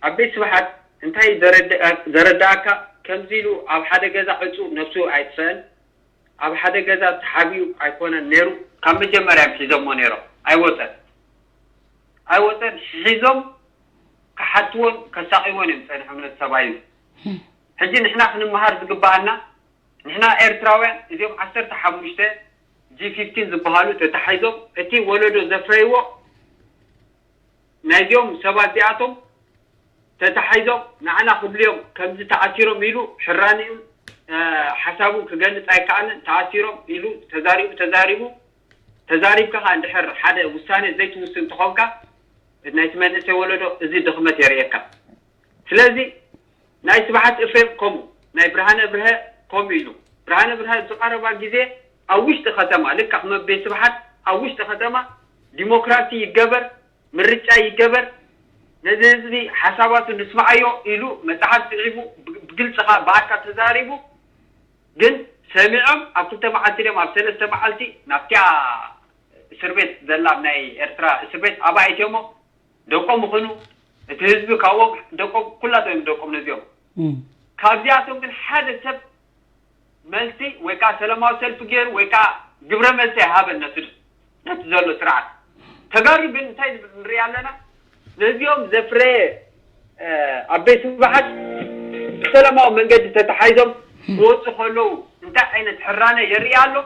ኣበይ ስብሓት እንታይ ዘረዳእካ ከምዚ ኢሉ ኣብ ሓደ ገዛ ዕፁ ነብሱ ኣይጥፈአን ኣብ ሓደ ገዛ ተሓቢኡ ኣይኮነን ነይሩ ካብ መጀመርያ እዮም ሒዞሞ ነይሮም ኣይወፀን ኣይወፀን ሒዞም ክሓትዎን ከሳቂዎን እዮም ፀኒሖም ነቲ ሰብኣይ እዚ ሕጂ ንሕና ክንመሃር ዝግበኣና ንሕና ኤርትራውያን እዚኦም ዓሰርተ ሓሙሽተ ጂ ፊፍቲን ዝበሃሉ ተታሒዞም እቲ ወለዶ ዘፍረይዎ ናይዚኦም ሰባት እዚኣቶም ተታሒዞም ንዓና ክብልዮም ከምዚ ተኣሲሮም ኢሉ ሕራኒኡን ሓሳቡን ክገልፅ ኣይከኣልን ተኣሲሮም ኢሉ ተዛሪቡ ተዛሪቡ ተዛሪብካ ከዓ እንድሕር ሓደ ውሳኔ ዘይትውስን ተኾንካ ናይቲ መንእሰይ ወለዶ እዚ ድኽመት የርእየካ ስለዚ ናይ ስብሓት ኤፍሬም ከምኡ ናይ ብርሃነ ብርሀ ከምኡ ኢሉ ብርሃነ ብርሀ ዝቐረባ ግዜ ኣብ ውሽጢ ከተማ ልክዕ ከም ኣቤ ስብሓት ኣብ ውሽጢ ከተማ ዲሞክራሲ ይገበር ምርጫ ይገበር ነዚ ህዝቢ ሓሳባቱ ንስምዓዮ ኢሉ መፅሓፍ ፅሒፉ ብግልፂ ከዓ ብኣካ ተዛሪቡ ግን ሰሚዖም ኣብ ክልተ መዓልቲ ድዮም ኣብ ሰለስተ መዓልቲ ናብቲያ እስር ቤት ዘላ ናይ ኤርትራ እስር ቤት ኣብኣ ኣእትዮሞ ደቆም ይኹኑ እቲ ህዝቢ ካብኦም ደቆም ኩላቶም እዮም ደቆም ነዚኦም ካብዚኣቶም ግን ሓደ ሰብ መልሲ ወይ ከዓ ሰላማዊ ሰልፊ ገይሩ ወይ ከዓ ግብረ መልሲ ኣይሃበን ነቲ ነቲ ዘሎ ስርዓት ተጋሩ ግን እንታይ ንርኢ ኣለና ነዚኦም ዘፍረየ ኣበይ ስብሓት ብሰላማዊ መንገዲ ተተሓይዞም ክወፁ ከለዉ እንታይ ዓይነት ሕራነ የርኢ ኣሎ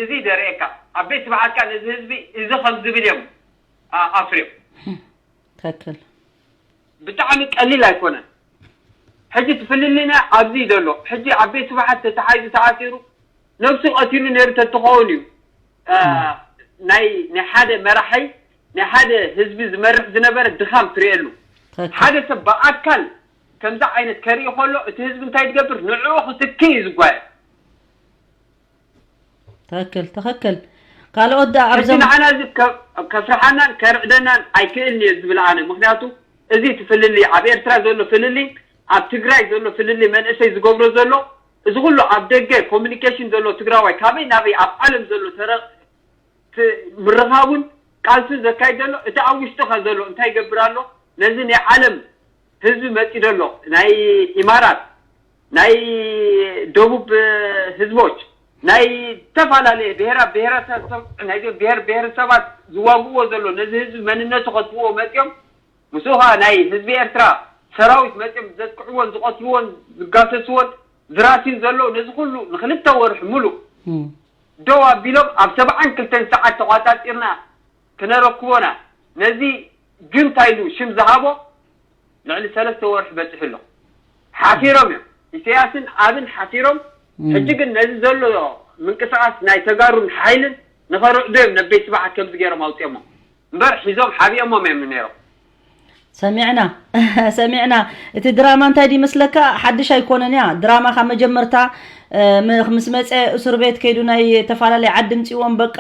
እዚ ደርእየካ ኣበይ ስብሓት ከዓ ነዚ ህዝቢ እዚ ከም ዝብል እዮም ኣፍርዮም ትክክል ብጣዕሚ ቀሊል ኣይኮነን ሕጂ ትፍልልና ኣብዚ ዘሎ ሕጂ ኣበይ ስብሓት ተተሓይዙ ተኣሲሩ ነብሱ ቀቲሉ ነይሩ ተትኸውን እዩ ናይ ናይ ሓደ መራሒ ናይ ሓደ ህዝቢ ዝመርሕ ዝነበረ ድኻም ትርእየሉ ሓደ ሰብ ብኣካል ከምዚ ዓይነት ከርኢ ከሎ እቲ ህዝቢ እንታይ ዝገብር ንዕኡ ክትኪ እዩ ዝጓየ ትክክል ትክክል ካልኦት ዳ ኣብዞም ንዓና እዚ ከፍርሓናን ከርዕደናን ኣይክእልን እየ ዝብል ኣነ ምክንያቱ እዚ እቲ ፍልልይ ኣብ ኤርትራ ዘሎ ፍልልይ ኣብ ትግራይ ዘሎ ፍልልይ መንእሰይ ዝገብሮ ዘሎ እዚ ኩሉ ኣብ ደገ ኮሚኒኬሽን ዘሎ ትግራዋይ ካበይ ናበይ ኣብ ዓለም ዘሎ ተረ ምርኻቡን ቃልሱን ዘካይድ ዘሎ እቲ ኣብ ውሽጥኻ ዘሎ እንታይ ይገብር ኣሎ ነዚ ናይ ዓለም ህዝቢ መፂ ዘሎ ናይ ኢማራት ናይ ደቡብ ህዝቦች ናይ ዝተፈላለየ ብሄራ ብሄረሰብ ናይ ብሄር ብሄረሰባት ዝዋግእዎ ዘሎ ነዚ ህዝቢ መንነቱ ከጥፍዎ መፂኦም ምስኡ ከዓ ናይ ህዝቢ ኤርትራ ሰራዊት መፂኦም ዘጥቅዕዎን ዝቐትልዎን ዝጋሰስዎን ዝራሲን ዘሎ ነዚ ኩሉ ንክልተ ወርሒ ሙሉእ ደው ኣቢሎም ኣብ ሰብዓን ክልተን ሰዓት ተቋፃፂርና ክነረክቦና ነዚ ጁንታ ኢሉ ሽም ዝሃቦ ልዕሊ ሰለስተ ወርሒ በፂሑ ኣሎ ሓፊሮም እዮም ኢሳያስን ኣብን ሓፊሮም ሕጂ ግን ነዚ ዘሎ ምንቅስቃስ ናይ ተጋሩን ሓይልን ንኸርዕዶ እዮም ነቤት ስብሓት ከምዚ ገይሮም ኣውፅኦሞ እምበር ሒዞም ሓቢኦሞም እዮም ነይሮም ሰሚዕና ሰሚዕና። እቲ ድራማ እንታይ ድዩ መስለካ? ሓድሽ ኣይኮነን እያ። ድራማ ካብ መጀመርታ፣ እ፣ ም-፣ ምስ መጸ፣ እስር ቤት ከይዱ ናይ ተፈላለየ ዓዲ ምጽእዎም፣ በቃ፣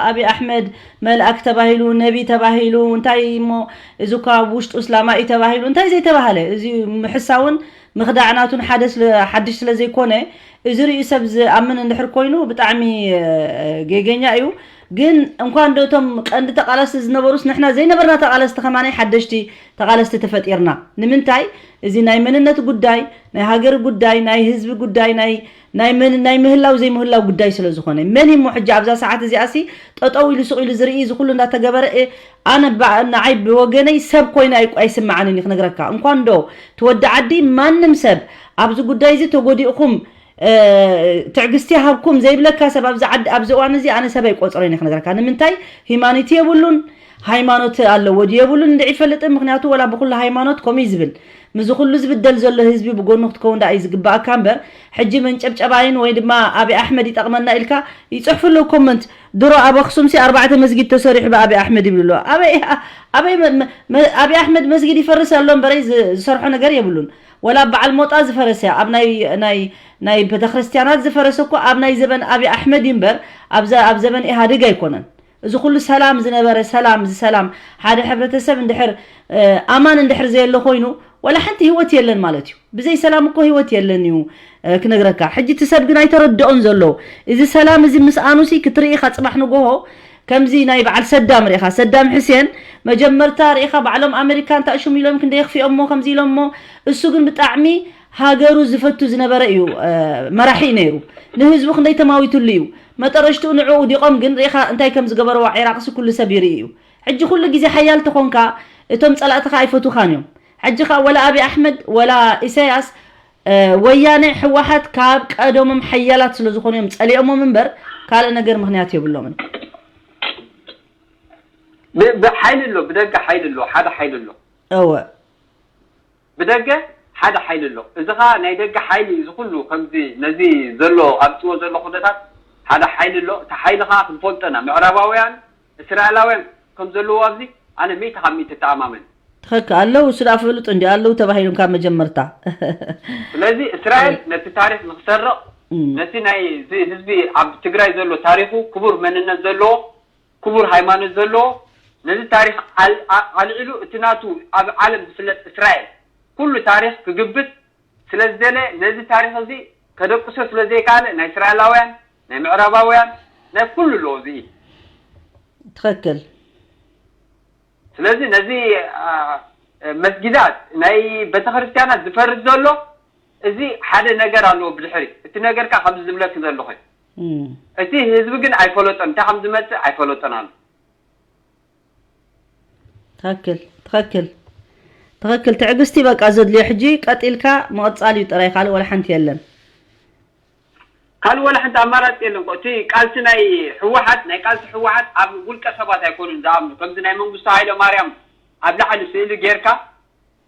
ኣቢ ኣሕመድ መልኣክ ተባሂሉ፣ ነቢ ተባሂሉ፣ እንታይ እሞ፣ እዚ እኳ ኣብ ውሽጡ እስላማ እዩ ተባሂሉ፣ እንታይ ዘይተባህለ። እዚ ምሕሳውን ምኽዳዕ ናቱን ሓደ ስለ፣ ሓድሽ ስለ ዘይኮነ፣ እዚ ርእዩ ሰብ ዝኣምን እንድሕር ኮይኑ ብጣዕሚ፣ እ፣ ጌገኛ እዩ። ግን እንኳን ዶ እቶም ቀንዲ ተቓለስቲ ዝነበሩስ፣ ንሕና ዘይነበርና ተቓለስቲ ከማን ሓደሽቲ ተቓለስቲ ተፈጢርና። ንምንታይ? እዚ ናይ መንነት ጉዳይ፣ ናይ ሃገር ጉዳይ፣ ናይ ህዝቢ ጉዳይ፣ ናይ፣ ናይ መን-፣ ናይ ምህላው ዘይምህላው ጉዳይ ስለ ዝኾነ። መን እሞ ሕጂ ኣብዛ ሰዓት እዚኣሲ ጠጠው ኢሉ ሱቕ ኢሉ ዝርኢ፣ እዚ ኩሉ እንዳተገበረ፣ እ፣ ኣነ ባ-፣ ንዓይ ብወገነይ ሰብ ኮይነ ኣይ-፣ ኣይስምዓንን እዩ ክነግረካ። እንኳን ዶ ትወዲ ዓዲ፣ ማንም ሰብ ኣብዚ ጉዳይ እዚ ተጎዲእኹም፣ እ፣ ትዕግስቲ ሃብኩም ዘይብለካ ሰብ ኣብዚ ዓዲ፣ ኣብዚ እዋን እዚ ኣነ ሰብ ኣይቆጽሮን እየ ክነግረካ። ንምንታይ? ሂማኒቲ የብሉን፣ ሃይማኖት ኣለዎ ድዩ የብሉን እንድዒ ይፈልጥን። ምኽንያቱ ወላ ብኩሉ ሃይማኖት ከምኡ እዩ ዝብል። ምስዚ ኩሉ ዝብደል ዘሎ ህዝቢ ብጎኑ ክትከውን ደኣ እዩ ዝግባኣካ እምበር፣ ሕጂ መንጨብጨባይን ወይ ድማ ኣቢ ኣሕመድ ይጠቕመና ኢልካ ይጽሕፉ ኣለዉ ኮመንት። ድሮ ኣብ ኣኽሱምሲ ኣርባዕተ መስጊድ ተሰሪሑ ብኣቢ ኣሕመድ ይብሉ ኣለዉ። ኣበይ፣ ኣበይ መ-፣ መ-፣ መ-፣ ኣቢ ኣሕመድ መስጊድ ይፈርስ ኣሎ እምበረይ ዝ-፣ ዝሰርሖ ነገር የብሉን። ወላ በዓል ሞጣ ዝፈረሰ ኣብ ናይ፣ ናይ፣ ናይ ቤተክርስትያናት ዝፈረሰ እኮ ኣብ ናይ ዘበን ኣቢ ኣሕመድ እዩ እምበር ኣብ ዘ-፣ ኣብ ዘበን ኢህኣዴግ ኣይኮነን። እዚ ኩሉ ሰላም ዝነበረ፣ ሰላም፣ እዚ ሰላም፣ ሓደ ሕብረተሰብ እንድሕር፣ እ፣ ኣማን እንድሕር ዘየለ ኮይኑ፣ ወላ ሓንቲ ህይወት የለን ማለት እዩ። ብዘይ ሰላም እኮ ህይወት የለን እዩ፣ እ፣ ክነግረካ። ሕጂ እቲ ሰብ ግን ኣይተረድኦን ዘሎ። እዚ ሰላም እዚ ምስ ኣኑሲ ክትርኢ ኢኻ ጽባሕ ንጎሆ፣ ከምዚ ናይ በዓል ሰዳም ርኢኻ፣ ሰዳም ሕሴን መጀመርታ ርኢኻ፣ ባዕሎም ኣሜሪካ እንታይ ሽሙ ኢሎም ክንደይ የኽፊኦሞ ከምዚ ኢሎሞ። እሱ ግን ብጣዕሚ ሃገሩ ዝፈቱ ዝነበረ እዩ፣ እ፣ መራሒ እዩ ነይሩ። ንህዝቡ ክንደይ ተማዊትሉ እዩ። መጠረሽትኡ ንዕኡ ውዲቖም ግን ርኢኻ እንታይ ከም ዝገበርዋ ዒራቕሲ ኩሉ ሰብ ይርኢ እዩ። ሕጂ ኩሉ ግዜ ሓያል ተኾንካ እቶም ጸላእትኻ ኣይፈትውኻን እዮም። ሕጂ ኸኣ ወላ ኣቢ ኣሕመድ ወላ ኢሳያስ፣ እ፣ ወያነ፣ ህወሓት ካብ ቀደሞም ሓያላት ስለ ዝኾኑ እዮም ጸሊኦሞም እምበር ካልእ ነገር ምኽንያት የብሎምን። ብ-፣ ብሓይሊ ኣሎ፣ ብደገ ሓይሊ ኣሎ፣ ሓደ ሓይሊ ኣሎ። እወ። ብደገ ሓደ ሓይሊ ኣሎ። እዚ ኸኣ ናይ ደገ ሓይሊ እዚ ኩሉ ከምዚ ነዚ ዘሎ ኣምጽዎ ዘሎ ኩነታት ሓደ ሓይሊ ኣሎ። እቲ ሓይሊ ኸኣ ክንፈልጦ ኢና። ምዕራባውያን፣ እስራኤላውያን ከም ዘለዉ ኣብዚ ኣነ ሚእቲ ካብ ሚእቲ እተኣማመን። ትኽክል ኣለዉ። እሱ ደኣ ፈልጡ እንዲ ኣለዉ ተባሂሎም ካብ መጀመርታ። ስለዚ እስራኤል ነቲ ታሪኽ ንክሰርቕ፣ እም። ነቲ ናይ እዚ ህዝቢ ኣብ ትግራይ ዘሎ ታሪኹ ክቡር መንነት ዘለዎ፣ ክቡር ሃይማኖት ዘለዎ፣ ነዚ ታሪኽ ኣል-፣ ኣ-፣ ኣልዒሉ እቲ ናቱ ኣብ ዓለም ዝፍለጥ እስራኤል ኩሉ ታሪኽ ክግብት ስለ ዝደለ፣ ነዚ ታሪኽ እዚ ከደቅሶ ስለ ዘይከኣለ፣ ናይ እስራኤላውያን፣ ናይ ምዕራባውያን፣ ናይ ኩሉ ኣለዎ እዚ። ትኽክል። ስለዚ ነዚ፣ ኣ፣ መስጊዳት፣ ናይ ቤተክርስትያናት ዝፈርስ ዘሎ፣ እዚ ሓደ ነገር ኣለዎ ብድሕሪ። እቲ ነገር ከኣ ከምዚ ዝብለኪ ዘለኹ። እም። እቲ ህዝቢ ግን ኣይፈለጦን፣ እንታይ ከም ዝመጽእ ኣይፈለጦን ኣሎ። ትኽክል፣ ትኽክል፣ ትኽክል። ትዕግስቲ በቃ ዘድልዮ። ሕጂ ቀጢልካ ምቕጻል እዩ ጥራይ፣ ካልእ ወላ ሓንቲ የለን። ካልእ ወላ ሓንቲ ኣማራጺ የለን እኮ። እቲ ቃልሲ ናይ ህወሓት፣ ናይ ቃልሲ ህወሓት ኣብ ውልቀ ሰባት ኣይኮኑን ዝኣምኑ። ከምዚ ናይ መንግስቱ ሃይለ ማርያም ኣብ ላዕሊ ስእሊ ጌርካ፣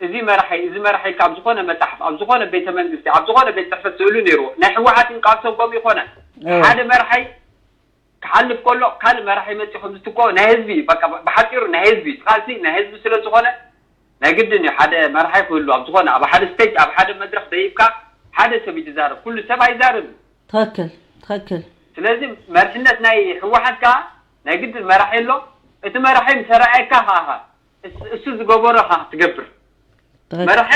እዚ መራሒ፣ እዚ መራሒ ኢልካ ኣብ ዝኾነ መጽሓፍ፣ ኣብ ዝኾነ ቤተ መንግስቲ፣ ኣብ ዝኾነ ቤት ጽሕፈት ስእሉ ነይርዎ። ናይ ህወሓትን ቃልሶም ከምኡ ይኾነ። እወ። ሓደ መራሒ ክሓልፍ ከሎ ካልእ መራሒ መጺኡ ከም ዝትክኦ ናይ ህዝቢ፣ በቃ ብሓጺሩ ናይ ህዝቢ፣ ቃልሲ ናይ ህዝቢ ስለ ዝኾነ ናይ ግድን እዩ ሓደ መራሒ ክህሉ ኣብ ዝኾነ፣ ኣብ ሓደ ስቴጅ፣ ኣብ ሓደ መድረኽ ደይብካ ሓደ ሰብ እዩ ዝዛረብ፣ ኩሉ ሰብ ኣይዛረብን። ትኽክል፣ ትኽክል። ስለዚ መርሕነት ናይ ህወሓት ከኣ ናይ ግድን መራሒ ኣሎ። እቲ መራሒ ምስ ኣረኣየካ ከኣ እስ-፣ እሱ ዝገበሮ ከኣ ክትገብር። ትኽክል። መራሒ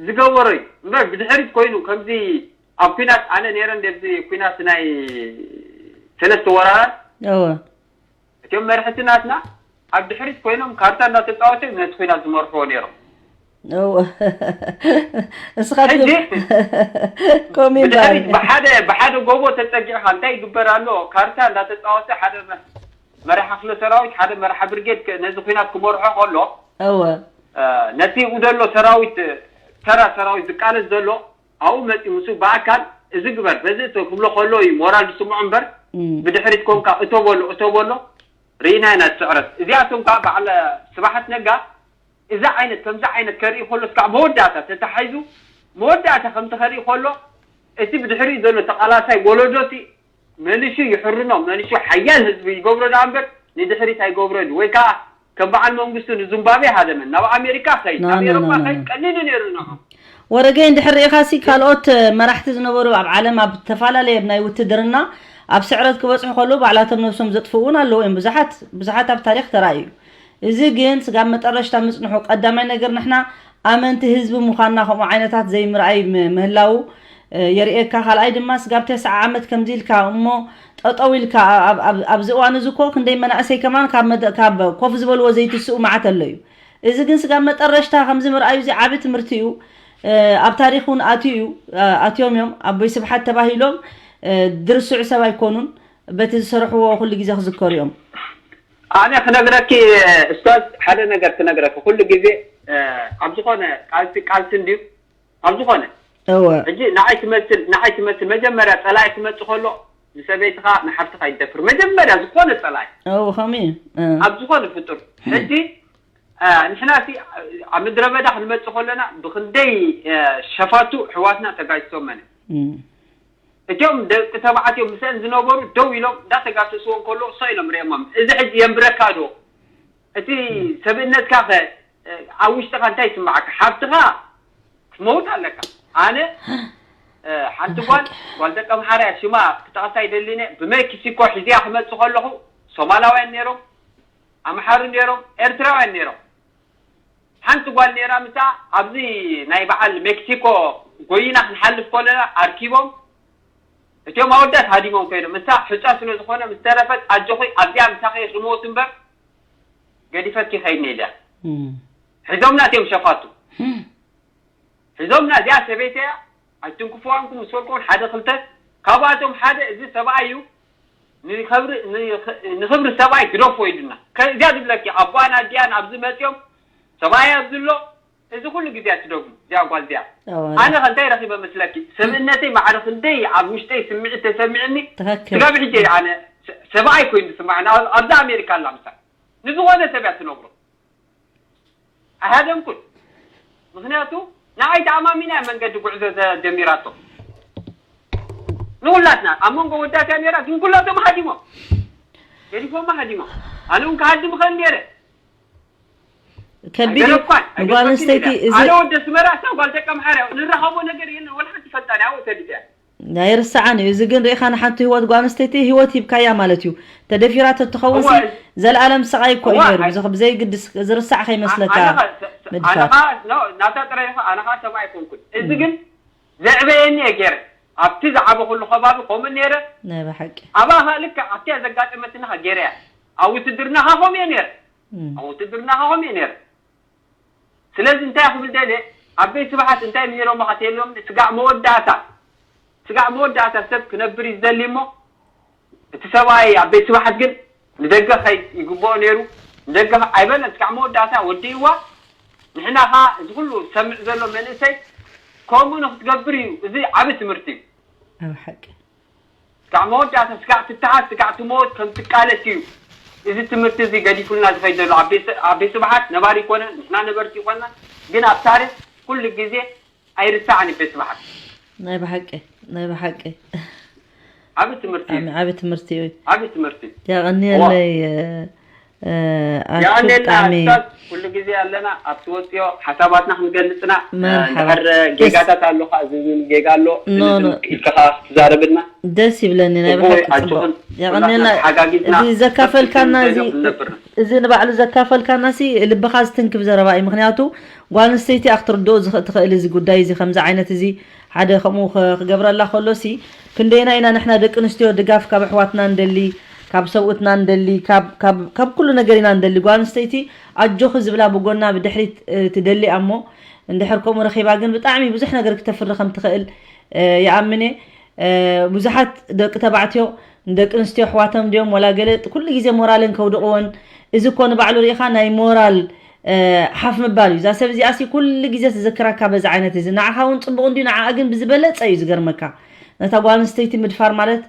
ዝገበሮ እዩ እምበር ብድሕሪት ኮይኑ ከምዚ ኣብ ኲናት ኣነ ነይረ እንደ ኣብዚ ኲናት ናይ ሰለስተ ወራራት እወ። እቶም መርሕቲ ናትና ኣብ ድሕሪት ኮይኖም ካርታ እንዳተጻወተ ነቲ ኲናት ዝመርሕዎ ነይሮም። እወ። እስኻትኩም ሕጂ ከምኡ እዩ ብድሕሪት በሃሊ። ብሓደ ብሓደ ጎቦ ተጸጊዕካ እንታይ ይግበር ኣሎ ካርታ እንዳተጻወተ ሓደ መ-፣ መራሒ ክፍለ ሰራዊት ሓደ መራሒ ብርጌድ ከ-፣ ነዚ ኲናት ክመርሖ ከሎ እወ። እ፣ ነቲ ኡ ዘሎ ሰራዊት ተራ ሰራዊት ዝቃለስ ዘሎ ኣብኡ መፂኡ ምስኡ ብኣካል እዚ ግበር በዚ እቶ ክብሎ ከሎ እዩ ሞራል ዝስምዖ እምበር እም። ብድሕሪት ኮንካ እቶ በሎ እቶ በሎ ርኢና ኢና ዝስዕረት እዚኣቶም ከዓ በዓል ስብሓት ነጋ እዚ ዓይነት ከምዚ ዓይነት ከርኢ ከሎ እስካዕ መወዳእታ ተታሒዙ መወዳእታ ከምቲ ከርኢ ከሎ እቲ ብድሕሪኡ ዘሎ ተቃላሳይ ወለዶ እቲ መሊሹ ይሕርኖ መሊሹ ሓያል ህዝቢ ይገብሮ ደኣ እምበር ንድሕሪት ኣይገብሮን እዩ ወይ ከዓ ከም በዓል መንግስቱ ንዙምባቤ ሃደመን፣ ናብ ኣሜሪካ ከይድ፣ ናብ ኤሮፓ ከይድ ቀሊሉ ነይሩ ንዑ። ወረገይ እንድሕር ርኢኻሲ ካልኦት መራሕቲ ዝነበሩ ኣብ ዓለም ኣብ ዝተፈላለየ ናይ ውትድርና ኣብ ስዕረት ክበጽሑ ከለዉ ባዕላቶም ነብሶም ዘጥፍኡ እውን ኣለዉ እዮም። ብዙሓት ብዙሓት ኣብ ታሪኽ ተራእዩ። እዚ ግን ስጋብ መጠረሽታ ምጽንሑ ቀዳማይ ነገር ንሕና ኣመንቲ ህዝቢ ምዃንና ከምኡ ዓይነታት ዘይምርኣይ ም- ምህላዉ እ፣ የርእየካ። ካልኣይ ድማ ስጋብ ተስዓ ዓመት ከምዚ ኢልካ እሞ ጠጠው ኢልካ ኣብ- ኣብ- ኣብዚ እዋን እዚ እኮ ክንደይ መናእሰይ ከማን ካብ መደ- ካብ ኮፍ ዝበልዎ ዘይትስኡ መዓት ኣሎ እዩ። እዚ ግን ስጋብ መጠረሽታ ከምዚ ምርኣዩ እዚ ዓቢ ትምህርቲ እዩ። ኣብ ታሪኽ እውን ኣትዩ እዩ። ኣትዮም እዮም ኣቦይ ስብሓት ተባሂሎም ድርስዑ ሰብ ኣይኮኑን። በቲ ዝሰርሕዎ ኩሉ ግዜ ክዝከሩ እዮም። ኣነ ክነግረኪ እስታዝ ሓደ ነገር ክነግረኪ ኩሉ ግዜ ኣብ ዝኾነ ቃልሲ ቃልሲ እንድዩ ኣብ ዝኾነ እወ ሕጂ ንዓይ ትመስል ንዓይ ትመስል መጀመርያ ፀላኢ ክመፅእ ከሎ ንሰበይትኻ ንሓፍትኻ ይደፍር መጀመርያ ዝኾነ ፀላኢ እወ ከምኡ እዩ እ፣ ኣብ ዝኾነ ፍጡር ሕጂ እ፣ ንሕና ሲ ኣብ ምድረ በዳ ክንመፅእ ከለና ብክንደይ እ፣ ሸፋቱ ኣሕዋትና ተጋጭቶም መነ እ፣ እቲኦም ደቂ ተባዕትዮ ምስአን ዝነበሩ ደው ኢሎም እንዳተጋሰስዎ እንከሎ ሰ ኢሎም ሪኦሞም እዚ ሕጂ የንብረካ ዶ እቲ ሰብእነትካ ከ ኣብ ውሽጥኻ እንታይ ይስምዓካ ሓብትኻ ክትመውት ኣለካ ኣነ ሓንቲ ጓል ጓል ደቂ ኣምሓርያ ሽማ ክጠቕሳ ይደሊነ ብሜክሲኮ ሒዝያ ክመፅእ ከለኹ ሶማላውያን ነይሮም ኣምሓሩ ነይሮም ኤርትራውያን ነይሮም ሓንቲ ጓል ነይራ ምሳ ኣብዚ ናይ በዓል ሜክሲኮ ጎይና ክንሓልፍ ከለና ኣርኪቦም እቲኦም ኣወዳት ሃዲሞም ኮይኖም እሳ ሕፃ ስለ ዝኾነ ምስ ተረፈት ኣጆኺ ኣብዚኣ ምሳኺ ክሞት እምበር ገዲፈኪ ከይድኒ ኢልያ ሒዞምና እቲኦም ሸፋቱ ሒዞምና እዚኣ ሰበይቲ እያ ኣይትንክፍዋንኩም ምስ በልኩም ሓደ ክልተ ካብኣቶም ሓደ እዚ ሰብኣይ እዩ ንኽብሪ ንኽብሪ ሰብኣይ ግደፎ ኢሉና ከዚኣ ዝብለኪ ኣቦኣን ኣዲኣን ኣብዚ መፅኦም ሰብኣይ ኣብዚ ኣሎ እዚ ኩሉ ግዜ ትደግሙ እዚኣ ጓል እዚኣ ኣነ ከ እንታይ ረኺበ መስለኪ ሰብእነተይ ማዕረ ክንደይ ኣብ ውሽጠይ ስምዒት ተሰሚዕኒ ትኽክል ስጋብ ሕጂ ኣነ ሰብኣይ ኮይኑ ዝስማዕኒ ኣብዛ ኣሜሪካ ኣላ ምሳል ንዝኾነ ሰብ እያ ትነግሮ ኣይሃደምኩን ምኽንያቱ ንዓይ ተኣማሚና እያ መንገዲ ጉዕዞ ጀሚራቶ ንኹላትና ኣብ መንጎ ወዳት እያ ነይራ ግን ኩላቶም ሃዲሞም ገዲፎማ ሃዲሞም ኣነ እውን ክሃድም እኽእል ነይረ ከቢድ እዩ ንጓል ኣንስተይቲ እዚ ኣነ ወደ ስመራ እሳ ጓል ደቂ ኣምሓርያ ንራኸቦ ነገር የለን ወላ ሓንቲ ፈልጣ ናይ ኣወ ሰሊጥ እያ ኣይርስዓን እዩ እዚ ግን ርኢኻ ንሓንቲ ህይወት ጓል ኣንስተይቲ ህይወት ሂብካያ ማለት እዩ ተደፊራ ተትኸውን ሲ ዘለኣለም ስቓይ እኮ እዩ ነይሩ ብዘይግድስ ዝርሳዕ ከይመስለካ ምድፋር ናብታ ጥራይ ኢኻ ኣነ ኸዓ ሰብኣይ ኣይኮንኩን እዚ ግን ዘዕበየኒ እየ ገይረ ኣብቲ ዝዓበኹሉ ከባቢ ከምኡ ነይረ ናይ ብሓቂ ኣብኣ ኸዓ ልክዕ ኣብቲያ ዘጋጠመትኒ ኸዓ ገይረ እያ ኣብ ውትድርና ኸዓ ከምኡ እየ ነይረ ኣብ ውትድርና ኸዓ ከምኡ እየ ነይረ ስለዚ እንታይ ክብል ደልየ ኣበይ ስብሓት እንታይ ነይሮም ኸዓ ተየሎም ስጋዕ መወዳእታ ስጋዕ መወዳእታ ሰብ ክነብር እዩ ዝደሊ እሞ እቲ ሰብኣይ ኣበይ ስብሓት ግን ንደገ ከይድ ይግብኦ ነይሩ ንደገ ኣይበለን ስጋዕ መወዳእታ ወዲእዋ ንሕና ኸዓ እዚ ኩሉ ዝሰምዕ ዘሎ መንእሰይ ከምኡ ንክትገብር እዩ እዚ ዓቢ ትምህርቲ እዩ ኣብ ሓቂ ስጋዕ መወዳእታ ስጋዕ ትተሓዝ ስጋዕ ትመወት ከም ትቃለስ እዩ እዚ ትምህርቲ እዚ ገዲፉልና ዝኸይድ ዘሎ ኣቤ ስብሓት ነባሪ ይኮነ ንሕና ነበርቲ ይኮና ግን ኣብ ታሪክ ኩሉ ግዜ ኣይርሳዕን እዩ ቤት ስብሓት ናይ ብሓቂ ናይ ብሓቂ ዓቢ ትምህርቲ ዓቢ ትምህርቲ እዩ ዓቢ ትምህርቲ የቐንየለይ ኣሹ ብጣዕሚ ኩሉ ግዜ ኣለና ኣብቲ ወፅዮ ሓሳባትና ክንገልፅና እንድሕር ጌጋታት ኣሎ ከዓ እዚ ጌጋ ኣሎ ኢልካ ክትዛረብልና ደስ ይብለኒ ናይ ብሓቂ ፅቡቅ የቐንየልና እዚ ዘካፈልካና እዚ ንባዕሉ ዘካፈልካና ሲ ልብኻ ዝትንክፍ ዘረባ እዩ ምክንያቱ ጓል ኣንስተይቲ እያ ክትርድኦ ትኽእል እዚ ጉዳይ እዚ ከምዚ ዓይነት እዚ ሓደ ከምኡ ክገብረላ ከሎ ሲ ክንደየና ኢና ንሕና ደቂ ኣንስትዮ ድጋፍ ካብ ኣሕዋትና ንደሊ ካብ ሰብኡትና ንደሊ ካብ ኩሉ ነገር ኢና ንደሊ ጓል ኣንስተይቲ ኣጆኺ ዝብላ ብጎና ብድሕሪት ትደሊ እያ እሞ እንድሕር ከምኡ ረኺባ ግን ብጣዕሚ ብዙሕ ነገር ክተፍሪ ከም ትኽእል ይኣምን እየ ብዙሓት ደቂ ተባዕትዮ ንደቂ ኣንስትዮ ኣሕዋቶም ድዮም ወላ ገለ ኩሉ ግዜ ሞራለን ከውድቕወን እዚ እኮ ንባዕሉ ርኢኻ ናይ ሞራል ሓፍ ምባል እዩ እዛ ሰብ እዚኣ ሲ ኩሉ ግዜ ትዝክረካ በዚ ዓይነት እዚ ንዓኻ እውን ፅቡቕ እንድዩ ንዓኣ ግን ብዝበለፀ እዩ ዝገርመካ ነታ ጓል ኣንስተይቲ ምድፋር ማለት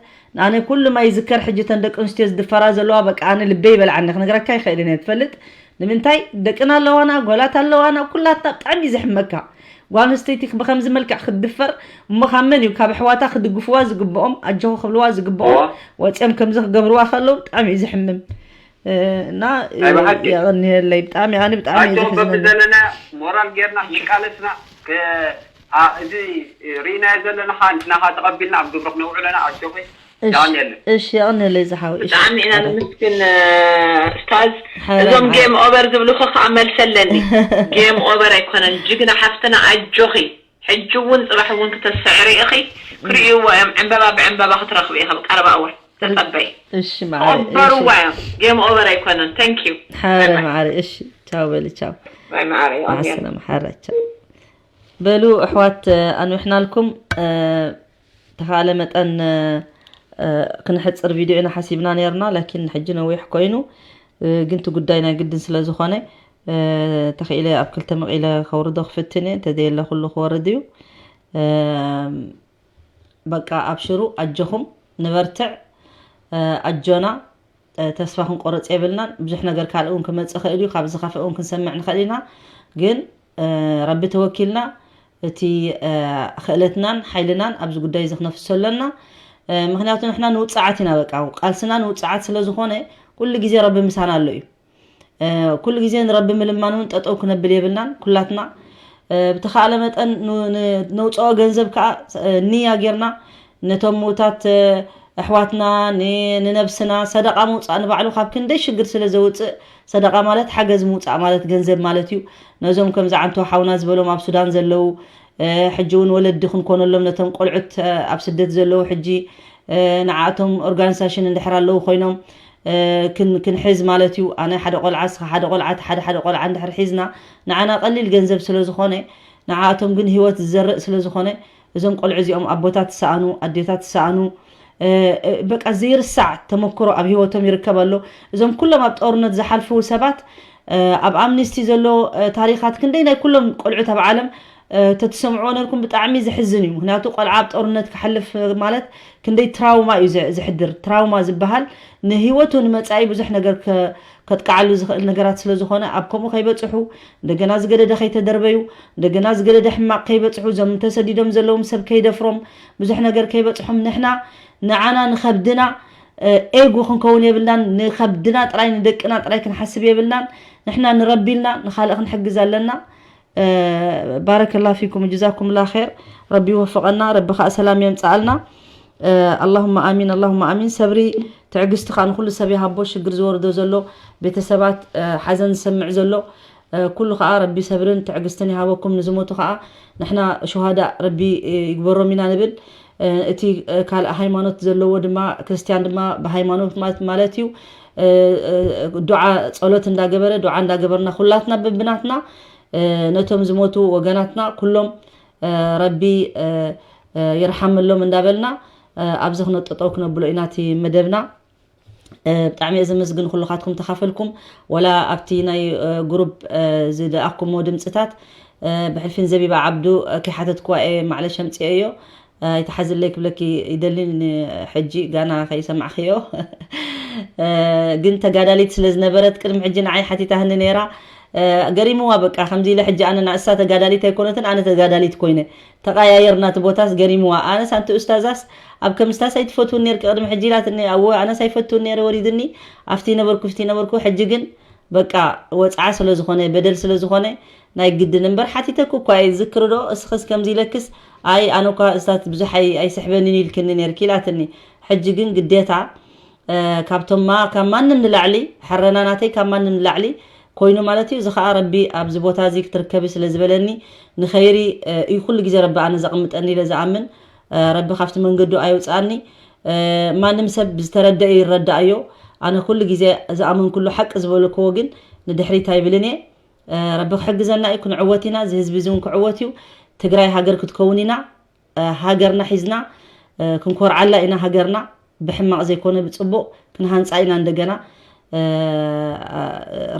ኣነ ኩሉ ማይ ይዝከር ሕጂ ተን ደቂ ኣንስትዮ ዝድፈራ ዘለዋ በቃ ኣነ ልበይ ይበልዓኒ ክነግረካ ይኽእልን እየ ትፈልጥ ንምንታይ ደቅና ኣለዋና ጓላት ኣለዋና ኩላትና ብጣዕሚ እዩ ዘሕመካ ጓል ኣንስተይቲ ብከምዚ መልክዕ ክትድፈር እሞ ካብ መን እዩ ካብ ኣሕዋታ ክድግፍዋ ዝግብኦም ኣጆኹ ክብልዋ ዝግብኦም ወፂኦም ከምዚ ክገብርዋ ከለዉ ብጣዕሚ እዩ ዘሕምም እና የቐንየለይ። ብጣዕሚ ኣነ ብጣዕሚ ኣጆ በቢ ዘለና ሞራል ጌርና ንቃለስና። እዚ ርኢናዮ ዘለና ካ ንሕና ካ ተቐቢልና ኣብ ግብሪ ክነውዕለና። ኣጆኺ። የቐንየለይ። እሺ፣ የቐንየለይ ዝሓወይ። ብጣዕሚ ኢና ንምስግን። ስታዝ፣ እዞም ጌም ኦቨር ዝብሉኸ ከዓ መልሰ ኣለኒ። ጌም ኦቨር ኣይኮነን ጅግና ሓፍትና፣ ኣጆኺ። ሕጂ እውን ጽባሕ እውን ክተስዕሪ ኢኺ። ክርእይዎ እዮም። ዕምበባ ብዕምበባ ክትረኽቢ ኢኺ። ኣብ ቀረባ እዋን ተጸበይ። እሺ ማዕረ። ተቐበርዋ እዮም። ጌም ኦቨር ኣይኮነን። Thank you። ሓረ ማዕረ። እሺ፣ ቻው በሊ፣ ቻው። ባይ ማዕረ። ማዕሰላማ፣ ሓራ፣ ቻው። በሉ ኣሕዋት፣ ኣንዊሕናልኩም። ተኻለ መጠን ክንሕጽር ቪድዮ ኢና ሓሲብና ነርና፣ ላኪን ሕጂ ነዊሕ ኮይኑ፣ ግን እቲ ጉዳይ ናይ ግድን ስለ ዝኾነ፣ ተኽኢለ ኣብ ክልተ መቒለ ከውርዶ ክፍትን እየ፣ እንተዘየለ ኩሉ ክወርድ እዩ። በቃ ኣብሽሩ፣ ኣጆኹም፣ ንበርትዕ፣ ኣጆና፣ ተስፋ ክንቆርጽ የብልናን። ብዙሕ ነገር ካልእ እውን ክመጽእ ኽእል እዩ፣ ካብ ዝኸፍእ እውን ክንሰምዕ ንኽእል ኢና። ግን ረቢ ተወኪልና እቲ ክእለትናን ሓይልናን ኣብዚ ጉዳይ እዚ ክነፍሶ ኣለና። ምኽንያቱ ንሕና ንውጽዓት ኢና፣ በቃ ቃልስና ንውጽዓት ስለ ዝኾነ ኩሉ ግዜ ረቢ ምሳና ኣሎ እዩ። ኩሉ ግዜ ንረቢ ምልማን እውን ጠጠው ክነብል የብልናን። ኩላትና ብተኻእለ መጠን ነውፅኦ ገንዘብ ከዓ ንያ ጌርና ነቶም ምውታት ኣሕዋትና፣ ንነብስና ሰደቃ ምውፃእ ንባዕሉ ካብ ክንደይ ሽግር ስለ ዘውፅእ፣ ሰደቃ ማለት ሓገዝ ምውፃእ ማለት ገንዘብ ማለት እዩ። ነዞም ከም ዝዓንቶ ሓውና ዝበሎም ኣብ ሱዳን ዘለዉ፣ ሕጂ እውን ወለዲ ክንኮነሎም ነቶም ቆልዑት ኣብ ስደት ዘለዉ ሕጂ ንዓኣቶም ኦርጋኒሳሽን እንድሕር ኣለዉ ኮይኖም ክንሕዝ ማለት እዩ። ኣነ ሓደ ቆልዓ፣ እስኻ ሓደ ቆልዓ፣ ሓደ ሓደ ቆልዓ እንድሕር ሒዝና ንዓና ቀሊል ገንዘብ ስለ ዝኾነ፣ ንዓኣቶም ግን ህይወት ዝዘርእ ስለ ዝኾነ፣ እዞም ቆልዑ እዚኦም ኣቦታት ዝሰኣኑ፣ ኣዴታት ዝሰኣኑ፣ በቃ ዘይርሳዕ ተመክሮ ኣብ ህይወቶም ይርከብ ኣሎ። እዞም ኩሎም ኣብ ጦርነት ዝሓልፉ ሰባት፣ ኣብ ኣምኒስቲ ዘሎ ታሪኻት ክንደይ ናይ ኩሎም ቆልዑት ኣብ ዓለም ተትሰምዕዎ ነርኩም ብጣዕሚ ዘሕዝን እዩ። ምክንያቱ ቆልዓ ኣብ ጦርነት ክሓልፍ ማለት ክንደይ ትራውማ እዩ ዘ-፣ ዘሕድር። ትራውማ ዝበሃል ንህይወቱ ንመጻኢ ብዙሕ ነገር ከ-፣ ከጥቅዓሉ ዝኽእል ነገራት ስለ ዝኾነ ኣብ ከምኡ ከይበጽሑ፣ እንደገና ዝገደደ ከይተደርበዩ፣ እንደገና ዝገደደ ሕማቕ ከይበጽሑ፣ እዞም ተሰዲዶም ዘለዎም ሰብ ከይደፍሮም፣ ብዙሕ ነገር ከይበጽሖም ንሕና ንዓና ንኸብድና ኤጉ ክንከውን የብልናን። ንኸብድና ጥራይ ንደቅና ጥራይ ክንሓስብ የብልናን። ንሕና ንረቢ ኢልና ንኻልእ ክንሕግዝ ኣለና። ባረከላ ፊኩም ጀዛኩም ላ ር። ረቢ ይወፍቐና፣ ረቢ ከዓ ሰላም የምፅኣልና። ኣላሁማ ኣሚን ኣላሁማ ኣሚን። ሰብሪ ትዕግስቲ ከዓ ንኩሉ ሰብ ይሃቦ። ሽግር ዝወርዶ ዘሎ ቤተሰባት፣ ሓዘን ዝሰምዕ ዘሎ ኩሉ ከዓ ረቢ ሰብርን ትዕግስትን ይሃበኩም። ንዝሞቱ ከዓ ንሕና ሹሃዳ ረቢ ይግበሮም ኢና ንብል። እቲ ካልእ ሃይማኖት ዘለዎ ድማ ክርስትያን ድማ ብሃይማኖት ማለት ማለት እዩ ዱዓ ጸሎት እንዳገበረ ዱዓ እንዳገበርና ኩላትና በብናትና ነቶም ዝሞቱ ወገናትና ኩሎም ረቢ ይርሓመሎም እንዳበልና ኣብዚ ክነጠጠው ክነብሎ ኢና እቲ መደብና። ብጣዕሚ እየ ዘመስግን ኩልኻትኩም ተኻፈልኩም። ወላ ኣብቲ ናይ ግሩፕ ዝለኣኩሞ ድምፅታት ብሕልፊን ዘቢባ ዓብዱ ከይሓተትኩዋ እየ ማዕለሽ ኣምፅኦ እዮ። ኣይትሓዝለይ ክብለኪ ይደሊ። ሕጂ ጋና ከይሰማዕክዮ ግን ተጋዳሊት ስለ ዝነበረት ቅድሚ ሕጂ ንዓይ ሓቲታህኒ ነይራ። ገሪምዋ በቃ ከምዚ ኢለ ሕጂ ኣነ ንእሳ ተጋዳሊት ኣይኮነትን ኣነ ተጋዳሊት ኮይነ ተቐያየርና እቲ ቦታስ ገሪምዋ። ኣነስ ኣንቲ ኡስታዛስ ኣብ ከምስታስ ኣይትፈትውን ነርኪ ቅድሚ ሕጂ ኢላትኒ። ኣወ ኣነስ ኣይፈትውን ነይረ ወሪድኒ ኣብቲ ነበርኩ ፍቲ ነበርኩ። ሕጂ ግን በቃ ወፅዓ ስለ ዝኾነ በደል ስለ ዝኾነ ናይ ግድን እምበር ሓቲተኩ እኳ እየ ዝክርዶ እስኽስ ከምዚ ኢለክስ ኣይ ኣነ እኳ እስታት ብዙሕ ኣይ- ኣይስሕበንን ኢልክኒ ነርኪ ኢላትኒ። ሕጂ ግን ግዴታ ካብቶም ማ- ካብ ማንም ንላዕሊ ሕረና ናተይ ካብ ማንም ንላዕሊ ኮይኑ ማለት እዩ። እዚ ከዓ ረቢ ኣብዚ ቦታ እዚ ክትርከቢ ስለ ዝበለኒ ንኸይሪ እዩ ኩሉ ግዜ ረቢ ኣነ ዘቕምጠኒ ኢለ ዝኣምን። ረቢ ካብቲ መንገዱ ኣይውፅኣኒ። ማንም ሰብ ዝተረደአ ይረዳእዮ። ኣነ ኩሉ ግዜ ዝኣመንኩሉ ሓቂ ዝበልክዎ ግን ንድሕሪት ኣይብልን እየ። ረቢ ክሕግዘና እዩ። ክንዕወት ኢና። እዚ ህዝቢ እዚ እውን ክዕወት እዩ። ትግራይ ሃገር ክትከውን ኢና። ሃገርና ሒዝና ክንኮርዓላ ኢና። ሃገርና ብሕማቕ ዘይኮነ ብፅቡቕ ክንሃንፃ ኢና። እንደገና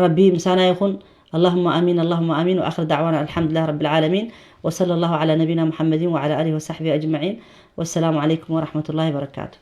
ረቢ ምሳና ይኹን። اللهم آمين اللهم آمين وآخر دعوانا الحمد لله رب العالمين وصلى الله على نبينا محمد وعلى آله وصحبه أجمعين والسلام عليكم ورحمة الله وبركاته.